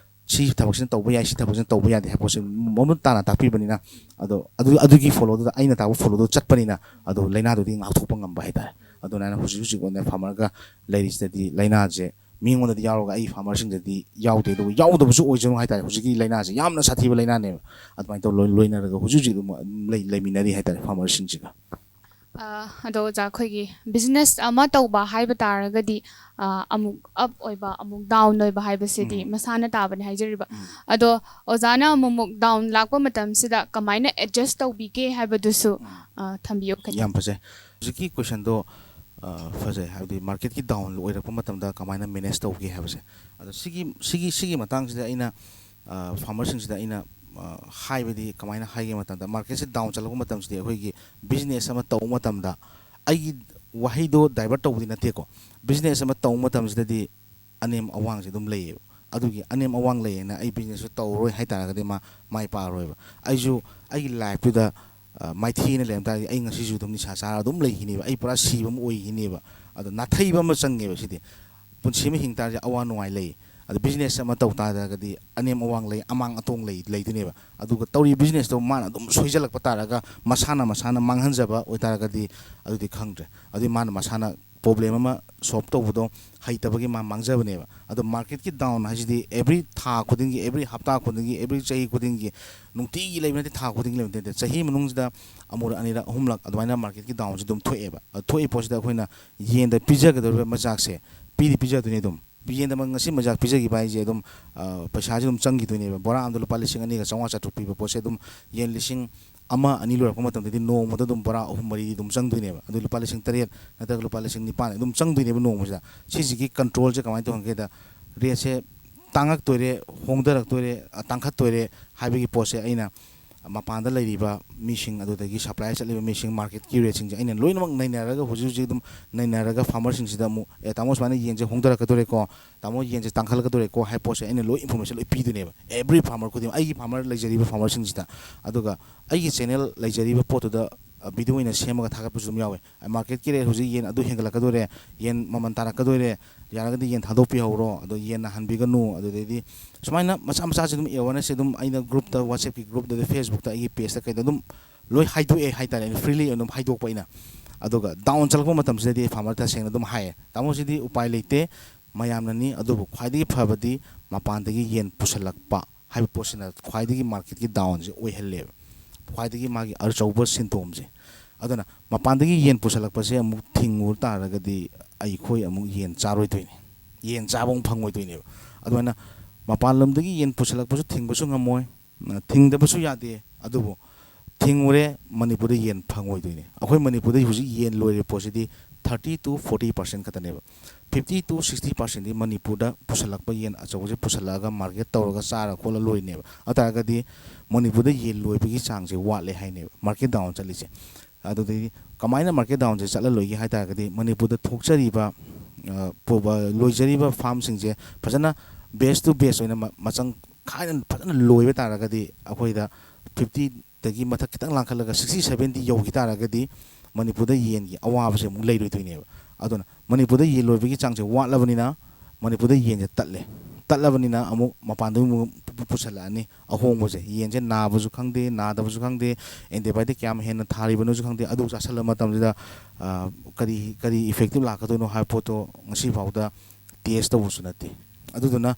ꯁꯤ ꯊꯕꯛꯁꯤꯅ ꯇꯧꯕ ꯌꯥꯏ, ꯁꯤ ꯊꯕꯛꯁꯤꯅ ꯇꯧꯕ ꯌꯥꯗꯦ ꯍꯥꯏꯕ ꯄꯣꯠꯁꯦ ꯃꯃꯨꯠ ꯇꯥꯅ ꯇꯥꯛꯄꯤꯕꯅꯤꯅ, ꯑꯗꯣ ꯑꯗꯨ, ꯑꯗꯨꯒꯤ ꯐꯣꯂꯣꯗꯨꯗ, ꯑꯩꯅ ꯇꯥꯛꯄ ꯐꯣꯂꯣꯗꯨ ꯆꯠꯄꯅꯤꯅ, ꯑꯗꯣ ꯂꯥꯏꯅꯥꯗꯨꯗꯤ ꯉꯥꯛꯊꯣꯛꯄ ꯉꯝꯕ ꯍꯥꯏꯇꯥꯔꯦ꯫ ꯑꯗꯨꯅ ꯑꯩꯅ ꯍꯧꯖꯤꯛ ꯍꯧꯖꯤꯛ ꯑꯣꯏꯅ ꯐꯥꯔꯃꯔꯒ ꯂꯩꯔꯤꯁꯤꯗꯗꯤ ꯂꯥꯏꯅꯥꯁꯦ ꯃꯤꯉꯣꯟꯗꯗꯤ ꯌꯥꯎꯔꯒ ꯑꯩ ꯐꯥꯔꯃꯔꯁꯤꯡꯗꯗꯤ ꯌꯥꯎꯗꯦ, ꯑꯗꯨꯒ ꯌꯥꯎꯗꯕꯁꯨ ꯑꯣꯏꯖꯅꯨ ꯍꯥꯏꯇꯥꯔꯦ꯫ ꯍꯧꯖꯤꯛꯀꯤ ꯂꯥꯏꯅꯥꯁꯦ ꯌꯥꯝꯅ ꯁꯥꯊꯤꯕ ꯂꯥꯏꯅꯥꯅꯦꯕ꯫ ꯑꯗꯨꯃꯥꯏꯅ ꯇꯧꯔ ꯂꯣꯏ-, ꯂꯣꯏꯅꯔꯒ ꯍꯧꯖꯤꯛ ꯍꯧꯖꯤꯛ ꯑꯗꯨꯝ ꯂꯩ-, ꯂꯩꯃꯤꯟꯅꯔꯤ ꯍꯥꯏꯇꯥꯔꯦ ꯐꯥꯔꯃꯔꯁꯤꯡꯁꯤꯒ꯫ ꯑ, ꯑꯗꯣ ꯑꯣꯖꯥ, ꯑꯩꯈꯣꯏꯒꯤ ꯕꯤꯖꯤꯅꯦꯁ ꯑꯃ ꯇꯧꯕ ꯍꯥꯏꯕ ꯇꯥꯔꯒꯗꯤ, ꯑ, ꯑꯃꯨꯛ ꯑꯞ ꯑꯣꯏꯕ, ꯑꯃꯨꯛ ꯗꯥꯎꯟ ꯑꯣꯏꯕ ꯍꯥꯏꯕꯁꯤꯗꯤ ꯎꯝ꯫ ꯃꯁꯥꯅ ꯇꯥꯕꯅꯤ ꯍꯥꯏꯖꯔꯤꯕ꯫ ꯎꯝ꯫ ꯑꯗꯣ ꯑꯣꯖꯥꯅ ꯑꯃꯨꯛꯃꯨꯛ ꯗꯥꯎꯟ ꯂꯥꯛꯄ ꯃꯇꯝꯁꯤꯗ ꯀꯃꯥꯏꯅ ꯑꯦꯗꯖꯁ ꯇꯧꯕꯤꯒꯦ ꯍꯥꯏꯕꯗꯨꯁꯨ, ꯎꯝ꯫ ꯑ, ꯊꯝꯕꯤꯌꯨ ꯈꯤꯇꯪ꯫ ꯌꯥꯝ ꯐꯖꯩ꯫ ꯍꯧꯖꯤꯛꯀꯤ ꯀꯣꯏꯁꯟꯗꯣ, ꯑ, ꯐꯖꯩ꯫ ꯍꯥꯏꯕꯗꯤ ꯃꯥꯔꯀꯦꯠꯀꯤ ꯗꯥꯎꯟ ꯑꯣꯏꯔꯛꯄ ꯃꯇꯝꯗ ꯀꯃꯥꯏꯅ ꯃꯦꯅꯦꯖ ꯇꯧꯒꯦ ꯍꯥꯏꯕꯁꯦ꯫ ꯑꯗꯣ ꯁꯤꯒꯤ, ꯁꯤꯒꯤ, ꯁꯤꯒꯤ ꯃꯇꯥꯡꯁꯤꯗ ꯑꯩꯅ, ꯑ, ꯐꯥꯔꯃꯔꯁꯤꯡꯁꯤꯗ ꯑꯩꯅ, ꯑ, ꯍꯥꯏꯕꯗꯤ ꯀꯃꯥꯏꯅ ꯍꯥꯏꯒꯦ ꯃꯇꯝꯗ, ꯃꯥꯔꯀꯦꯠꯁꯦ ꯗꯥꯎꯟ ꯆꯠꯂꯛꯄ ꯃꯇꯝꯁꯤꯗꯤ ꯑꯩꯈꯣꯏꯒꯤ ꯕꯤꯖꯤꯅꯦꯁ ꯑꯃ ꯇꯧꯕ ꯃꯇꯝꯗ, ꯑꯩꯒꯤ ꯋꯥꯍꯩꯗꯣ ꯗꯥꯏꯚꯔꯠ ꯇꯧꯕꯗꯤ ꯅꯠꯇꯦꯀꯣ, ꯕꯤꯖꯤꯅꯦꯁ ꯑꯃ ꯇꯧꯕ ꯃꯇꯝꯁꯤꯗꯗꯤ ꯑꯅꯦꯝ ꯑꯋꯥꯡꯁꯦ ꯑꯗꯨꯝ ꯂꯩꯌꯦꯕ꯫ ꯑꯗꯨꯒꯤ ꯑꯅꯦꯝ ꯑꯋꯥꯡ ꯂꯩꯌꯦꯅ ꯑꯩ ꯕꯤꯖꯤꯅꯦꯁꯁꯨ ꯇꯧꯔꯔꯣꯏ ꯍꯥꯏ ꯇꯥꯔꯒꯗꯤ ꯃꯥ ꯃꯥꯏ ꯄꯥꯛꯑꯔꯣꯏꯕ꯫ ꯑꯩꯁꯨ ꯑꯩꯒꯤ ꯂꯥꯏꯐꯇꯨꯗ, ꯑ, ꯃꯥꯏꯊꯤꯅ ꯂꯩꯔꯝ ꯇꯥꯔꯗꯤ ꯑꯩ ꯉꯁꯤꯁꯨ ꯑꯗꯨꯝ ꯅꯤꯁꯥ ꯆꯥꯔ ꯑꯗꯨꯝ ꯂꯩꯈꯤꯅꯦꯕ꯫ ꯑꯩ ꯄꯨꯔꯥ ꯁꯤꯕ ꯑꯃ ꯑꯣꯏꯈꯤꯅꯦꯕ꯫ ꯑꯗꯣ ꯅꯥꯊꯩꯕ ꯑꯃ ꯆꯪꯉꯦꯕ ꯁꯤꯗꯤ꯫ ꯄꯨꯟꯁꯤ ꯑꯃ ꯍꯤꯡ ꯇꯥꯔꯗꯤ ꯑꯋꯥ ꯅꯨꯡꯉꯥꯏ ꯂꯩ꯫ ꯑꯗꯣ ꯕꯤꯖꯤꯅꯦꯁ ꯑꯃ ꯇꯧ ꯇꯥꯔꯒꯗꯤ ꯑꯅꯦꯝ ꯑꯋꯥꯡ ꯂꯩ, ꯑꯃꯥꯡ ꯑꯇꯣꯡ ꯂꯩ, ꯂꯩꯗꯣꯏꯅꯦꯕ꯫ ꯑꯗꯨꯒ ꯇꯧꯔꯤꯕ ꯕꯤꯖꯤꯅꯦꯁꯇꯣ ꯃꯥꯅ ꯑꯗꯨꯝ ꯁꯣꯏꯖꯜꯂꯛꯄ ꯇꯥꯔꯒ, ꯃꯁꯥꯅ ꯃꯁꯥꯅ ꯃꯥꯡꯍꯟꯖꯕ ꯑꯣꯏꯇꯥꯔꯒꯗꯤ, ꯑꯗꯨꯗꯤ ꯈꯪꯗ꯭ꯔꯦ꯫ ꯑꯗꯨꯗꯤ ꯃꯥꯅ ꯃꯁꯥꯅ ꯄ꯭ꯔꯣꯕ꯭ꯂꯦꯝ ꯑꯃ ꯁꯣꯜꯕ ꯇꯧꯕꯗꯣ ꯍꯩꯇꯕꯒꯤ ꯃꯥ ꯃꯥꯡꯖꯕꯅꯦꯕ꯫ ꯑꯗꯣ ꯃꯥꯔꯀꯦꯠꯀꯤ ꯗꯥꯎꯟ ꯍꯥꯏꯁꯤꯗꯤ ꯑꯦꯕ꯭ꯔꯤ ꯊꯥ ꯈꯨꯗꯤꯡꯒꯤ, ꯑꯦꯕ꯭ꯔꯤ ꯍꯞꯇꯥ ꯈꯨꯗꯤꯡꯒꯤ, ꯑꯦꯕ꯭ꯔꯤ ꯆꯍꯤ ꯈꯨꯗꯤꯡꯒꯤ, ꯅꯨꯡꯇꯤꯒꯤ ꯂꯩꯕ ꯅꯠꯇꯦ, ꯊꯥ ꯈꯨꯗꯤꯡꯒꯤ ꯂꯩꯕ ꯅꯠꯇꯦ, ꯆꯍꯤ ꯃꯅꯨꯡꯁꯤꯗ ꯑꯃꯨꯔꯛ, ꯑꯅꯤꯔꯛ, ꯑꯍꯨꯝꯂꯛ ꯑꯗꯨꯃꯥꯏꯅ ꯃꯥꯔꯀꯦꯠꯀꯤ ꯗꯥꯎꯟꯁꯦ ꯑꯗꯨꯝ ꯊꯣꯛꯑꯦꯕ꯫ ꯑꯗꯨ ꯊꯣꯛꯏ ꯄꯣꯠꯁꯤꯗ ꯑꯩꯈꯣꯏꯅ ꯌꯦꯟꯗ ꯄꯤꯖꯒꯗꯧꯔꯤꯕ ꯃꯆꯥꯛꯁꯦ ꯄꯤꯗꯤ ꯄꯤꯖꯗꯣꯏꯅꯤ ꯑꯗꯨꯝ꯫ ꯌꯦꯟꯗ ꯉꯁꯤ ꯃꯆꯥꯛ ꯄꯤꯖꯈꯤꯕ ꯍꯥꯏꯁꯦ ꯑꯗꯨꯝ, ꯑ, ꯄꯩꯁꯥꯁꯦ ꯑꯗꯨꯝ ꯆꯪꯈꯤꯗꯣꯏꯅꯦꯕ꯫ ꯕꯣꯔꯥ ꯑꯃꯗ ꯂꯨꯄꯥ ꯂꯤꯁꯤꯡ ꯑꯅꯤꯒ ꯆꯥꯝꯃꯉꯥ ꯆꯥꯇ꯭ꯔꯨꯛ ꯄꯤꯕ ꯄꯣꯠꯁꯦ ꯑꯗꯨꯝ ꯌꯦꯟ ꯂꯤꯁꯤꯡ ꯑꯃ, ꯑꯅꯤ ꯂꯣꯏꯔꯛꯄ ꯃꯇꯝꯗꯗꯤ ꯅꯣꯡꯃꯗ ꯑꯗꯨꯝ ꯕꯣꯔꯥ ꯑꯍꯨꯝ, ꯃꯔꯤꯗꯤ ꯑꯗꯨꯝ ꯆꯪꯗꯣꯏꯅꯦꯕ꯫ ꯑꯗꯨ ꯂꯨꯄꯥ ꯂꯤꯁꯤꯡ ꯇꯔꯦꯠ ꯅꯠꯇ꯭ꯔꯒ ꯂꯨꯄꯥ ꯂꯤꯁꯤꯡ ꯅꯤꯄꯥꯟ ꯑꯗꯨꯝ ꯆꯪꯗꯣꯏꯅꯦꯕ ꯅꯣꯡꯃꯁꯤꯗ꯫ ꯁꯤꯁꯤꯒꯤ ꯀꯟꯇ꯭ꯔꯣꯜꯁꯦ ꯀꯃꯥꯏꯅ ꯇꯧꯍꯟꯒꯦꯗ, ꯔꯦꯠꯁꯦ ꯇꯥꯡꯉꯛꯇꯣꯏꯔꯦ, ꯍꯣꯡꯊꯔꯛꯇꯣꯏꯔꯦ, ꯑ, ꯇꯥꯡꯈꯠꯇꯣꯏꯔꯦ ꯍꯥꯏꯕꯒꯤ ꯄꯣꯠꯁꯦ ꯑꯩꯅ ꯃꯄꯥꯟꯗ ꯂꯩꯔꯤꯕ ꯃꯤꯁꯤꯡ, ꯑꯗꯨꯗꯒꯤ ꯁꯄ꯭ꯂꯥꯏ ꯆꯠꯂꯤꯕ ꯃꯤꯁꯤꯡ, ꯃꯥꯔꯀꯦꯠꯀꯤ ꯔꯦꯠꯁꯤꯡꯁꯦ ꯑꯩꯅ ꯂꯣꯏꯅꯃꯛ ꯅꯩꯅꯔꯒ, ꯍꯧꯖꯤꯛ ꯍꯧꯖꯤꯛ ꯑꯗꯨꯝ ꯅꯩꯅꯔꯒ ꯐꯥꯔꯃꯔꯁꯤꯡꯁꯤꯗ ꯑꯃꯨꯛ, "ꯑꯦ, ꯇꯥꯃꯣ, ꯁꯨꯃꯥꯏꯅ ꯌꯦꯟꯁꯦ ꯍꯣꯡꯊꯔꯛꯀꯗꯣꯔꯦꯀꯣ, ꯇꯥꯃꯣ, ꯌꯦꯟꯁꯦ ꯇꯥꯡꯈꯠꯂꯛꯀꯗꯣꯔꯦꯀꯣ" ꯍꯥꯏꯕ ꯄꯣꯠꯁꯦ ꯑꯩꯅ ꯂꯣꯏ ꯏꯟꯐꯣꯔꯃꯦꯁꯟ ꯂꯣꯏ ꯄꯤꯗꯣꯏꯅꯦꯕ, ꯑꯦꯕ꯭ꯔꯤ ꯐꯥꯔꯃꯔ ꯈꯨꯗꯤꯡꯃꯛ, ꯑꯩꯒꯤ ꯐꯥꯔꯃꯔ ꯂꯩꯖꯔꯤꯕ ꯐꯥꯔꯃꯔꯁꯤꯡꯁꯤꯗ꯫ ꯑꯗꯨꯒ ꯑꯩꯒꯤ ꯆꯦꯅꯦꯜ ꯂꯩꯖꯔꯤꯕ ꯄꯣꯠꯇꯨꯗ ꯚꯤꯗꯤꯑꯣ ꯑꯣꯏꯅ ꯁꯦꯝꯃꯒ ꯊꯥꯒꯠꯄꯁꯨ ꯑꯗꯨꯝ ꯌꯥꯎꯋꯦ꯫ ꯃꯥꯔꯀꯦꯠꯀꯤ ꯔꯦꯠ ꯍꯧꯖꯤꯛ ꯌꯦꯟ ꯑꯗꯨ ꯍꯦꯟꯒꯠꯂꯛꯀꯗꯣꯔꯦ, ꯌꯦꯟ ꯃꯃꯜ ꯇꯥꯔꯛꯀꯗꯣꯔꯦ, ꯌꯥꯔꯒꯗꯤ ꯌꯦꯟ ꯊꯥꯗꯣꯛꯄꯤꯍꯧꯔꯣ, ꯑꯗꯣ ꯌꯦꯟ ꯅꯥꯍꯟꯕꯤꯒꯅꯨ, ꯑꯗꯨꯗꯩꯗꯤ ꯁꯨꯃꯥꯏꯅ ꯃꯆꯥ ꯃꯆꯥꯁꯦ ꯑꯗꯨꯝ ꯑꯦꯋꯥꯔꯅꯦꯁꯁꯦ ꯑꯗꯨꯝ ꯑꯩꯅ ꯒ꯭ꯔꯨꯞꯇ, WhatsApp-ꯀꯤ ꯒ꯭ꯔꯨꯞꯇ, ꯑꯗꯩ Facebook-ꯇ, ꯑꯩꯒꯤ ꯄꯦꯖꯇ ꯀꯩꯗ ꯑꯗꯨꯝ ꯂꯣꯏ ꯍꯥꯏꯗꯣꯛꯑꯦ ꯍꯥꯏꯇꯥꯔꯦ, ꯑꯩꯅ ꯐ꯭ꯔꯤꯂꯤ ꯑꯗꯨꯝ ꯍꯥꯏꯗꯣꯛꯄ ꯑꯩꯅ꯫ ꯑꯗꯨꯒ ꯗꯥꯎꯟ ꯆꯠꯂꯛꯄ ꯃꯇꯝꯁꯤꯗꯗꯤ ꯑꯩ ꯐꯥꯔꯃꯔꯗ ꯇꯁꯦꯡꯅ ꯑꯗꯨꯝ ꯍꯥꯏꯌꯦ, "ꯇꯥꯃꯣ, ꯁꯤꯗꯤ ꯎꯄꯥꯏ ꯂꯩꯇꯦ, ꯃꯌꯥꯝꯅꯅꯤ, ꯑꯗꯨꯕꯨ ꯈ꯭ꯋꯥꯏꯗꯒꯤ ꯐꯕꯗꯤ ꯃꯄꯥꯟꯗꯒꯤ ꯌꯦꯟ ꯄꯨꯁꯜꯂꯛꯄ ꯍꯥꯏꯕ ꯄꯣꯠꯁꯤꯅ ꯈ꯭ꯋꯥꯏꯗꯒꯤ ꯃꯥꯔꯀꯦꯠꯀꯤ ꯗꯥꯎꯟꯁꯦ ꯑꯣꯏꯍꯜꯂꯦꯕ, ꯈ꯭ꯋꯥꯏꯗꯒꯤ ꯃꯥꯒꯤ ꯑꯆꯧꯕ ꯁꯤꯟꯗꯣꯝꯁꯦ꯫ ꯑꯗꯨꯅ ꯃꯄꯥꯟꯗꯒꯤ ꯌꯦꯟ ꯄꯨꯁꯜꯂꯛꯄꯁꯦ ꯑꯃꯨꯛ ꯊꯤꯡꯉꯨ ꯇꯥꯔꯒꯗꯤ ꯑꯩꯈꯣꯏ ꯑꯃꯨꯛ ꯌꯦꯟ ꯆꯥꯔꯣꯏꯗꯣꯏꯅꯤ, ꯌꯦꯟ ꯆꯥꯕ ꯑꯃꯨꯛ ꯐꯪꯉꯣꯏꯗꯣꯏꯅꯦꯕ꯫ ꯑꯗꯨꯃꯥꯏꯅ ꯃꯄꯥꯟ ꯂꯝꯗꯒꯤ ꯌꯦꯟ ꯄꯨꯁꯜꯂꯛꯄꯁꯨ ꯊꯤꯡꯕꯁꯨ ꯉꯝꯃꯣꯏ, ꯊꯤꯡꯗꯕꯁꯨ ꯌꯥꯗꯦ꯫ ꯑꯗꯨꯕꯨ ꯊꯤꯡꯉꯨꯔꯦ, ꯃꯅꯤꯄꯨꯔꯗ ꯌꯦꯟ ꯐꯪꯉꯣꯏꯗꯣꯏꯅꯤ꯫ ꯑꯩꯈꯣꯏ ꯃꯅꯤꯄꯨꯔꯗ ꯍꯧꯖꯤꯛ ꯌꯦꯟ ꯂꯣꯏꯔꯤꯕ ꯄꯣꯠꯁꯤꯗꯤ thirty to forty percent ꯈꯛꯇꯅꯦꯕ꯫ Fifty to sixty percent-ꯗꯤ ꯃꯅꯤꯄꯨꯔꯗ ꯄꯨꯁꯜꯂꯛꯄ ꯌꯦꯟ ꯑꯆꯧꯕꯁꯦ ꯄꯨꯁꯜꯂꯛꯑꯒ ꯃꯥꯔꯀꯦꯠ ꯇꯧꯔꯒ ꯆꯥꯔ ꯈꯣꯠꯂ ꯂꯣꯏꯅꯦꯕ꯫ ꯑꯗꯨ ꯇꯥꯔꯒꯗꯤ ꯃꯅꯤꯄꯨꯔꯗ ꯌꯦꯟ ꯂꯣꯏꯕꯒꯤ ꯆꯥꯡꯁꯦ ꯋꯥꯠꯂꯦ ꯍꯥꯏꯅꯦꯕ, ꯃꯥꯔꯀꯦꯠ ꯗꯥꯎꯟ ꯆꯠꯂꯤꯁꯦ꯫ ꯑꯗꯨꯗꯩꯗꯤ ꯀꯃꯥꯏꯅ ꯃꯥꯔꯀꯦꯠ ꯗꯥꯎꯟꯁꯦ ꯆꯠꯂ ꯂꯣꯏꯒꯦ ꯍꯥꯏ ꯇꯥꯔꯒꯗꯤ, ꯃꯅꯤꯄꯨꯔꯗ ꯊꯣꯛꯆꯔꯤꯕ, ꯑ, ꯄꯨꯕ-, ꯂꯣꯏꯖꯔꯤꯕ ꯐꯥꯔꯝꯁꯤꯡꯁꯦ ꯐꯖꯅ batch to batch ꯑꯣꯏꯅ ꯃ-, ꯃꯆꯪ ꯈꯥꯏꯅ ꯐꯖꯅ ꯂꯣꯏꯕ ꯇꯥꯔꯒꯗꯤ, ꯑꯩꯈꯣꯏꯗ fifty-ꯗꯒꯤ ꯃꯊꯛ ꯈꯤꯇꯪ ꯂꯥꯡꯈꯠꯂꯒ sixty seventy ꯌꯧꯈꯤ ꯇꯥꯔꯒꯗꯤ, ꯃꯅꯤꯄꯨꯔꯗ ꯌꯦꯟꯒꯤ ꯑꯋꯥꯕꯁꯦ ꯑꯃꯨꯛ ꯂꯩꯔꯣꯏꯗꯣꯏꯅꯦꯕ꯫ ꯑꯗꯨꯅ ꯃꯅꯤꯄꯨꯔꯗ ꯌꯦꯟ ꯂꯣꯏꯕꯒꯤ ꯆꯥꯡꯁꯦ ꯋꯥꯠꯂꯕꯅꯤꯅ, ꯃꯅꯤꯄꯨꯔꯗ ꯌꯦꯟꯁꯦ ꯇꯠꯂꯦ꯫ ꯇꯠꯂꯕꯅꯤꯅ ꯑꯃꯨꯛ ꯃꯄꯥꯟꯗꯒꯤ ꯑꯃꯨꯛ ꯄꯨ-, ꯄꯨ-, ꯄꯨꯁꯜꯂꯛꯑꯅꯤ ꯑꯍꯣꯡꯕꯁꯦ꯫ ꯌꯦꯟꯁꯦ ꯅꯥꯕꯁꯨ ꯈꯪꯗꯦ, ꯅꯥꯗꯕꯁꯨ ꯈꯪꯗꯦ, antibiotic ꯀꯌꯥꯝ ꯍꯦꯟꯅ ꯊꯥꯔꯤꯕꯅꯣꯁꯨ ꯈꯪꯗꯦ꯫ ꯑꯗꯨ ꯆꯥꯁꯜꯂꯕ ꯃꯇꯝꯁꯤꯗ, ꯑ, ꯀꯔꯤ, ꯀꯔꯤ effective ꯂꯥꯛꯀꯗꯣꯏꯅꯣ ꯍꯥꯏꯕ ꯄꯣꯠꯇꯣ ꯉꯁꯤ ꯐꯥꯎꯗ test ꯇꯧꯕꯁꯨ ꯅꯠꯇꯦ꯫ ꯑꯗꯨꯗꯨꯅ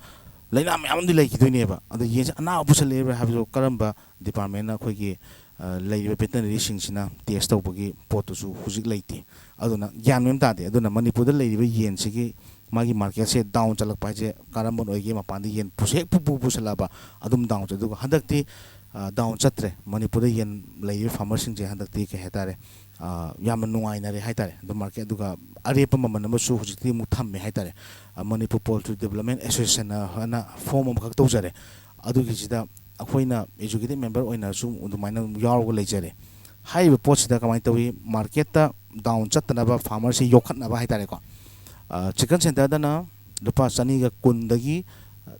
ꯂꯥꯏꯅꯥ ꯃꯌꯥꯝ ꯑꯃꯗꯤ ꯂꯩꯈꯤꯗꯣꯏꯅꯦꯕ꯫ ꯑꯗꯣ ꯌꯦꯟꯁꯦ ꯑꯅꯥꯕ ꯄꯨꯁꯜꯂꯛꯏꯕ꯭ꯔꯥ ꯍꯥꯏꯕꯗꯣ ꯀꯔꯝꯕ department-ꯅ, ꯑꯩꯈꯣꯏꯒꯤ, ꯑ, ꯂꯩꯔꯤꯕ veterinary-ꯁꯤꯡꯁꯤꯅ test ꯇꯧꯕꯒꯤ ꯄꯣꯠꯇꯨꯁꯨ ꯍꯧꯖꯤꯛ ꯂꯩꯇꯦ꯫ ꯑꯗꯨꯅ ꯒ꯭ꯌꯥꯟ ꯃꯦꯟ ꯇꯥꯗꯦ꯫ ꯑꯗꯨꯅ ꯃꯅꯤꯄꯨꯔꯗ ꯂꯩꯔꯤꯕ ꯌꯦꯟꯁꯤꯒꯤ ꯃꯥꯒꯤ market-ꯁꯦ down ꯆꯠꯂꯛꯄ ꯍꯥꯏꯁꯦ ꯀꯔꯝꯕꯅ ꯑꯣꯏꯒꯦ? ꯃꯄꯥꯟꯗ ꯌꯦꯟ ꯄꯨꯁ-, ꯍꯦꯛ ꯄꯨ-, ꯄꯨ-, ꯄꯨꯁꯜꯂꯛꯑꯕ ꯑꯗꯨꯝ down ꯆꯠ-, ꯑꯗꯨꯒ ꯍꯟꯗꯛꯇꯤ, ꯑ, down ꯆꯠꯇ꯭ꯔꯦ꯫ ꯃꯅꯤꯄꯨꯔꯗ ꯌꯦꯟ ꯂꯩꯔꯤꯕ farmer-ꯁꯤꯡꯁꯦ ꯍꯟꯗꯛꯇꯤ, ꯀꯩ ꯍꯥꯏꯇꯥꯔꯦ, ꯑ, ꯌꯥꯝꯅ ꯅꯨꯡꯉꯥꯏꯅꯔꯦ ꯍꯥꯏꯇꯥꯔꯦ꯫ ꯑꯗꯨꯝ market, ꯑꯗꯨꯒ ꯑꯔꯦꯞꯄ ꯃꯃꯜ ꯑꯃꯁꯨ ꯍꯧꯖꯤꯛꯇꯤ ꯑꯃꯨꯛ ꯊꯝꯃꯦ ꯍꯥꯏꯇꯥꯔꯦ꯫ ꯑ, Manipur Poultry Development Association ꯍꯥꯏꯅ form ꯑꯃꯈꯛ ꯇꯧꯖꯔꯦ꯫ ꯑꯗꯨꯒꯤꯁꯤꯗ ꯑꯩꯈꯣꯏꯅ executive member ꯑꯣꯏꯅꯁꯨ ꯑꯗꯨꯃꯥꯏꯅ ꯑꯗꯨꯝ ꯌꯥꯎꯔꯒ ꯂꯩꯖꯔꯦ꯫ ꯍꯥꯏꯔꯤꯕ ꯄꯣꯠꯁꯤꯗ ꯀꯃꯥꯏꯅ ꯇꯧꯏ, marketꯇ down ꯆꯠꯇꯅꯕ farmerꯁꯤ ꯌꯣꯛꯈꯠꯅꯕ ꯍꯥꯏꯇꯥꯔꯦꯀꯣ꯫ ꯑ, chicken centerꯗꯅ ꯂꯨꯄꯥ ꯆꯅꯤꯒ ꯀꯨꯟꯗꯒꯤ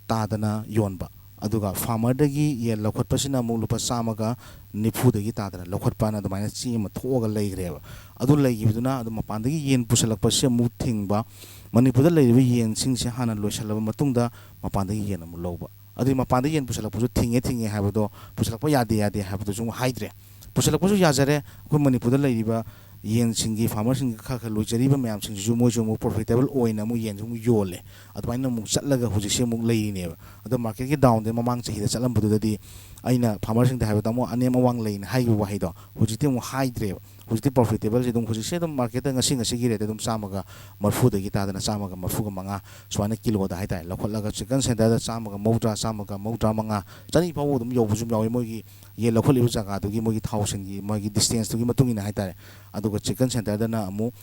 ꯇꯥꯗꯅ ꯌꯣꯟꯕ, ꯑꯗꯨꯒ farmerꯗꯒꯤ ꯌꯦꯟ ꯂꯧꯈꯠꯄꯁꯤꯅ ꯑꯃꯨꯛ ꯂꯨꯄꯥ ꯆꯥꯝꯃꯒ ꯅꯤꯐꯨꯗꯒꯤ ꯇꯥꯗꯅ ꯂꯧꯈꯠꯄꯅ ꯑꯗꯨꯃꯥꯏꯅ ꯆꯦ ꯑꯃ ꯊꯣꯛꯑꯒ ꯂꯩꯈ꯭ꯔꯦꯕ꯫ ꯑꯗꯨ ꯂꯩꯈꯤꯕꯗꯨꯅ ꯑꯗꯨꯝ ꯃꯄꯥꯟꯗꯒꯤ ꯌꯦꯟ ꯄꯨꯁꯜꯂꯛꯄꯁꯤ ꯑꯃꯨꯛ ꯊꯤꯡꯕ, ꯃꯅꯤꯄꯨꯔꯗ ꯂꯩꯔꯤꯕ ꯌꯦꯟꯁꯤꯡꯁꯦ ꯍꯥꯟꯅ ꯂꯣꯏꯁꯤꯜꯂꯕ ꯃꯇꯨꯡꯗ ꯃꯄꯥꯟꯗꯒꯤ ꯌꯦꯟ ꯑꯃꯨꯛ ꯂꯧꯕ꯫ ꯑꯗꯨꯗꯤ ꯃꯄꯥꯟꯗ ꯌꯦꯟ ꯄꯨꯁꯜꯂꯛꯄꯁꯨ ꯊꯤꯡꯉꯦ ꯊꯤꯡꯉꯦ ꯍꯥꯏꯕꯗꯣ, ꯄꯨꯁꯜꯂꯛꯄ ꯌꯥꯗꯦ ꯌꯥꯗꯦ ꯍꯥꯏꯕꯗꯨꯁꯨ ꯑꯃꯨꯛ ꯍꯥꯏꯗ꯭ꯔꯦ꯫ ꯄꯨꯁꯜꯂꯛꯄꯁꯨ ꯌꯥꯖꯔꯦ, ꯑꯩꯈꯣꯏ ꯃꯅꯤꯄꯨꯔꯗ ꯂꯩꯔꯤꯕ ꯌꯦꯟꯁꯤꯡꯒꯤ farmerꯁꯤꯡꯒꯤ ꯈꯔ ꯈꯔ ꯂꯣꯏꯖꯔꯤꯕ ꯃꯌꯥꯝꯁꯤꯡꯁꯤꯁꯨ ꯃꯣꯏꯁꯨ ꯑꯃꯨꯛ profitable ꯑꯣꯏꯅ ꯑꯃꯨꯛ ꯌꯦꯟꯁꯨ ꯑꯃꯨꯛ ꯌꯣꯜꯂꯦ꯫ ꯑꯗꯨꯃꯥꯏꯅ ꯑꯃꯨꯛ ꯆꯠꯂꯒ ꯍꯧꯖꯤꯛꯁꯦ ꯑꯃꯨꯛ ꯂꯩꯔꯤꯅꯦꯕ꯫ ꯑꯗꯣ marketꯀꯤ downꯗ ꯃꯃꯥꯡ ꯆꯍꯤꯗ ꯆꯠꯂꯝꯕꯗꯨꯗꯗꯤ ꯑꯩꯅ farmerꯁꯤꯡꯗ ꯍꯥꯏꯕꯗ ꯑꯃꯨꯛ ꯑꯅꯦꯝ ꯑꯋꯥꯡ ꯂꯩꯅ ꯍꯥꯏꯈꯤꯕ ꯋꯥꯍꯩꯗꯣ ꯍꯧꯖꯤꯛꯇꯤ ꯑꯃꯨꯛ ꯍꯥꯏꯗ꯭ꯔꯦꯕ꯫ ꯍꯧꯖꯤꯛꯇꯤ profitable ꯁꯦ ꯑꯗꯨꯝ ꯍꯧꯖꯤꯛꯁꯦ ꯑꯗꯨꯝ marketꯇ ꯉꯁꯤ ꯉꯁꯤꯒꯤ rate ꯑꯗꯨꯝ ꯆꯥꯝꯃꯒ ꯃꯔꯐꯨꯗꯒꯤ ꯇꯥꯗꯅ ꯆꯥꯝꯃꯒ ꯃꯔꯐꯨꯒ ꯃꯉꯥ ꯁꯨꯃꯥꯏꯅ ꯀꯤꯂꯣꯗ ꯍꯥꯏꯇꯥꯔꯦ ꯂꯧꯈꯠꯂꯒ chicken centerꯗ ꯆꯥꯝꯃꯒ ꯃꯧꯗ꯭ꯔꯥ, ꯆꯥꯝꯃꯒ ꯃꯧꯗ꯭ꯔꯥ ꯃꯉꯥ, ꯆꯅꯤ ꯐꯥꯎꯕ ꯑꯗꯨꯝ ꯌꯧꯕꯁꯨ ꯌꯥꯎꯋꯤ, ꯃꯣꯏꯒꯤ ꯌꯦꯟ ꯂꯧꯈꯠꯂꯤꯕ ꯖꯒꯥꯗꯨꯒꯤ ꯃꯣꯏꯒꯤ ꯊꯥꯎꯁꯤꯡꯒꯤ ꯃꯣꯏꯒꯤ distanceꯇꯨꯒꯤ ꯃꯇꯨꯡ ꯏꯟꯅ ꯍꯥꯏꯇꯥꯔꯦ꯫ ꯑꯗꯨꯒ chicken centerꯗꯅ ꯑꯃꯨꯛ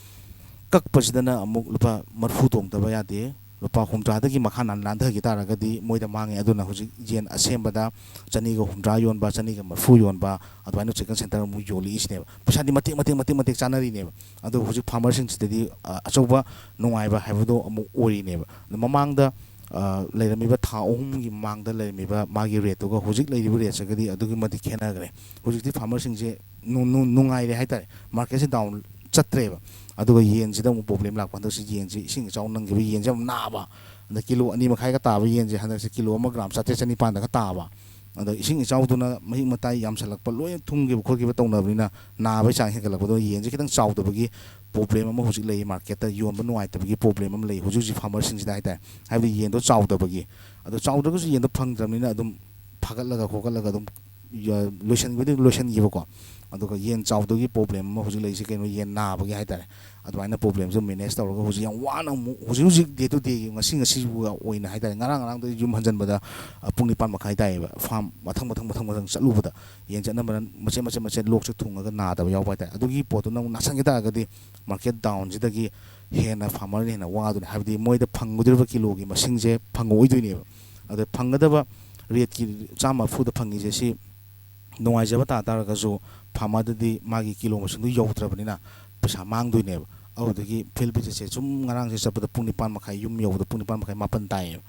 ꯀꯛꯄꯁꯤꯗꯅ ꯑꯃꯨꯛ ꯂꯨꯄꯥ ꯃꯔꯐꯨ ꯇꯣꯡꯗꯕ ꯌꯥꯗꯦ, ꯂꯨꯄꯥ ꯍꯨꯝꯗ꯭ꯔꯥꯗꯒꯤ ꯃꯈꯥ ꯅꯥꯟ-, ꯂꯥꯟꯊꯈꯤ ꯇꯥꯔꯒꯗꯤ ꯃꯣꯏꯗ ꯃꯥꯡꯉꯦ꯫ ꯑꯗꯨꯅ ꯍꯧꯖꯤꯛ ꯌꯦꯟ ꯑꯁꯦꯝꯕꯗ ꯆꯅꯤꯒ ꯍꯨꯝꯗ꯭ꯔꯥ ꯌꯣꯟꯕ, ꯆꯅꯤꯒ ꯃꯔꯐꯨ ꯌꯣꯟꯕ, ꯑꯗꯨꯃꯥꯏꯅ chicken center ꯑꯃꯨꯛ ꯌꯣꯜꯂꯛꯏꯁꯤꯅꯦꯕ꯫ ꯄꯩꯁꯥꯗꯤ ꯃꯇꯦꯛ ꯃꯇꯦꯛ ꯃꯇꯦꯛ ꯃꯇꯦꯛ ꯆꯥꯅꯔꯤꯅꯦꯕ꯫ ꯑꯗꯣ ꯍꯧꯖꯤꯛ farmerꯁꯤꯡꯁꯤꯗꯗꯤ, ꯑ, ꯑꯆꯧꯕ ꯅꯨꯡꯉꯥꯏꯕ ꯍꯥꯏꯕꯗꯣ ꯑꯃꯨꯛ ꯑꯣꯏꯔꯤꯅꯦꯕ꯫ ꯑꯗꯣ ꯃꯃꯥꯡꯗ, ꯑ, ꯂꯩꯔꯝꯃꯤꯕ ꯊꯥ ꯑꯍꯨꯝꯒꯤ ꯃꯃꯥꯡꯗ ꯂꯩꯔꯝꯃꯤꯕ ꯃꯥꯒꯤ rateꯇꯨꯒ ꯍꯧꯖꯤꯛ ꯂꯩꯔꯤꯕ rateꯁꯤꯒꯗꯤ ꯑꯗꯨꯛꯀꯤ ꯃꯇꯤꯛ ꯈꯦꯠꯅꯈ꯭ꯔꯦ꯫ ꯍꯧꯖꯤꯛꯇꯤ farmerꯁꯤꯡꯁꯦ ꯅꯨ-, ꯅꯨ-, ꯅꯨꯡꯉꯥꯏꯔꯦ ꯍꯥꯏꯇꯥꯔꯦ꯫ Marketꯁꯦ down ꯆꯠꯇ꯭ꯔꯦꯕ꯫ ꯑꯗꯨꯒ ꯌꯦꯟꯁꯤꯗ ꯑꯃꯨꯛ problem ꯂꯥꯛꯄ, ꯍꯟꯗꯛꯁꯤ ꯌꯦꯟꯁꯤ ꯏꯁꯤꯡ ꯏꯆꯥꯎ ꯅꯪꯈꯤꯕ ꯌꯦꯟꯁꯦ ꯌꯥꯝ ꯅꯥꯕ꯫ ꯑꯗ ꯀꯤꯂꯣ ꯑꯅꯤ ꯃꯈꯥꯏꯒ ꯇꯥꯕ ꯌꯦꯟꯁꯦ ꯍꯟꯗꯛꯁꯦ ꯀꯤꯂꯣ ꯑꯃ gram ꯆꯥꯇ꯭ꯔꯦꯠ ꯆꯅꯤꯄꯥꯟꯗꯒ ꯇꯥꯕ꯫ ꯑꯗ ꯏꯁꯤꯡ ꯏꯆꯥꯎꯗꯨꯅ ꯃꯍꯤꯛ ꯃꯇꯥꯏ ꯌꯥꯝꯁꯜꯂꯛꯄ, ꯂꯣꯏꯅ ꯊꯨꯝꯈꯤꯕ ꯈꯣꯠꯈꯤꯕ ꯇꯧꯅꯕꯅꯤꯅ ꯅꯥꯕꯒꯤ ꯆꯥꯡ ꯍꯦꯟꯒꯠꯂꯛꯄꯗꯣ ꯌꯦꯟꯁꯦ ꯈꯤꯇꯪ ꯆꯥꯎꯗꯕꯒꯤ problem ꯑꯃ ꯍꯧꯖꯤꯛ ꯂꯩ꯫ Marketꯇ ꯌꯣꯟꯕ ꯅꯨꯡꯉꯥꯏꯇꯕꯒꯤ problem ꯑꯃ ꯂꯩ ꯍꯧꯖꯤꯛ ꯍꯧꯖꯤꯛ farmerꯁꯤꯡꯁꯤꯗ ꯍꯥꯏꯇꯥꯔꯦ꯫ ꯍꯥꯏꯕꯗꯤ ꯌꯦꯟꯗꯣ ꯆꯥꯎꯗꯕꯒꯤ꯫ ꯑꯗꯣ ꯆꯥꯎꯗ꯭ꯔꯒꯁꯨ ꯌꯦꯟꯗꯣ ꯐꯪꯗ꯭ꯔꯕꯅꯤꯅ ꯑꯗꯨꯝ ꯐꯥꯒꯠꯂꯒ ꯈꯣꯀꯠꯂꯒ ꯑꯗꯨꯝ ꯌ-, ꯂꯣꯏꯁꯤꯟꯕꯗꯤ ꯂꯣꯏꯁꯤꯟꯈꯤꯕꯀꯣ꯫ ꯑꯗꯨꯒ ꯌꯦꯟ ꯆꯥꯎꯗꯒꯤ problem ꯑꯃ ꯍꯧꯖꯤꯛ ꯂꯩꯔꯤꯁꯦ ꯀꯩꯅꯣ, ꯌꯦꯟ ꯅꯥꯕꯒꯤ ꯍꯥꯏꯇꯥꯔꯦ꯫ ꯑꯗꯨꯃꯥꯏꯅ problemꯁꯦ manage ꯇꯧꯔꯒ ꯍꯧꯖꯤꯛ ꯌꯥꯝ ꯋꯥꯅ ꯑꯃꯨꯛ ꯍꯧꯖꯤꯛ ꯍꯧꯖꯤꯛ day to dayꯒꯤ ꯉꯁꯤ ꯉꯁꯤꯕꯨ ꯑꯣꯏꯅ ꯍꯥꯏꯇꯥꯔꯦ, ꯉꯔꯥꯡ ꯉꯔꯥꯡꯗꯒꯤ ꯌꯨꯝ ꯍꯟꯖꯟꯕꯗ, ꯑ, ꯄꯨꯡ ꯅꯤꯄꯥꯟ ꯃꯈꯥꯏ ꯇꯥꯏꯌꯦꯕ꯫ Farm ꯃꯊꯪ ꯃꯊꯪ ꯃꯊꯪ ꯃꯊꯪ ꯆꯠꯂꯨꯕꯗ ꯌꯦꯟꯁꯦ ꯑꯅꯝꯕꯅ ꯃꯆꯦꯠ ꯃꯆꯦꯠ ꯃꯆꯦꯠ ꯂꯣꯛꯁꯦ ꯊꯨꯡꯉꯒ ꯅꯥꯗꯕ ꯌꯥꯎꯕ ꯍꯥꯏꯇꯥꯔꯦ꯫ ꯑꯗꯨꯒꯤ ꯄꯣꯠꯇꯨꯅ ꯑꯃꯨꯛ ꯅꯥꯁꯟꯈꯤ ꯇꯥꯔꯒꯗꯤ market downꯁꯤꯗꯒꯤ ꯍꯦꯟꯅ farmerꯅ ꯍꯦꯟꯅ ꯋꯥꯗꯣꯏꯅꯤ꯫ ꯍꯥꯏꯕꯗꯤ ꯃꯣꯏꯗ ꯐꯪꯒꯗꯧꯔꯤꯕ ꯀꯤꯂꯣꯒꯤ ꯃꯁꯤꯡꯁꯦ ꯐꯪꯉꯛꯑꯣꯏꯗꯣꯏꯅꯦꯕ꯫ ꯑꯗ ꯐꯪꯒꯗꯕ ꯔꯦꯠꯀꯤ ꯆꯥꯝꯃ ꯃꯔꯤꯐꯨꯗ ꯐꯪꯉꯤꯁꯦ, ꯁꯤ ꯅꯨꯡꯉꯥꯏꯖꯕ ꯇꯥ ꯇꯥꯔꯒꯁꯨ ꯐꯥꯔꯃꯔꯗꯗꯤ ꯃꯥꯒꯤ ꯀꯤꯂꯣ ꯃꯁꯤꯡꯗꯨ ꯌꯧꯗ꯭ꯔꯕꯅꯤꯅ ꯄꯩꯁꯥ ꯃꯥꯡꯗꯣꯏꯅꯦꯕ꯫ ꯑꯗꯨꯗꯒꯤ ꯐꯤꯜ ꯚꯤꯖꯤꯠꯁꯦ ꯁꯨꯝ ꯉꯔꯥꯡꯁꯦ ꯆꯠꯄꯗ ꯄꯨꯡ ꯅꯤꯄꯥꯟ ꯃꯈꯥꯏ, ꯌꯨꯝ ꯌꯧꯕꯗ ꯄꯨꯡ ꯅꯤꯄꯥꯟ ꯃꯈꯥꯏ, ꯃꯥꯄꯟ ꯇꯥꯏꯌꯦꯕ꯫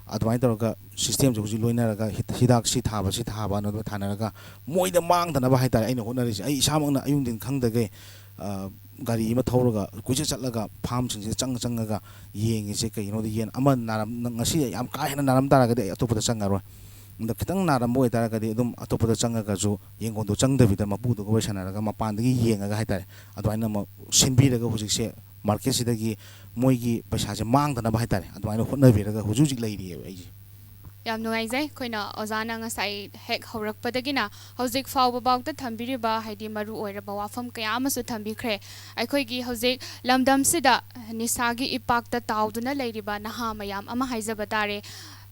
ꯑꯗꯨꯃꯥꯏꯅ ꯇꯧꯔꯒ ꯁꯤꯁꯇꯦꯝꯁꯦ ꯍꯧꯖꯤꯛ ꯂꯣꯏꯅꯔꯒ ꯍꯤꯠ-, ꯍꯤꯗꯥꯛ ꯁꯤ ꯊꯥꯕ, ꯁꯤ ꯊꯥꯕ ꯑꯅ ꯊꯥꯅꯔꯒ ꯃꯣꯏꯗ ꯃꯥꯡꯗꯅꯕ ꯍꯥꯏꯇꯥꯔꯦ ꯑꯩꯅ ꯍꯣꯠꯅꯔꯤꯁꯦ꯫ ꯑꯩ ꯏꯁꯥꯃꯛꯅ ꯑꯌꯨꯛ ꯅꯨꯡꯊꯤꯟ ꯈꯪꯗꯈꯩ, ꯑ, ꯒꯥꯔꯤ ꯑꯃ ꯊꯧꯔꯒ ꯀꯣꯏꯆꯠ ꯆꯠꯂꯒ ꯐꯥꯔꯝꯁꯤꯡꯁꯤꯗ ꯆꯪ ꯆꯪꯉꯒ ꯌꯦꯡꯉꯤꯁꯦ꯫ ꯀꯩꯒꯤꯅꯣꯗ ꯌꯦꯟ ꯑꯃ ꯅꯥꯔꯝ-, ꯉꯁꯤ ꯌꯥꯝ ꯀꯥ ꯍꯦꯟꯅ ꯅꯥꯔꯝ ꯇꯥꯔꯒꯗꯤ ꯑꯩ ꯑꯇꯣꯞꯄꯗ ꯆꯪꯉꯔꯣꯏ꯫ ꯑꯗꯣ ꯈꯤꯇꯪ ꯅꯥꯔꯝꯕ ꯑꯣꯏꯇꯥꯔꯒꯗꯤ ꯑꯗꯨꯝ ꯑꯇꯣꯞꯄꯗ ꯆꯪꯉꯒꯁꯨ ꯌꯦꯡꯒꯣꯟꯗꯣ ꯆꯪꯗꯕꯤꯗ ꯃꯄꯨꯗꯨꯒ ꯋꯥꯔꯤ ꯁꯥꯟꯅꯔꯒ ꯃꯄꯥꯟꯗꯒꯤ ꯌꯦꯡꯉꯒ ꯍꯥꯏꯇꯥꯔꯦ, ꯑꯗꯨꯃꯥꯏꯅ ꯑꯃ ꯁꯤꯟꯕꯤꯔꯒ ꯍꯧꯖꯤꯛꯁꯦ ꯃꯥꯔꯀꯦꯠꯁꯤꯗꯒꯤ ꯃꯣꯏꯒꯤ ꯄꯩꯁꯥꯁꯦ ꯃꯥꯡꯗꯅꯕ ꯍꯥꯏꯇꯥꯔꯦ, ꯑꯗꯨꯃꯥꯏꯅ ꯍꯣꯠꯅꯕꯤꯔꯒ ꯍꯧꯖꯤꯛ ꯍꯧꯖꯤꯛ ꯂꯩꯔꯤꯑꯕ ꯑꯩꯁꯦ꯫ ꯌꯥꯝ ꯅꯨꯡꯉꯥꯏꯖꯩ꯫ ꯑꯩꯈꯣꯏꯅ ꯑꯣꯖꯥꯅ ꯉꯁꯥꯏ ꯍꯦꯛ ꯍꯧꯔꯛꯄꯗꯒꯤꯅ ꯍꯧꯖꯤꯛ ꯐꯥꯎꯕ ꯐꯥꯎꯗ ꯊꯝꯕꯤꯔꯤꯕ, ꯍꯥꯏꯗꯤ ꯃꯔꯨ ꯑꯣꯏꯔꯕ ꯋꯥꯐꯝ ꯀꯌꯥ ꯑꯃꯁꯨ ꯊꯝꯕꯤꯈ꯭ꯔꯦ꯫ ꯑꯩꯈꯣꯏꯒꯤ ꯍꯧꯖꯤꯛ ꯂꯝꯗꯝꯁꯤꯗ ꯅꯤꯁꯥꯒꯤ ꯏꯄꯥꯛꯇ ꯇꯥꯎꯗꯨꯅ ꯂꯩꯔꯤꯕ ꯅꯍꯥ ꯃꯌꯥꯝ ꯑꯃ ꯍꯥꯏꯖꯕ ꯇꯥꯔꯦ,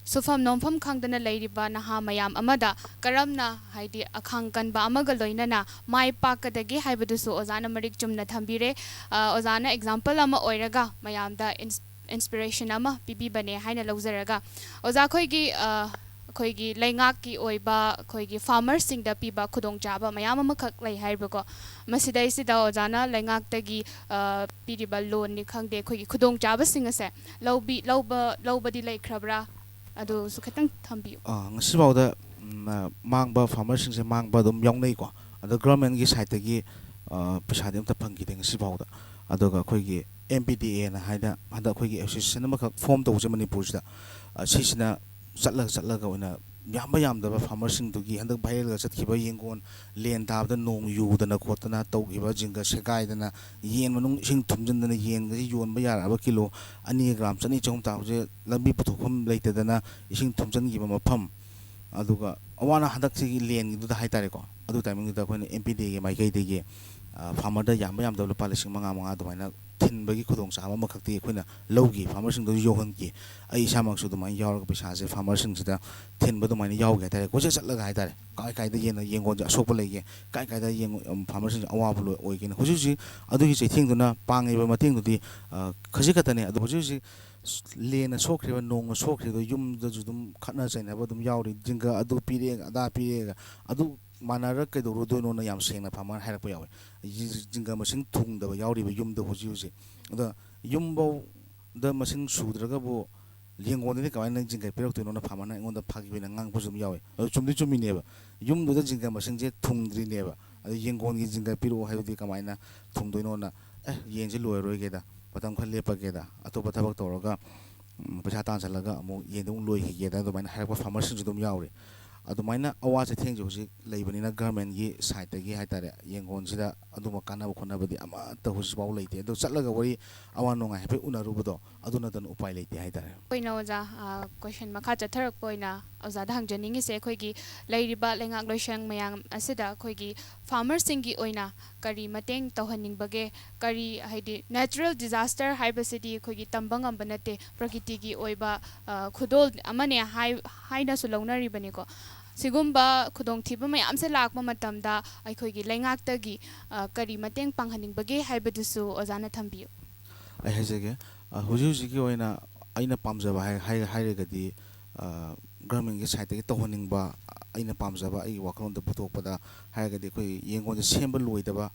ꯁꯨꯐꯝ ꯅꯣꯝꯐꯝ ꯈꯪꯗꯅ ꯂꯩꯔꯤꯕ ꯅꯍꯥ ꯃꯌꯥꯝ ꯑꯃꯗ ꯀꯔꯝꯅ, ꯍꯥꯏꯗꯤ, ꯑꯈꯥꯡ ꯀꯟꯕ ꯑꯃꯒ ꯂꯣꯏꯅꯅ ꯃꯥꯏ ꯄꯥꯛꯀꯗꯒꯦ ꯍꯥꯏꯕꯗꯨꯁꯨ ꯑꯣꯖꯥꯅ ꯃꯔꯤꯛ ꯆꯨꯝꯅ ꯊꯝꯕꯤꯔꯦ꯫ ꯑ, ꯑꯣꯖꯥꯅ ꯑꯦꯛꯖꯥꯝꯄꯜ ꯑꯃ ꯑꯣꯏꯔꯒ ꯃꯌꯥꯝꯗ ꯏꯟꯁ-, ꯏꯟꯁꯄꯤꯔꯦꯁꯟ ꯑꯃ ꯄꯤꯕꯤꯕꯅꯦ ꯍꯥꯏꯅ ꯂꯧꯖꯔꯒ, ꯑꯣꯖꯥ, ꯑꯩꯈꯣꯏꯒꯤ, ꯑ, ꯑꯩꯈꯣꯏꯒꯤ ꯂꯩꯉꯥꯛꯀꯤ ꯑꯣꯏꯕ ꯑꯩꯈꯣꯏꯒꯤ ꯐꯥꯔꯃꯔꯁꯤꯡꯗ ꯄꯤꯕ ꯈꯨꯗꯣꯡꯆꯥꯕ ꯃꯌꯥꯝ ꯑꯃꯈꯛ ꯂꯩ ꯍꯥꯏꯔꯤꯕꯀꯣ꯫ ꯃꯁꯤꯗꯩꯁꯤꯗ ꯑꯣꯖꯥꯅ ꯂꯩꯉꯥꯛꯇꯒꯤ, ꯑ, ꯄꯤꯔꯤꯕ ꯂꯣꯟꯅꯤ ꯈꯪꯗꯦ, ꯑꯩꯈꯣꯏꯒꯤ ꯈꯨꯗꯣꯡꯆꯥꯕꯁꯤꯡ ꯑꯁꯦ ꯂꯧꯕꯤ-, ꯂꯧꯕ, ꯂꯧꯕꯗꯤ ꯂꯩꯈ꯭ꯔꯕ꯭ꯔꯥ? ꯑꯗꯨꯁꯨ ꯈꯤꯇꯪ ꯊꯝꯕꯤꯌꯨ꯫ ꯑ, ꯉꯁꯤꯐꯥꯎꯗ, ꯎꯝ, ꯑ, ꯃꯥꯡꯕ ꯐꯥꯔꯃꯔꯁꯤꯡꯁꯦ ꯃꯥꯡꯕ ꯑꯗꯨꯝ ꯌꯥꯎꯅꯩꯀꯣ꯫ ꯑꯗꯣ ꯒꯚꯔꯟꯃꯦꯟꯒꯤ ꯁꯥꯏꯠꯇꯒꯤ, ꯑ, ꯄꯩꯁꯥꯗꯤ ꯑꯝꯇ ꯐꯪꯈꯤꯗꯦ ꯉꯁꯤꯐꯥꯎꯗ꯫ ꯑꯗꯨꯒ ꯑꯩꯈꯣꯏꯒꯤ ꯑꯦꯝ ꯄꯤ ꯗꯤ ꯑꯦꯅ ꯍꯥꯏꯅ ꯍꯟꯗꯛ ꯑꯩꯈꯣꯏꯒꯤ ꯑꯦꯁꯣꯁꯤꯌꯦꯁꯟ ꯑꯃꯈꯛ ꯐꯣꯝ ꯇꯧꯕꯁꯦ ꯃꯅꯤꯄꯨꯔꯁꯤꯗ, ꯑ, ꯁꯤꯁꯤꯅ ꯆꯠꯂꯒ ꯆꯠꯂꯒ ꯑꯣꯏꯅ ꯌꯥꯝꯕ ꯌꯥꯝꯗꯕ ꯐꯥꯔꯃꯔꯁꯤꯡꯗꯨꯒꯤ ꯍꯟꯗꯛ ꯚꯥꯏꯔꯦꯜꯒ ꯆꯠꯈꯤꯕ ꯌꯦꯡꯒꯣꯟ ꯂꯦꯟ ꯇꯥꯕꯗ ꯅꯣꯡ ꯌꯨꯗꯅ ꯈꯣꯠꯇꯅ ꯇꯧꯈꯤꯕ, ꯖꯤꯡꯒ ꯁꯦꯒꯥꯏꯗꯅ, ꯌꯦꯟ ꯃꯅꯨꯡ ꯏꯁꯤꯡ ꯊꯨꯝꯖꯤꯟꯗꯅ ꯌꯦꯟꯒꯁꯤ ꯌꯣꯟꯕ ꯌꯥꯔꯛꯑꯕ ꯀꯤꯂꯣ ꯑꯅꯤꯒ ꯒ꯭ꯔꯥꯝ ꯆꯅꯤ ꯆꯍꯨꯝ ꯇꯥꯕꯁꯦ ꯂꯝꯕꯤ ꯄꯨꯊꯣꯛꯐꯝ ꯂꯩꯇꯗꯅ ꯏꯁꯤꯡ ꯊꯨꯝꯖꯤꯟꯈꯤꯕ ꯃꯐꯝ, ꯑꯗꯨꯒ ꯑꯋꯥꯅ ꯍꯟꯗꯛꯁꯤꯒꯤ ꯂꯦꯟꯒꯤꯗꯨꯗ ꯍꯥꯏꯇꯥꯔꯦꯀꯣ, ꯑꯗꯨ ꯇꯥꯏꯃꯤꯡꯗꯨꯗ ꯑꯩꯈꯣꯏꯅ ꯑꯦꯝ ꯄꯤ ꯗꯤ ꯑꯦꯒꯤ ꯃꯥꯏꯀꯩꯗꯒꯤ, ꯑ, ꯐꯥꯔꯃꯔꯗ ꯌꯥꯝꯕ ꯌꯥꯝꯗꯕ ꯂꯨꯄꯥ ꯂꯤꯁꯤꯡ ꯃꯉꯥ ꯃꯉꯥ ꯑꯗꯨꯃꯥꯏꯅ ꯊꯤꯟꯕꯒꯤ ꯈꯨꯗꯣꯡꯆꯥꯕ ꯑꯃꯈꯛꯇꯤ ꯑꯩꯈꯣꯏꯅ ꯂꯧꯈꯤ, ꯐꯥꯔꯃꯔꯁꯤꯡꯗꯁꯨ ꯌꯧꯍꯟꯈꯤ꯫ ꯑꯩ ꯏꯁꯥꯃꯛꯁꯨ ꯑꯗꯨꯃꯥꯏꯅ ꯌꯥꯎꯔꯒ ꯄꯩꯁꯥꯁꯦ ꯐꯥꯔꯃꯔꯁꯤꯡꯁꯤꯗ ꯊꯤꯟꯕ ꯑꯗꯨꯃꯥꯏꯅ ꯌꯥꯎꯒꯦ ꯍꯥꯏꯇꯥꯔꯦ꯫ ꯀꯣꯏꯆꯠ ꯆꯠꯂꯒ ꯍꯥꯏꯇꯥꯔꯦ, ꯀꯥꯏ ꯀꯥꯏꯗ ꯌꯦꯟ, ꯌꯦꯟꯒꯣꯟꯁꯦ ꯑꯁꯣꯛꯄ ꯂꯩꯒꯦ, ꯀꯥꯏ ꯀꯥꯏꯗ ꯌꯦꯟ, ꯎꯝ, ꯐꯥꯔꯃꯔꯁꯤꯡꯁꯦ ꯑꯋꯥꯕ ꯂꯣꯏ ꯑꯣꯏꯒꯦꯅ꯫ ꯍꯧꯖꯤꯛ ꯍꯧꯖꯤꯛ ꯑꯗꯨꯒꯤ ꯆꯩꯊꯦꯡꯗꯨꯅ ꯄꯥꯡꯉꯤꯕ ꯃꯇꯦꯡꯗꯨꯗꯤ, ꯑ, ꯈꯖꯤꯛ ꯈꯛꯇꯅꯦ꯫ ꯑꯗꯣ ꯍꯧꯖꯤꯛ ꯍꯧꯖꯤꯛ ꯂꯦꯟꯅ ꯁꯣꯛꯈ꯭ꯔꯤꯕ, ꯅꯣꯡꯅ ꯁꯣꯛꯈ꯭ꯔꯤꯕꯗꯣ ꯌꯨꯝꯗꯁꯨ ꯑꯗꯨꯝ ꯈꯠꯅ ꯆꯩꯅꯕ ꯑꯗꯨꯝ ꯌꯥꯎꯔꯤ꯫ ꯖꯤꯡꯒ ꯑꯗꯨ ꯄꯤꯔꯛꯑꯦ, ꯑꯗꯥ ꯄꯤꯔꯛꯑꯦꯒ, ꯑꯗꯨ ꯃꯥꯟꯅꯔ ꯀꯩꯗꯧꯔꯨꯗꯣꯏꯅꯣꯅ ꯌꯥꯝ ꯁꯦꯡꯅ ꯐꯥꯔꯃꯔ ꯍꯥꯏꯔꯛꯄ ꯌꯥꯎꯋꯦ꯫ ꯖꯤ-, ꯖꯤꯡꯒ ꯃꯁꯤꯡ ꯊꯨꯡꯗꯕ ꯌꯥꯎꯔꯤꯕ ꯌꯨꯝꯗ ꯍꯧꯖꯤꯛ ꯍꯧꯖꯤꯛ꯫ ꯑꯗ ꯌꯨꯝꯐꯧꯗ ꯃꯁꯤꯡ ꯁꯨꯗ꯭ꯔꯒꯕꯨ ꯌꯦꯡꯒꯣꯟꯗꯗꯤ ꯀꯃꯥꯏꯅ ꯖꯤꯡꯒ ꯄꯤꯔꯛꯇꯣꯏꯅꯣꯅ ꯐꯥꯔꯃꯔꯅ ꯑꯩꯉꯣꯟꯗ ꯐꯥꯒꯤ ꯑꯣꯏꯅ ꯉꯥꯡꯕꯁꯨ ꯑꯗꯨꯝ ꯌꯥꯎꯋꯦ꯫ ꯑꯗꯨ ꯆꯨꯝꯗꯤ ꯆꯨꯝꯃꯤꯅꯦꯕ, ꯌꯨꯝꯗꯨꯗ ꯖꯤꯡꯒ ꯃꯁꯤꯡꯁꯦ ꯊꯨꯡꯗ꯭ꯔꯤꯅꯦꯕ꯫ ꯑꯗꯨ ꯌꯦꯡꯒꯣꯟꯒꯤ ꯖꯤꯡꯒ ꯄꯤꯔꯛꯑꯣ ꯍꯥꯏꯕꯗꯤ ꯀꯃꯥꯏꯅ ꯊꯨꯡꯗꯣꯏꯅꯣꯅ, "ꯑꯦ, ꯌꯦꯟꯁꯦ ꯂꯣꯏꯔꯔꯣꯏꯒꯦꯗ, ꯃꯇꯝ ꯈꯔ ꯂꯦꯞꯄꯒꯦꯗ, ꯑꯇꯣꯞꯄ ꯊꯕꯛ ꯇꯧꯔꯒ, ꯎꯝ, ꯄꯩꯁꯥ ꯇꯥꯟꯁꯤꯜꯂꯒ ꯑꯃꯨꯛ ꯌꯦꯟꯗꯣ ꯑꯃꯨꯛ ꯂꯣꯏꯈꯤꯒꯦꯗ", ꯑꯗꯨꯃꯥꯏꯅ ꯍꯥꯏꯔꯛꯄ ꯐꯥꯔꯃꯔꯁꯤꯡꯁꯨ ꯑꯗꯨꯝ ꯌꯥꯎꯔꯤ꯫ ꯑꯗꯨꯃꯥꯏꯅ ꯑꯋꯥ ꯆꯩꯊꯦꯡꯁꯦ ꯍꯧꯖꯤꯛ ꯂꯩꯕꯅꯤꯅ ꯒꯔꯃꯦꯟꯒꯤ ꯁꯥꯏꯠꯇꯒꯤ ꯍꯥꯏꯇꯥꯔꯦ, ꯌꯦꯡꯒꯣꯟꯁꯤꯗ ꯑꯗꯨꯝꯕ ꯀꯥꯟꯅꯕ ꯈꯣꯠꯅꯕꯗꯤ ꯑꯃꯠꯇ ꯍꯧꯖꯤꯛꯐꯥꯎ ꯂꯩꯇꯦ꯫ ꯑꯗꯣ ꯆꯠꯂꯒ ꯋꯥꯔꯤ ꯑꯋꯥ ꯅꯨꯡꯉꯥꯏ ꯍꯥꯏꯐꯦꯠ ꯎꯅꯔꯨꯕꯗꯣ ꯑꯗꯨ ꯅꯠꯇꯅ ꯎꯄꯥꯏ ꯂꯩꯇꯦ ꯍꯥꯏꯇꯥꯔꯦ꯫ ꯑꯩꯈꯣꯏꯅ ꯑꯣꯖꯥ, ꯑ, ꯀꯣꯏꯁꯟ ꯃꯈꯥ ꯆꯠꯊꯔꯛꯄ ꯑꯣꯏꯅ ꯑꯣꯖꯥꯗ ꯍꯪꯖꯅꯤꯡꯉꯤꯁꯦ, ꯑꯩꯈꯣꯏꯒꯤ ꯂꯩꯔꯤꯕ ꯂꯩꯉꯥꯛ ꯂꯣꯏꯁꯪ ꯃꯌꯥꯝ ꯑꯁꯤꯗ ꯑꯩꯈꯣꯏꯒꯤ ꯐꯥꯔꯃꯔꯁꯤꯡꯒꯤ ꯑꯣꯏꯅ ꯀꯔꯤ ꯃꯇꯦꯡ ꯇꯧꯍꯟꯅꯤꯡꯕꯒꯦ? ꯀꯔꯤ, ꯍꯥꯏꯗꯤ, natural disaster ꯍꯥꯏꯕꯁꯤꯗꯤ ꯑꯩꯈꯣꯏꯒꯤ ꯇꯝꯕ ꯉꯝꯕ ꯅꯠꯇꯦ, ꯄ꯭ꯔꯀꯤꯇꯤꯒꯤ ꯑꯣꯏꯕ, ꯑ, ꯈꯨꯗꯣꯜ ꯑꯃꯅꯦ ꯍꯥꯏ-, ꯍꯥꯏꯅꯁꯨ ꯂꯧꯅꯔꯤꯕꯅꯤꯀꯣ꯫ ꯁꯤꯒꯨꯝꯕ ꯈꯨꯗꯣꯡꯊꯤꯕ ꯃꯌꯥꯝꯁꯦ ꯂꯥꯛꯄ ꯃꯇꯝꯗ ꯑꯩꯈꯣꯏꯒꯤ ꯂꯩꯉꯥꯛꯇꯒꯤ, ꯑ, ꯀꯔꯤ ꯃꯇꯦꯡ ꯄꯥꯡꯍꯟꯅꯤꯡꯕꯒꯦ ꯍꯥꯏꯕꯗꯨꯁꯨ ꯑꯣꯖꯥꯅ ꯊꯝꯕꯤꯌꯨ꯫ ꯑꯩ ꯍꯥꯏꯖꯒꯦ, ꯑ, ꯍꯧꯖꯤꯛ ꯍꯧꯖꯤꯛꯀꯤ ꯑꯣꯏꯅ ꯑꯩꯅ ꯄꯥꯝꯖꯕ ꯍꯥꯏ-, ꯍꯥꯏ-, ꯍꯥꯏꯔꯒꯗꯤ, ꯑ, ꯒꯔꯃꯦꯟꯒꯤ ꯁꯥꯏꯠꯇꯒꯤ ꯇꯧꯍꯟꯅꯤꯡꯕ, ꯑꯩꯅ ꯄꯥꯝꯖꯕ, ꯑꯩꯒꯤ ꯋꯥꯈꯜꯂꯣꯟꯗ ꯄꯨꯊꯣꯛꯄꯗ ꯍꯥꯏꯔꯒꯗꯤ, ꯑꯩꯈꯣꯏ ꯌꯦꯡꯒꯣꯟꯁꯦ ꯁꯦꯝꯕ ꯂꯣꯏꯗꯕ,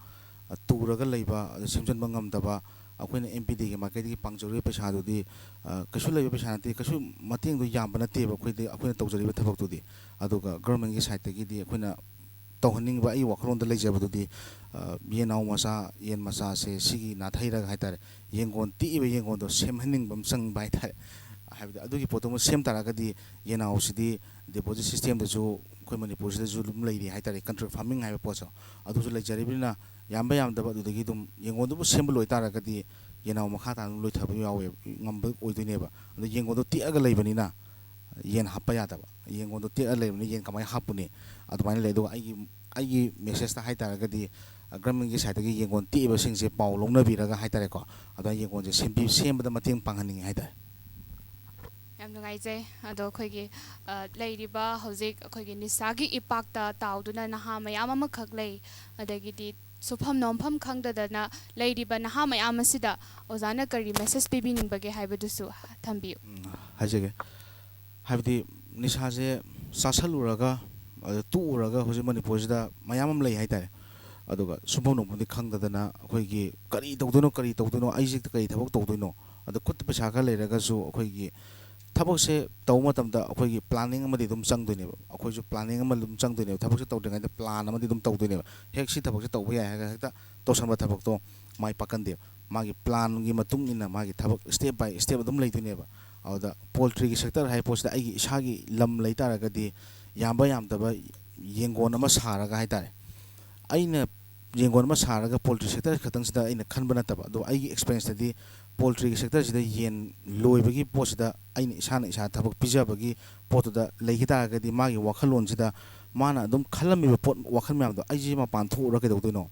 ꯑ, ꯇꯨꯔꯒ ꯂꯩꯕ, ꯑꯗꯨ ꯁꯦꯝꯖꯤꯟꯕ ꯉꯝꯗꯕ, ꯑꯩꯈꯣꯏꯅ ꯑꯦꯝ ꯄꯤ ꯗꯤꯒꯤ ꯃꯥꯏꯀꯩꯗꯒꯤ ꯄꯥꯡꯖꯔꯤꯕ ꯄꯩꯁꯥꯗꯨꯗꯤ, ꯑ, ꯀꯩꯁꯨ ꯂꯩꯕ ꯄꯩꯁꯥ ꯅꯠꯇꯦ, ꯀꯩꯁꯨ ꯃꯇꯦꯡꯗꯣ ꯌꯥꯝꯕ ꯅꯠꯇꯦꯕ ꯑꯩꯈꯣꯏꯗ, ꯑꯩꯈꯣꯏꯅ ꯇꯧꯖꯔꯤꯕ ꯊꯕꯛꯇꯨꯗꯤ꯫ ꯑꯗꯨꯒ ꯒꯔꯃꯦꯟꯒꯤ ꯁꯥꯏꯠꯇꯒꯤꯗꯤ ꯑꯩꯈꯣꯏꯅ ꯇꯧꯍꯟꯅꯤꯡꯕ, ꯑꯩꯒꯤ ꯋꯥꯈꯜꯂꯣꯟꯗ ꯂꯩꯖꯕꯗꯨꯗꯤ, ꯑ, ꯌꯦꯟꯅꯥꯎ ꯃꯆꯥ, ꯌꯦꯟ ꯃꯆꯥꯁꯦ ꯁꯤꯒꯤ ꯅꯥꯊꯩꯔꯒ ꯍꯥꯏꯇꯥꯔꯦ, ꯌꯦꯟꯒꯣꯟ ꯇꯦꯛꯏꯕ ꯌꯦꯟꯒꯣꯟꯗꯣ ꯁꯦꯝꯍꯟꯅꯤꯡꯕ ꯑꯃ ꯆꯪꯕ ꯍꯥꯏꯇꯥꯔꯦ꯫ ꯍꯥꯏꯕꯗꯤ ꯑꯗꯨꯒꯤ ꯄꯣꯠꯇꯨ ꯑꯃ ꯁꯦꯝ ꯇꯥꯔꯒꯗꯤ ꯌꯦꯟꯅꯥꯎꯁꯤꯗꯤ deposit systemꯗꯁꯨ ꯑꯩꯈꯣꯏ ꯃꯅꯤꯄꯨꯔꯁꯤꯗꯁꯨ ꯑꯗꯨꯝ ꯂꯩꯔꯤ ꯍꯥꯏꯇꯥꯔꯦ, contract farming ꯍꯥꯏꯕ ꯄꯣꯠꯁꯦ꯫ ꯑꯗꯨꯁꯨ ꯂꯩꯖꯔꯤꯕꯅꯤꯅ ꯌꯥꯝꯕ ꯌꯥꯝꯗꯕ ꯑꯗꯨꯗꯒꯤ ꯑꯗꯨꯝ ꯌꯦꯟꯒꯣꯟꯗꯨꯕꯨ ꯁꯦꯝꯕ ꯂꯣꯏ ꯇꯥꯔꯒꯗꯤ ꯌꯦꯟꯅꯥꯎ ꯃꯈꯥ ꯇꯥꯅ ꯑꯗꯨꯝ ꯂꯣꯏꯊꯕ ꯌꯥꯎꯋꯦ, ꯉꯝꯕ ꯑꯣꯏꯗꯣꯏꯅꯦꯕ꯫ ꯑꯗꯣ ꯌꯦꯟꯒꯣꯟꯗꯣ ꯇꯦꯛꯑꯒ ꯂꯩꯕꯅꯤꯅ ꯌꯦꯟ ꯍꯥꯞꯄ ꯌꯥꯗꯕ, ꯌꯦꯟꯒꯣꯟꯗꯣ ꯇꯦꯛꯑ ꯂꯩꯕꯅꯤꯅ ꯌꯦꯟ ꯀꯃꯥꯏꯅ ꯍꯥꯞꯄꯨꯅꯤ? ꯑꯗꯨꯃꯥꯏꯅ ꯂꯩ꯫ ꯑꯗꯨꯒ ꯑꯩꯒꯤ, ꯑꯩꯒꯤ messageꯇ ꯍꯥꯏ ꯇꯥꯔꯒꯗꯤ, ꯑ, ꯒꯔꯃꯦꯟꯒꯤ ꯁꯥꯏꯠꯇꯒꯤ ꯌꯦꯟꯒꯣꯟ ꯇꯦꯛꯏꯕꯁꯤꯡꯁꯦ ꯄꯥꯎ ꯂꯧꯅꯕꯤꯔꯒ ꯍꯥꯏ ꯇꯥꯔꯦꯀꯣ, ꯑꯗꯨꯃꯥꯏꯅ ꯌꯦꯟꯒꯣꯟꯁꯦ ꯁꯦꯝꯕꯤ-, ꯁꯦꯝꯕꯗ ꯃꯇꯦꯡ ꯄꯥꯡꯍꯟꯅꯤꯡꯉꯤ ꯍꯥꯏ ꯇꯥꯔꯦ꯫ ꯌꯥꯝ ꯅꯨꯡꯉꯥꯏꯖꯩ꯫ ꯑꯗꯣ ꯑꯩꯈꯣꯏꯒꯤ, ꯑ, ꯂꯩꯔꯤꯕ ꯍꯧꯖꯤꯛ ꯑꯩꯈꯣꯏꯒꯤ ꯅꯤꯁꯥꯒꯤ ꯏꯄꯥꯛꯇ ꯇꯥꯎꯗꯨꯅ ꯅꯍꯥ ꯃꯌꯥꯝ ꯑꯃꯈꯛ ꯂꯩ, ꯑꯗꯒꯤꯗꯤ ꯁꯨꯐꯝ ꯅꯣꯝꯐꯝ ꯈꯪꯗꯗꯅ ꯂꯩꯔꯤꯕ ꯅꯍꯥ ꯃꯌꯥꯝ ꯑꯁꯤꯗ ꯑꯣꯖꯥꯅ ꯀꯔꯤ ꯃꯦꯁꯦꯖ ꯄꯤꯕꯤꯅꯤꯡꯕꯒꯦ ꯍꯥꯏꯕꯗꯨꯁꯨ ꯊꯝꯕꯤꯌꯨ꯫ ꯎꯝ, ꯍꯥꯏꯖꯒꯦ꯫ ꯍꯥꯏꯕꯗꯤ ꯅꯤꯁꯥꯁꯦ ꯆꯥꯁꯜꯂꯨꯔꯒ, ꯑꯗ ꯇꯣꯛꯎꯔꯒ ꯍꯧꯖꯤꯛ ꯃꯅꯤꯄꯨꯔꯁꯤꯗ ꯃꯌꯥꯝ ꯑꯃ ꯂꯩ ꯍꯥꯏꯇꯥꯔꯦ꯫ ꯑꯗꯨꯒ ꯁꯨꯝꯐꯝ ꯅꯣꯝꯐꯝꯗꯤ ꯈꯪꯗꯗꯅ ꯑꯩꯈꯣꯏꯒꯤ ꯀꯔꯤ ꯇꯧꯗꯣꯏꯅꯣ, ꯀꯔꯤ ꯇꯧꯗꯣꯏꯅꯣ, ꯑꯩꯁꯦ ꯀꯔꯤ ꯊꯕꯛ ꯇꯧꯗꯣꯏꯅꯣ, ꯑꯗ ꯈꯨꯠꯇ ꯄꯩꯁꯥ ꯈꯔ ꯂꯩꯔꯒꯁꯨ ꯑꯩꯈꯣꯏꯒꯤ ꯊꯕꯛꯁꯦ ꯇꯧꯕ ꯃꯇꯝꯗ ꯑꯩꯈꯣꯏꯒꯤ ꯄ꯭ꯂꯥꯅꯤꯡ ꯑꯃꯗꯤ ꯑꯗꯨꯝ ꯆꯪꯗꯣꯏꯅꯦꯕ꯫ ꯑꯩꯈꯣꯏꯁꯨ ꯄ꯭ꯂꯥꯅꯤꯡ ꯑꯃ ꯑꯗꯨꯝ ꯆꯪꯗꯣꯏꯅꯦꯕ꯫ ꯊꯕꯛꯁꯦ ꯇꯧꯗ꯭ꯔꯤꯉꯩꯗ ꯄ꯭ꯂꯥꯟ ꯑꯃꯗꯤ ꯑꯗꯨꯝ ꯇꯧꯗꯣꯏꯅꯦꯕ꯫ ꯍꯦꯛ ꯁꯤ ꯊꯕꯛꯁꯦ ꯇꯧꯕ ꯌꯥꯏ ꯍꯥꯏꯔꯒ ꯍꯦꯛꯇ ꯇꯧꯁꯟꯕ ꯊꯕꯛꯇꯣ ꯃꯥꯏ ꯄꯥꯛꯀꯟꯗꯦꯕ꯫ ꯃꯥꯒꯤ ꯄ꯭ꯂꯥꯟꯒꯤ ꯃꯇꯨꯡ ꯏꯟꯅ ꯃꯥꯒꯤ ꯊꯕꯛ step by step ꯑꯗꯨꯝ ꯂꯩꯗꯣꯏꯅꯦꯕ꯫ ꯑꯗꯨꯗ ꯄꯣꯜꯇ꯭ꯔꯤꯒꯤ ꯁꯦꯛꯇꯔ ꯍꯥꯏ ꯄꯣꯠꯁꯤꯗ ꯑꯩꯒꯤ ꯏꯁꯥꯒꯤ ꯂꯝ ꯂꯩ ꯇꯥꯔꯒꯗꯤ ꯌꯥꯝꯕ ꯌꯥꯝꯗꯕ ꯌꯦꯡꯒꯣꯟ ꯑꯃ ꯁꯥꯔꯒ ꯍꯥꯏꯇꯥꯔꯦ, ꯑꯩꯅ ꯌꯦꯡꯒꯣꯟ ꯑꯃ ꯁꯥꯔꯒ ꯄꯣꯜꯇ꯭ꯔꯤ ꯁꯦꯛꯇꯔ ꯈꯛꯇꯪꯁꯤꯗ ꯑꯩꯅ ꯈꯟꯕ ꯅꯠꯇꯕ, ꯑꯗꯣ ꯑꯩꯒꯤ ꯑꯦꯛꯁꯄꯤꯔꯦꯟꯁꯇꯗꯤ ꯄꯣꯜꯇ꯭ꯔꯤꯒꯤ ꯁꯦꯛꯇꯔꯁꯤꯗ ꯌꯦꯟ ꯂꯣꯏꯕꯒꯤ ꯄꯣꯠꯁꯤꯗ ꯑꯩꯅ ꯏꯁꯥꯅ ꯏꯁꯥ ꯊꯕꯛ ꯄꯤꯖꯕꯒꯤ ꯄꯣꯠꯇꯨꯗ ꯂꯩꯈꯤ ꯇꯥꯔꯒꯗꯤ ꯃꯥꯒꯤ ꯋꯥꯈꯜꯂꯣꯟꯁꯤꯗ ꯃꯥꯅ ꯑꯗꯨꯝ ꯈꯜꯂꯝꯃꯤꯕ ꯄꯣꯠ, ꯋꯥꯈꯜ ꯃꯌꯥꯝꯗꯣ, "ꯑꯩꯁꯦ ꯃꯄꯥꯟ ꯊꯣꯛꯎꯔ ꯀꯩꯗꯧꯗꯣꯏꯅꯣ?